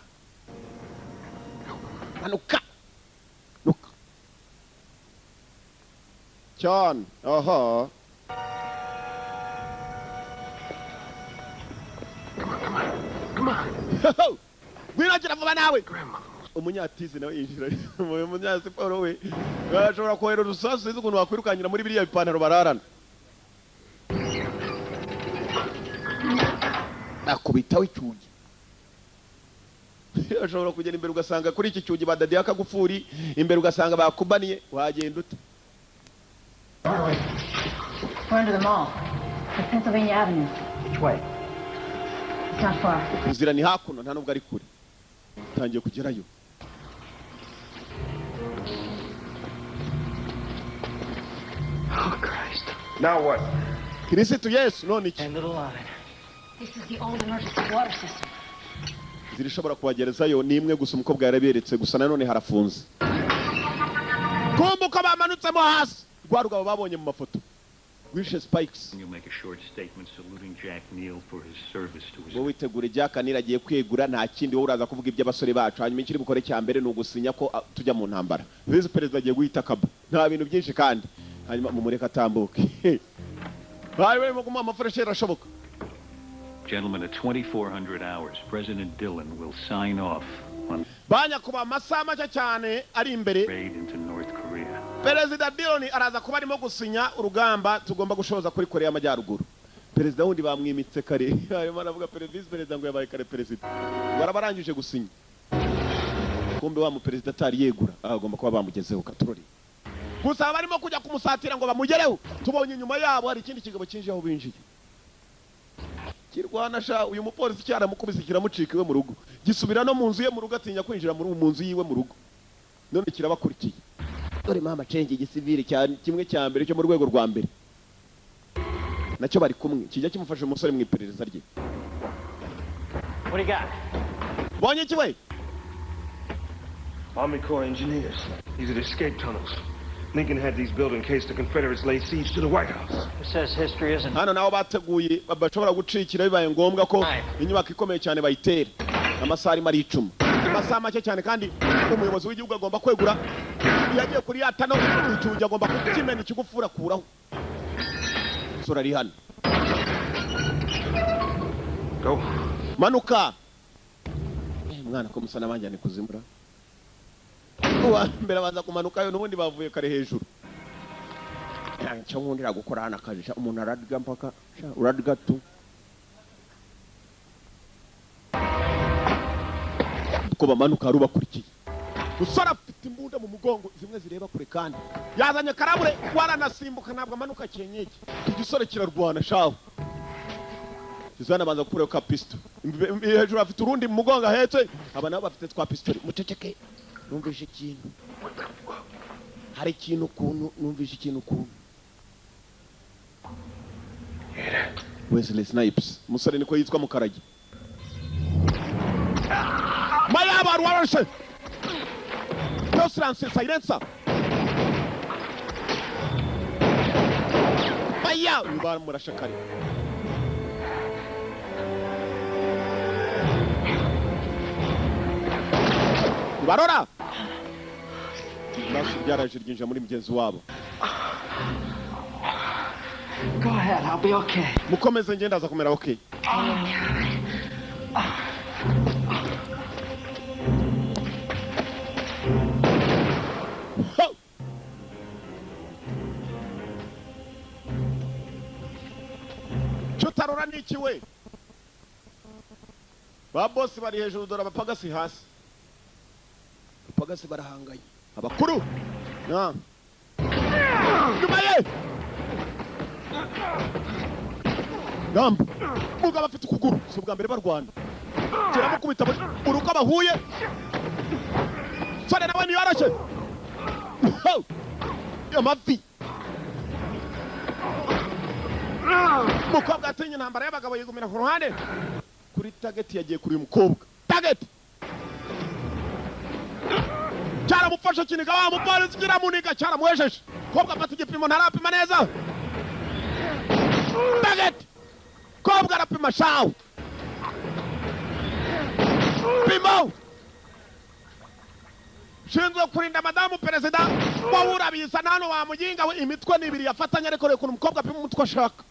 Manuka. Nuka. Cyane. Aha. Come on, come on. Gwiragira vuba nawe. Umunyatizi nawe yinjira mu munyasiporo we. Ashobora kohera urusasu sinzi ukuntu wakwirukankira muri biriya bipantaro bararana. Akubitaho icyugi. Ashobora kugera imbere ugasanga kuri iki cyugi badadiye akagufuri, imbere ugasanga bakubaniye, wagenda ute? We're under the mall. It's Pennsylvania Avenue. Which way? It's not far. Inzira ni hakuno nta nubwo ari kure. Tangiye kugerayo. Oh Christ. Now what? Kirisitu Yesu none iki? End of the line. This is the old emergency water system. Inzira ishobora kubagerezayo ni imwe gusa, umukobwa yaraberetse gusa nanone harafunze. Kumbuka bamanutsemo hasi. Rwa rugabo babonye mu mafoto. Wishe Spikes. You'll make a short statement saluting Jack Neal for his service to his. Wowe witegure Jack Neal agiye kwegura, nta kindi wowe uraza kuvuga iby'abasore bacu. Hanyuma ikiri bukore cya mbere ni ugusinya ko tujya mu ntambara. Vice Perezida agiye guhita kaba. Nta bintu byinshi kandi. Hanyuma mumureka atambuke. Bari barimo kumuha amafaranga ashoboka. Gentlemen, at 2400 hours, President Dillon will sign off on Banya kuba amasaha make cyane ari imbere. raid into North Korea. Perezida Dillon araza kuba arimo gusinya urugamba tugomba gushoza kuri Korea y'Amajyaruguru. Perezida wundi bamwimitse kare. Arimo aravuga vice perezida ngo yabaye kare perezida. Barabarangije gusinya. Kumbe wa mu perezida atari yegura, agomba kuba bamugezeho katurori. Gusa barimo kujya kumusatira ngo bamugereho. Tubonye nyuma yabo hari ikindi kigabo kinje aho binjiye. Kirwana sha uyu mupolisi cyaramukubise kiramucika iwe mu rugo. Gisubira no mu nzu ye mu rugo, atinya kwinjira muri mu nzu yiwe mu rugo. None kirabakurikiye. Dore mama cenge igisivile cyane kimwe cya mbere cyo mu rwego rwa mbere. Nacyo bari kumwe kijya kimufasha umusore mu iperereza rye. What do you got? Bonye iki we? Army Corps engineers. These are the escape tunnels. Lincoln had these built in case the Confederates laid siege to the White House. It says history isn't. Hano naho bateguye bashobora gucikira bibaye ngombwa ko inyubako ikomeye cyane bayitera. Amasaha arimo aricuma. Amasaha make cyane kandi umuyobozi w'igihugu agomba kwegura. Yagiye kuri yatano icyugi agomba kukimena ikigufura kuraho. Sura ari hano. Go. Manuka. Mwana ko musana banjyane kuzimura. Uwa mbere abanza kumanukayo, n'ubundi bavuye kare hejuru. Icyo nkundira gukora hano akazi, sha, umuntu ararya mpaka, sha, urarya tu. Uko bamanuka hari ubakurikiye. Musore afite imbunda mu mugongo, zimwe zireba kure, kandi yazanye karabure, waranasimbuka, ntabwo amanuka kenyege. Igisore kirarwana shaho. Suzana abanza gukurayo ka pisto. Hejuru afite urundi mu mugongo ahetse, aba nabo bafite twa pistori. Muceceke, numvise ikintu. Hari ikintu ukuntu, numvise ikintu ukuntu. Wesley Snipes, umusore niko yitwa Mukaragi. Mayaba warashe. Tosilance silencer. Maya baramurashe kare. Barora. Basu byaraje ryinjira muri mugenzi wabo. Go ahead, I'll be okay. Mukomeze ngenda aza kumera okay. Ho! Cyutarora niki we? Ba boss bari hejuru, dore abapagasi hasi. Abapagasi barahanganye. Abakuru. Na. Nyuma ye! Gamba. Mugabo afite ukuguru, si ubwa mbere barwana. Kiramukubita uruko bahuye. Sore nawe niyoroshye. Amavi. Mukobwa atinye intambara y'abagabo yigumira ku ruhande. Kuri target yagiye kuri uyu mukobwa. Target. Cyaramufashe kiniga wa mupolisi kiramuniga cyaramuhesheje. Kobwa afata igipimo ntarapima neza. Target. Kobwa arapima shawo. Pimo. Shinzwe kurinda madamu perezida wowe urabisa nano wa mujinga we, imitwe nibiri yafatanya ariko reka umukobwa apima umutwe ashaka.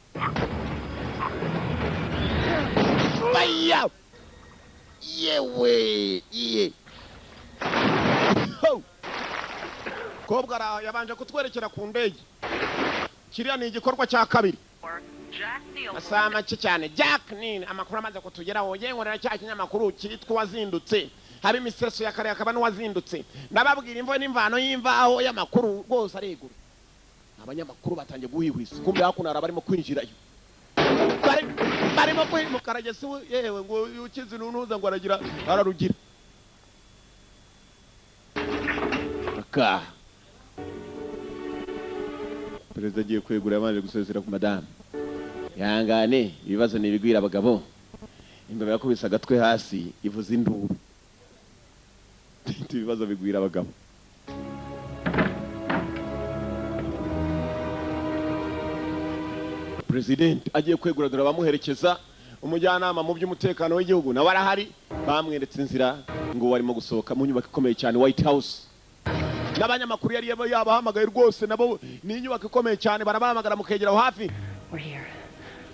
Baya. Yewe iye. Kobwa yabanje kutwerekera ku ndege. Kiriya ni igikorwa cya kabiri. Amasaha make cyane Jack Neal amakuru amaze kutugeraho, yenkorera cya kinyamakuru cyitwa Wazindutse. Hari imiseso ya kare akaba n'uwazindutse. Nababwira imvo n'imvano y'imvaho y'amakuru rwose aregura. Abanyamakuru batangiye guhihwisa. Kumbe hakuno hari abarimo kwinjirayo. Barimo kwimukaragesi yewe ngo ukize ntuza ngo aragira ararugira. Aka. Perezida agiye kwegura yabanje gusezera ku madamu. Yangane ibibazo ni ibigwira abagabo. Imbeba yakubise agatwe hasi ivuza induru. Ibibazo bigwira abagabo. President agiye kwegura dore bamuherekeza, umujyanama mu by'umutekano w'igihugu nawe arahari, bamweretse inzira ngo warimo gusohoka mu nyubako ikomeye cyane White House. N'abanyamakuru yari yabahamagaye rwose nabo ni inyubako ikomeye cyane barabahamagara mukegera hafi. We're here.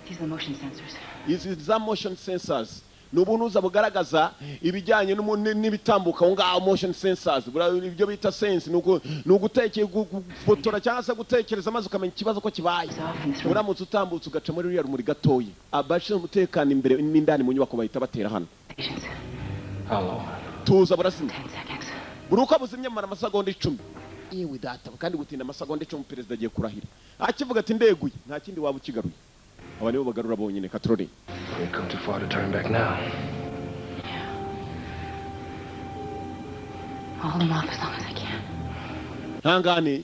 These are the motion sensors. Izi za motion sensors ni ubunuza bugaragaza ibijyanye n'ibitambuka aho ngaho. Motion sensors ibyo bita sense ni ugutekera gufotora cyangwa se gutekereza maze ukamenya ikibazo ko kibaye. Uramutse utambutse ugaca muri ruriya rumuri gatoya, abashinzwe umutekano imbere n'indani mu nyubako bahita batera hano. Tuza burasima buri uko buzimye mara amasegonda 10. Yewe data, kandi gutinda amasegonda 10 perezida agiye kurahira akivuga ati ndeguye, nta kindi waba ukigaruye. Aba nibo bagarura bonyine katrore. We've come too far to turn back now. Yeah. I'll hold him off as long as I can. Ntangane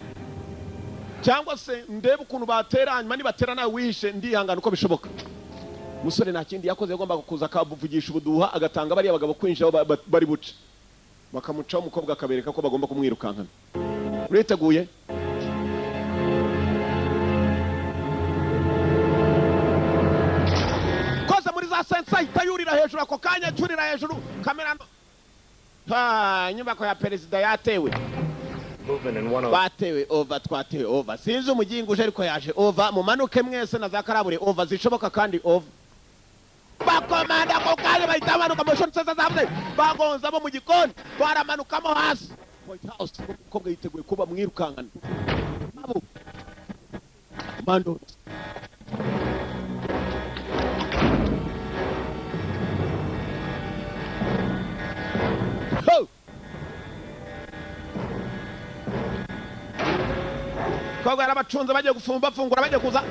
cyangwa se ndebe ukuntu batera, hanyuma nibatera nawe wihishe, ndihangana uko bishoboka. Musore nta kindi yakoze, yagombaga kuza akavugisha ubuduha agatanga bariya bagabo kwinjira bari buce bakamucaho, umukobwa akabereka ko bagomba kumwirukankana. Uriteguye? Koza muri za sensa itayurira hejuru ako kanya, cyurira hejuru kamera. Ha, inyubako ya perezida yatewe. Batewe over, twatewe over. Sinzi umugingo uje ariko yaje over. Mumanuke mwese na za karabure over zishoboka kandi over. Bakomanda ako kanya bahita bamanuka, motion sensors zavuze bagonza bo mu gikoni baramanukamo hasi. White House. Umukobwa yiteguye kuba mwirukankana abo mando. Kobwa yarabacunze bagiye gufumba fungura bagiye kuza.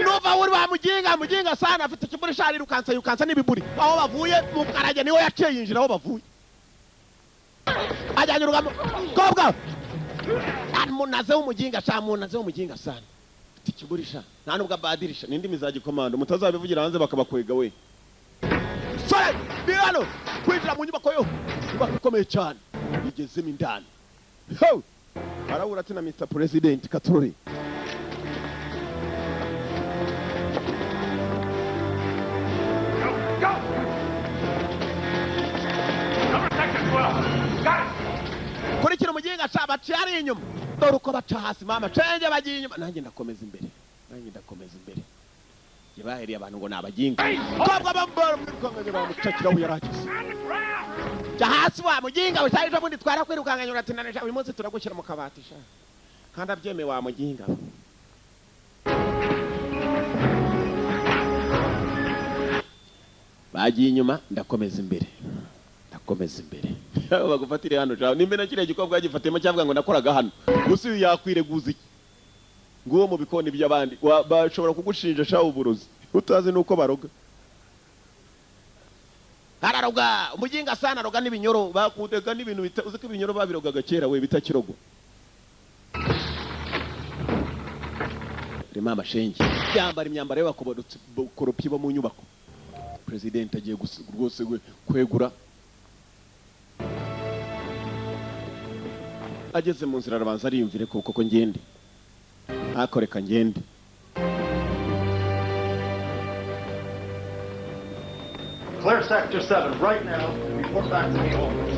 Nuva uri wa mujinga mujinga sana afite ikiburi shari rukansa yukansa n'ibiburi. Aho bavuye mu karage niwe yaciye yinjira aho bavuye. Ajyanye urugamo. Kobwa. Munaze w'umujinga sha munaze w'umujinga sana. Afite ikiburi sha. Nta nubwo abadirisha n'indimi za gikomando mutazabivugira hanze bakabakwega we. Sore ni hano kwinjira mu nyubako yo. Nyubako ikomeye cyane. Igezemo indani. Ho! Arabura ati na Mr. President Katururi. Go, go! Cover section 12. Got it. Kurikira umuginga cha baci ari inyuma. Dore uko baca hasi mama cenge bagiye inyuma. Nanjye ndakomeza imbere. Nanjye ndakomeza imbere. Yabaheriye abantu ngo nabaginga. Kobwa bambara mwirukankanye bamucakira aho yaragize. Hasi wa mujinga ushaje bundi twara kwirukanganya uratinanije uyu munsi turagushyira mu kabati sha kandi abyeme wa mujinga. Bagiye inyuma ndakomeza imbere ndakomeza imbere bagufatire hano jawe nimbe na kiriya gikobwa gifatiyemo cyavuga ngo nakoraga hano gusa uyu yakwireguza iki nguwo mu bikoni by'abandi bashobora kugushinja sha uburozi utazi nuko baroga. Hararoga umujinga sana roga n'ibinyoro bakudega n'ibintu uzi ko ibinyoro babirogaga kera we bitakirogo. Rema amashengi yambara imyambaro y'abakoropyi bo mu nyubako. President agiye rwose kwegura. Ageze mu nzira arabanza ariyumvire ko koko ngende akoreka ngende. Clear Sector 7 right now and report back to the office.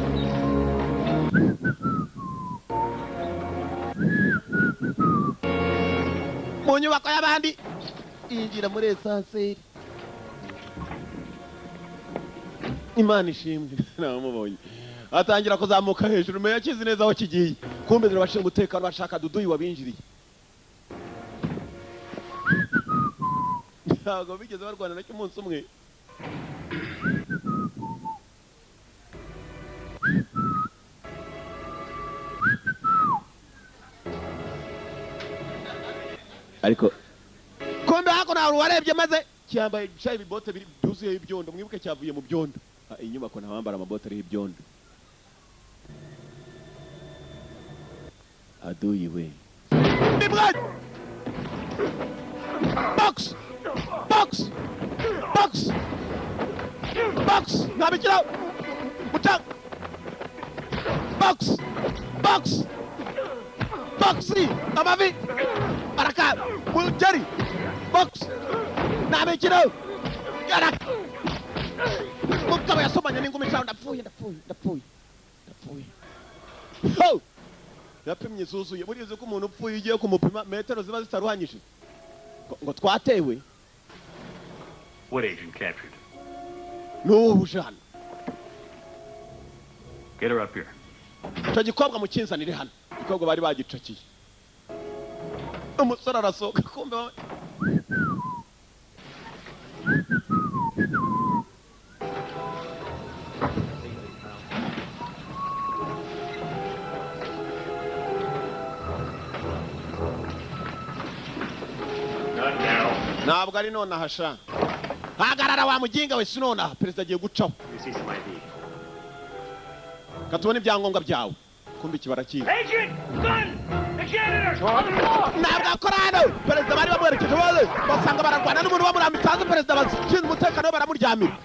Mu nyubako y'abandi yinjira muri esanseri. Imana ishimwe namubonye. Atangira kuzamuka hejuru meya akizi neza aho kigiye. Kumbe zirabashinga umutekano bashaka duduyi wabinjiriye. Ntabwo bigeze barwana nacyo umunsi umwe. Ariko kumbe hako na warebye maze cyambaye cyayi bibote biri byuzuye ibyondo mwibuke cyavuye mu byondo. Inyubako ntawambara amabote ari ibyondo. Aduyi we. Bibwa Box! Box! Box! Box! Nabikira! Muta! Box! Box! Box! Amavi! Baraka! Mujeri! Box! Nabikira! Garaka! Mugabo yasomanye n'ingumi cyane ndapfuye ndapfuye ndapfuye ndapfuye. Ho! Yapimye zuzuye burize ko umuntu upfuye ugiye kumupima metero ziba zitaruhanyije. Ngo twatewe. What agent captured? No, Jean. Get her up here. Icyo gikobwa mukinzanire hano. Igikobwa bari bagicakiye. Umusore arasohoka kumbe ntabwo ari nonaha sha. Hagarara wa mujinga we sinonaha perezida agiye gucaho. Katubona ibyangombwa byawe. Kumbe ikibara kiwe. Ntabwo akora hano. Perezida bari bamwerekeje bose basanga bararwana n'umuntu bamurambitse hanze perezida bashinzwe umutekano we baramuryamira.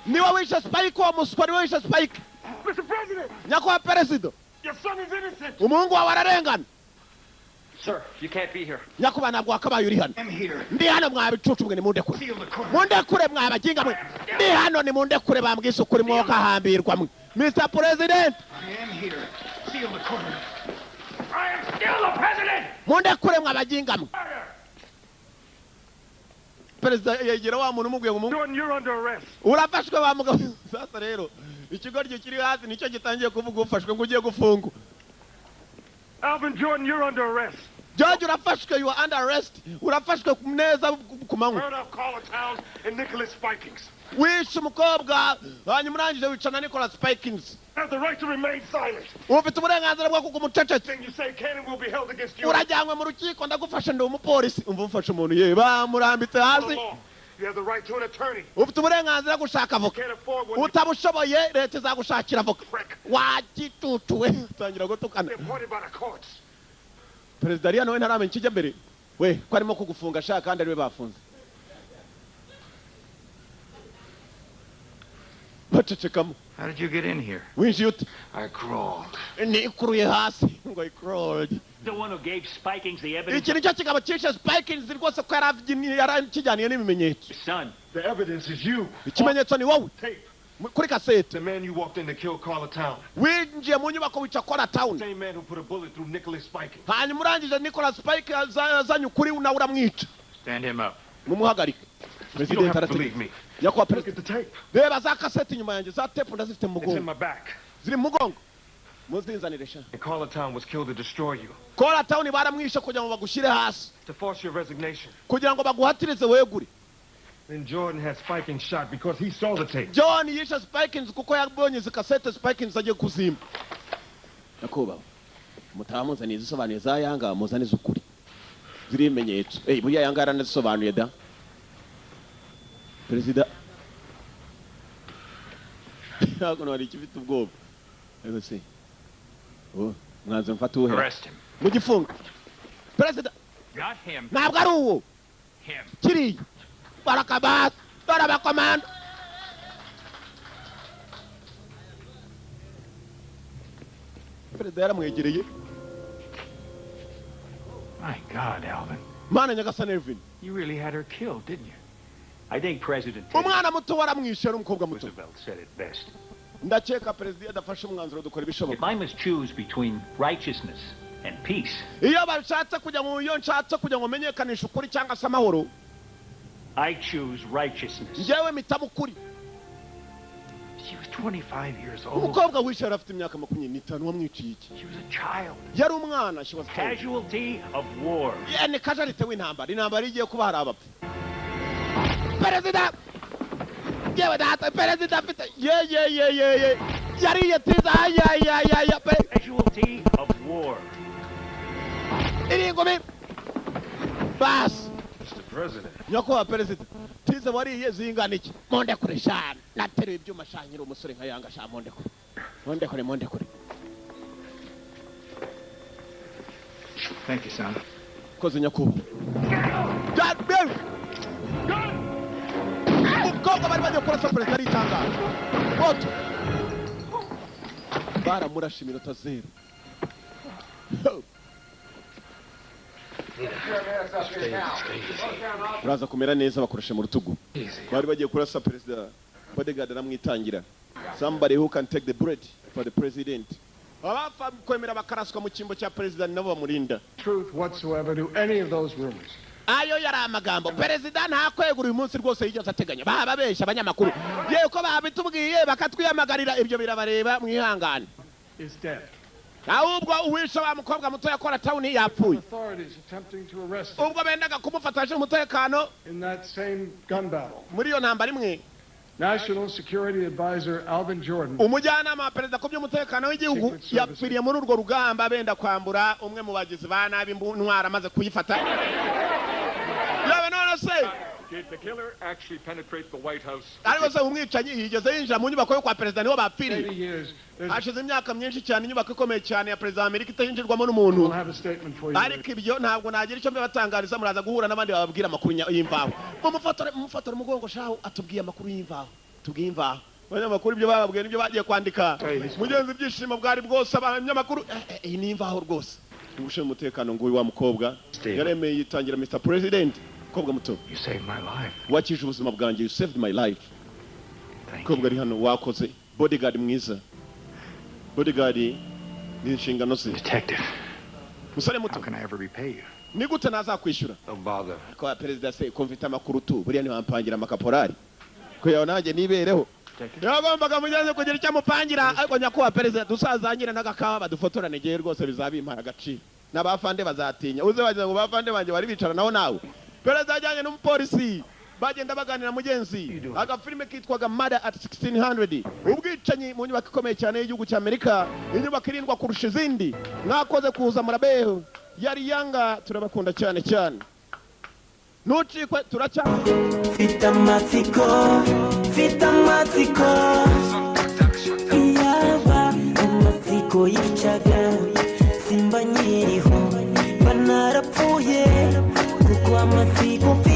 Niwe wishe Spike uwo muswa niwe wishe Spike. Nyakubahwa perezida. Umuhungu wawe ararengana. Sir, you can't be here. Nyakubahwa ntabwo wakabaye uri hano. Ndi hano mwabicucu mwe nimundekure. Mundekure mwabaginga mwe. Ndi hano nimundekure bambwise ukuri mwoka hambirwa mwe. Mr. President. I am here. Seal the corner. I am still the president. Mundekure mwabaginga mwe. Perezida yegera wa muntu umubwiye ngo Jordan, you're under arrest. Urafashwe wa mugabo. Sasa rero Ikigoryi kiri hasi nicyo gitangiye kuvuga ufashwe ngo ugiye gufungwa. Alvin Jordan, you're under arrest. George, urafashwe, you are under arrest. Urafashwe neza ku manywa. Murder of Carla Towns and Nicholas Spikings. Wishe umukobwa hanyuma urangije wica na Nicholas Spikings. Have the right to remain silent. Ufite uburenganzira bwo kuguma ucecetse. Thing you say can and will be held against you. Urajyanywe mu rukiko, ndagufashe, ndi umupolisi. Umva ufashe umuntu ye bamurambitse hasi. You have the right to an attorney. Ufite uburenganzira gushaka avoka. Can't afford one. Utabushoboye leta izagushakira avoka. Wagitutuwe utangira gutukana. Appointed by the courts. Perezida ariya nawe ntaramenya ikijya mbere we ko arimo kugufunga ashaka kandi ariwe bafunze. Bacecekamo. How did you get in here? Winjiye ute? I crawled. Nikuruye hasi ngo I crawled. The one who gave Spikings the evidence. Iki nicyo kigabo cyishe Spikings rwose ko yarakijyaniye n'ibimenyetso. Son. The evidence is you. Ikimenyetso ni wowe. Tape. Kuri kasete. The man you walked in to kill Carla Town. Winjiye mu nyubako wica Carla Town. Same man who put a bullet through Nicholas Spikings. Hanyuma urangije Nicholas Spikings azanye ukuri nawe uramwica. Stand him up. Mumuhagarike. You don't have to believe me. Nyakubahwa Look perezida. at the tape. Reba za kasete inyuma yanjye, za tape ndazifite mu It's in mugongo. my back. Ziri mu mugongo. Muzinzanire sha. And Carla Town was killed to destroy you, Carla Town baramwishe kugira ngo bagushyire hasi. to force your resignation. Kugira ngo baguhatirize wegure. Then Jordan had Spikings shot because he saw the tape. John yishe Spikings kuko yabonye izi kasete Spikings agiye kuzimba. Nyakubahwa, mutamuzaniye izisobanuye za Yanga, muzane iz'ukuri. Ziri ibimenyetso. Buriya Yanga yaranazisobanuye da. Perezida ntabwo hari ikifite ubwoba. Ariko se, oh, mwanze mfate uwuhe? Arrest him. Mugifunga. Perezida Not him. ntabwo ari uwo. Him. Kiriya. Barakabasa, barabakomanda. Perezida yaramwegereye. My God, Alvin. Mana nyagasani Elvin. You really had her killed, didn't you? I think President Umwana muto waramwishe ari umukobwa muto. Roosevelt said it best. Ndakeka perezida adafashe umwanzuro dukora If ibishoboka. I must choose between righteousness and peace, Iyo bashatse kujya mu iyo nshatse kujya ngo menyekanishe ukuri cyangwa se amahoro, I choose righteousness. njyewe mpitamo ukuri. She was 25 years old. Umukobwa wishe yari afite imyaka 25, wamwiciye iki? She was a child. Yari umwana, she was a child. Casualty of war. Yeah, ni casualty w'intambara. Intambara igiye kuba hari abapfa. Perezida yewe data, perezida afite ye ye ye ye ye yariye tiza ya ya ya ya Casualty of war. iri ingumi basi. Mr. President. Nyakubahwa perezida, tiza wariye zingana iki? Mondekure sha, nateruye ibyuma sha, nkiri umusore nka Yanga sha, mondekure mondekure mondekure. Thank you, son. Koze nyakubahwa. Umukobwa bari bagiye kurasa perezida aritangaje. Moto baramurashe iminota 0. Uraza kumera neza, bakurashe mu rutugu. Bari bagiye kurasa perezida, bodyguard aramwitangira. Somebody who can take the bullet for the president. Abapfa kwemera bakaraswa mu cyimbo cya perezida ni nabo bamurinda. Truth whatsoever to any of those rumors. Ayo yari amagambo. Perezida nta kwegura uyu munsi rwose yigeze ateganya. Baba babeshya abanyamakuru. Yewe ko babitubwiye bakatwiyamagarira, ibyo birabareba mwihangane. Is dead. Ahubwo uwishe wa mukobwa muto yakora town yapfuye. Authorities attempting to arrest him Ubwo bendaga kumufata aje umutekano in that same gun battle. muri iyo ntambara imwe. National Security Advisor Alvin Jordan Umujyanama wa perezida ku by'umutekano w'igihugu yapfiriye muri urwo rugamba benda kwambura umwe mu bagizi ba nabi intwaro amaze kuyifata. Yewe none se Did the killer actually penetrate the White House? ariko se umwicanyi yigeze yinjira mu nyubako yo kwa perezida niho bapfiriye. 80 years. There's Hashize imyaka myinshi cyane inyubako ikomeye cyane ya perezida wa Amerika itinjirwamo n'umuntu. we'll have a statement for you. Ariko ibyo ntabwo nagira icyo mbibatangariza, muraza guhura n'abandi bababwira amakuru y'imvaho. Mumufotore, mumufotore umugongo shaho atubwiye amakuru y'imvaho. Tubwiye imvaho. Abanyamakuru ibyo bababwiye nibyo bagiye kwandika. Mugenzi ibyishimo bwari bwose abanyamakuru iyi ni imvaho rwose. Ubushe umutekano nguyu wa mukobwa yaremeye yitangira Mr. President. Mukobwa muto. You saved my life. Wakije ubuzima bwanjye, you saved my life. Mukobwa ari hano wakoze bodyguard mwiza. Bodyguard ni inshingano ze. Detective. Musore muto. How can I ever repay you? Ni gute nazakwishyura? Don't bother. Kwa perezida se ko mfite amakuru tu, buriya ntiwampangira amakaporari. Ko yawe nanjye nibereho. Detective. Yagombaga mugenzi kugira icyo amupangira, ariko nyakubahwa perezida, dusazangire n'agakawa badufotorane, igihe rwose bizaba bimpara agaciro n'abafande bazatinya. Uze bagira ngo bafande banjye bari bicara naho. Nawe perezida ajyanye n'umupolisi bagenda baganira. Mugenzi, agafilime kitwaga Murder at 1600, ubwicanyi mu nyubako ikomeye cyane y'igihugu cya Amerika, inyubako irindwa kurusha izindi. Mwakoze kuza, murabeho. Yari Yanga, turabakunda cyane cyane, ntucikwe, turacya Mfite amatsiko, mfite amatsiko. Yaba amatsiko yicaga, simba nkiriho, mba narapfuye, kuko amatsiko mfite.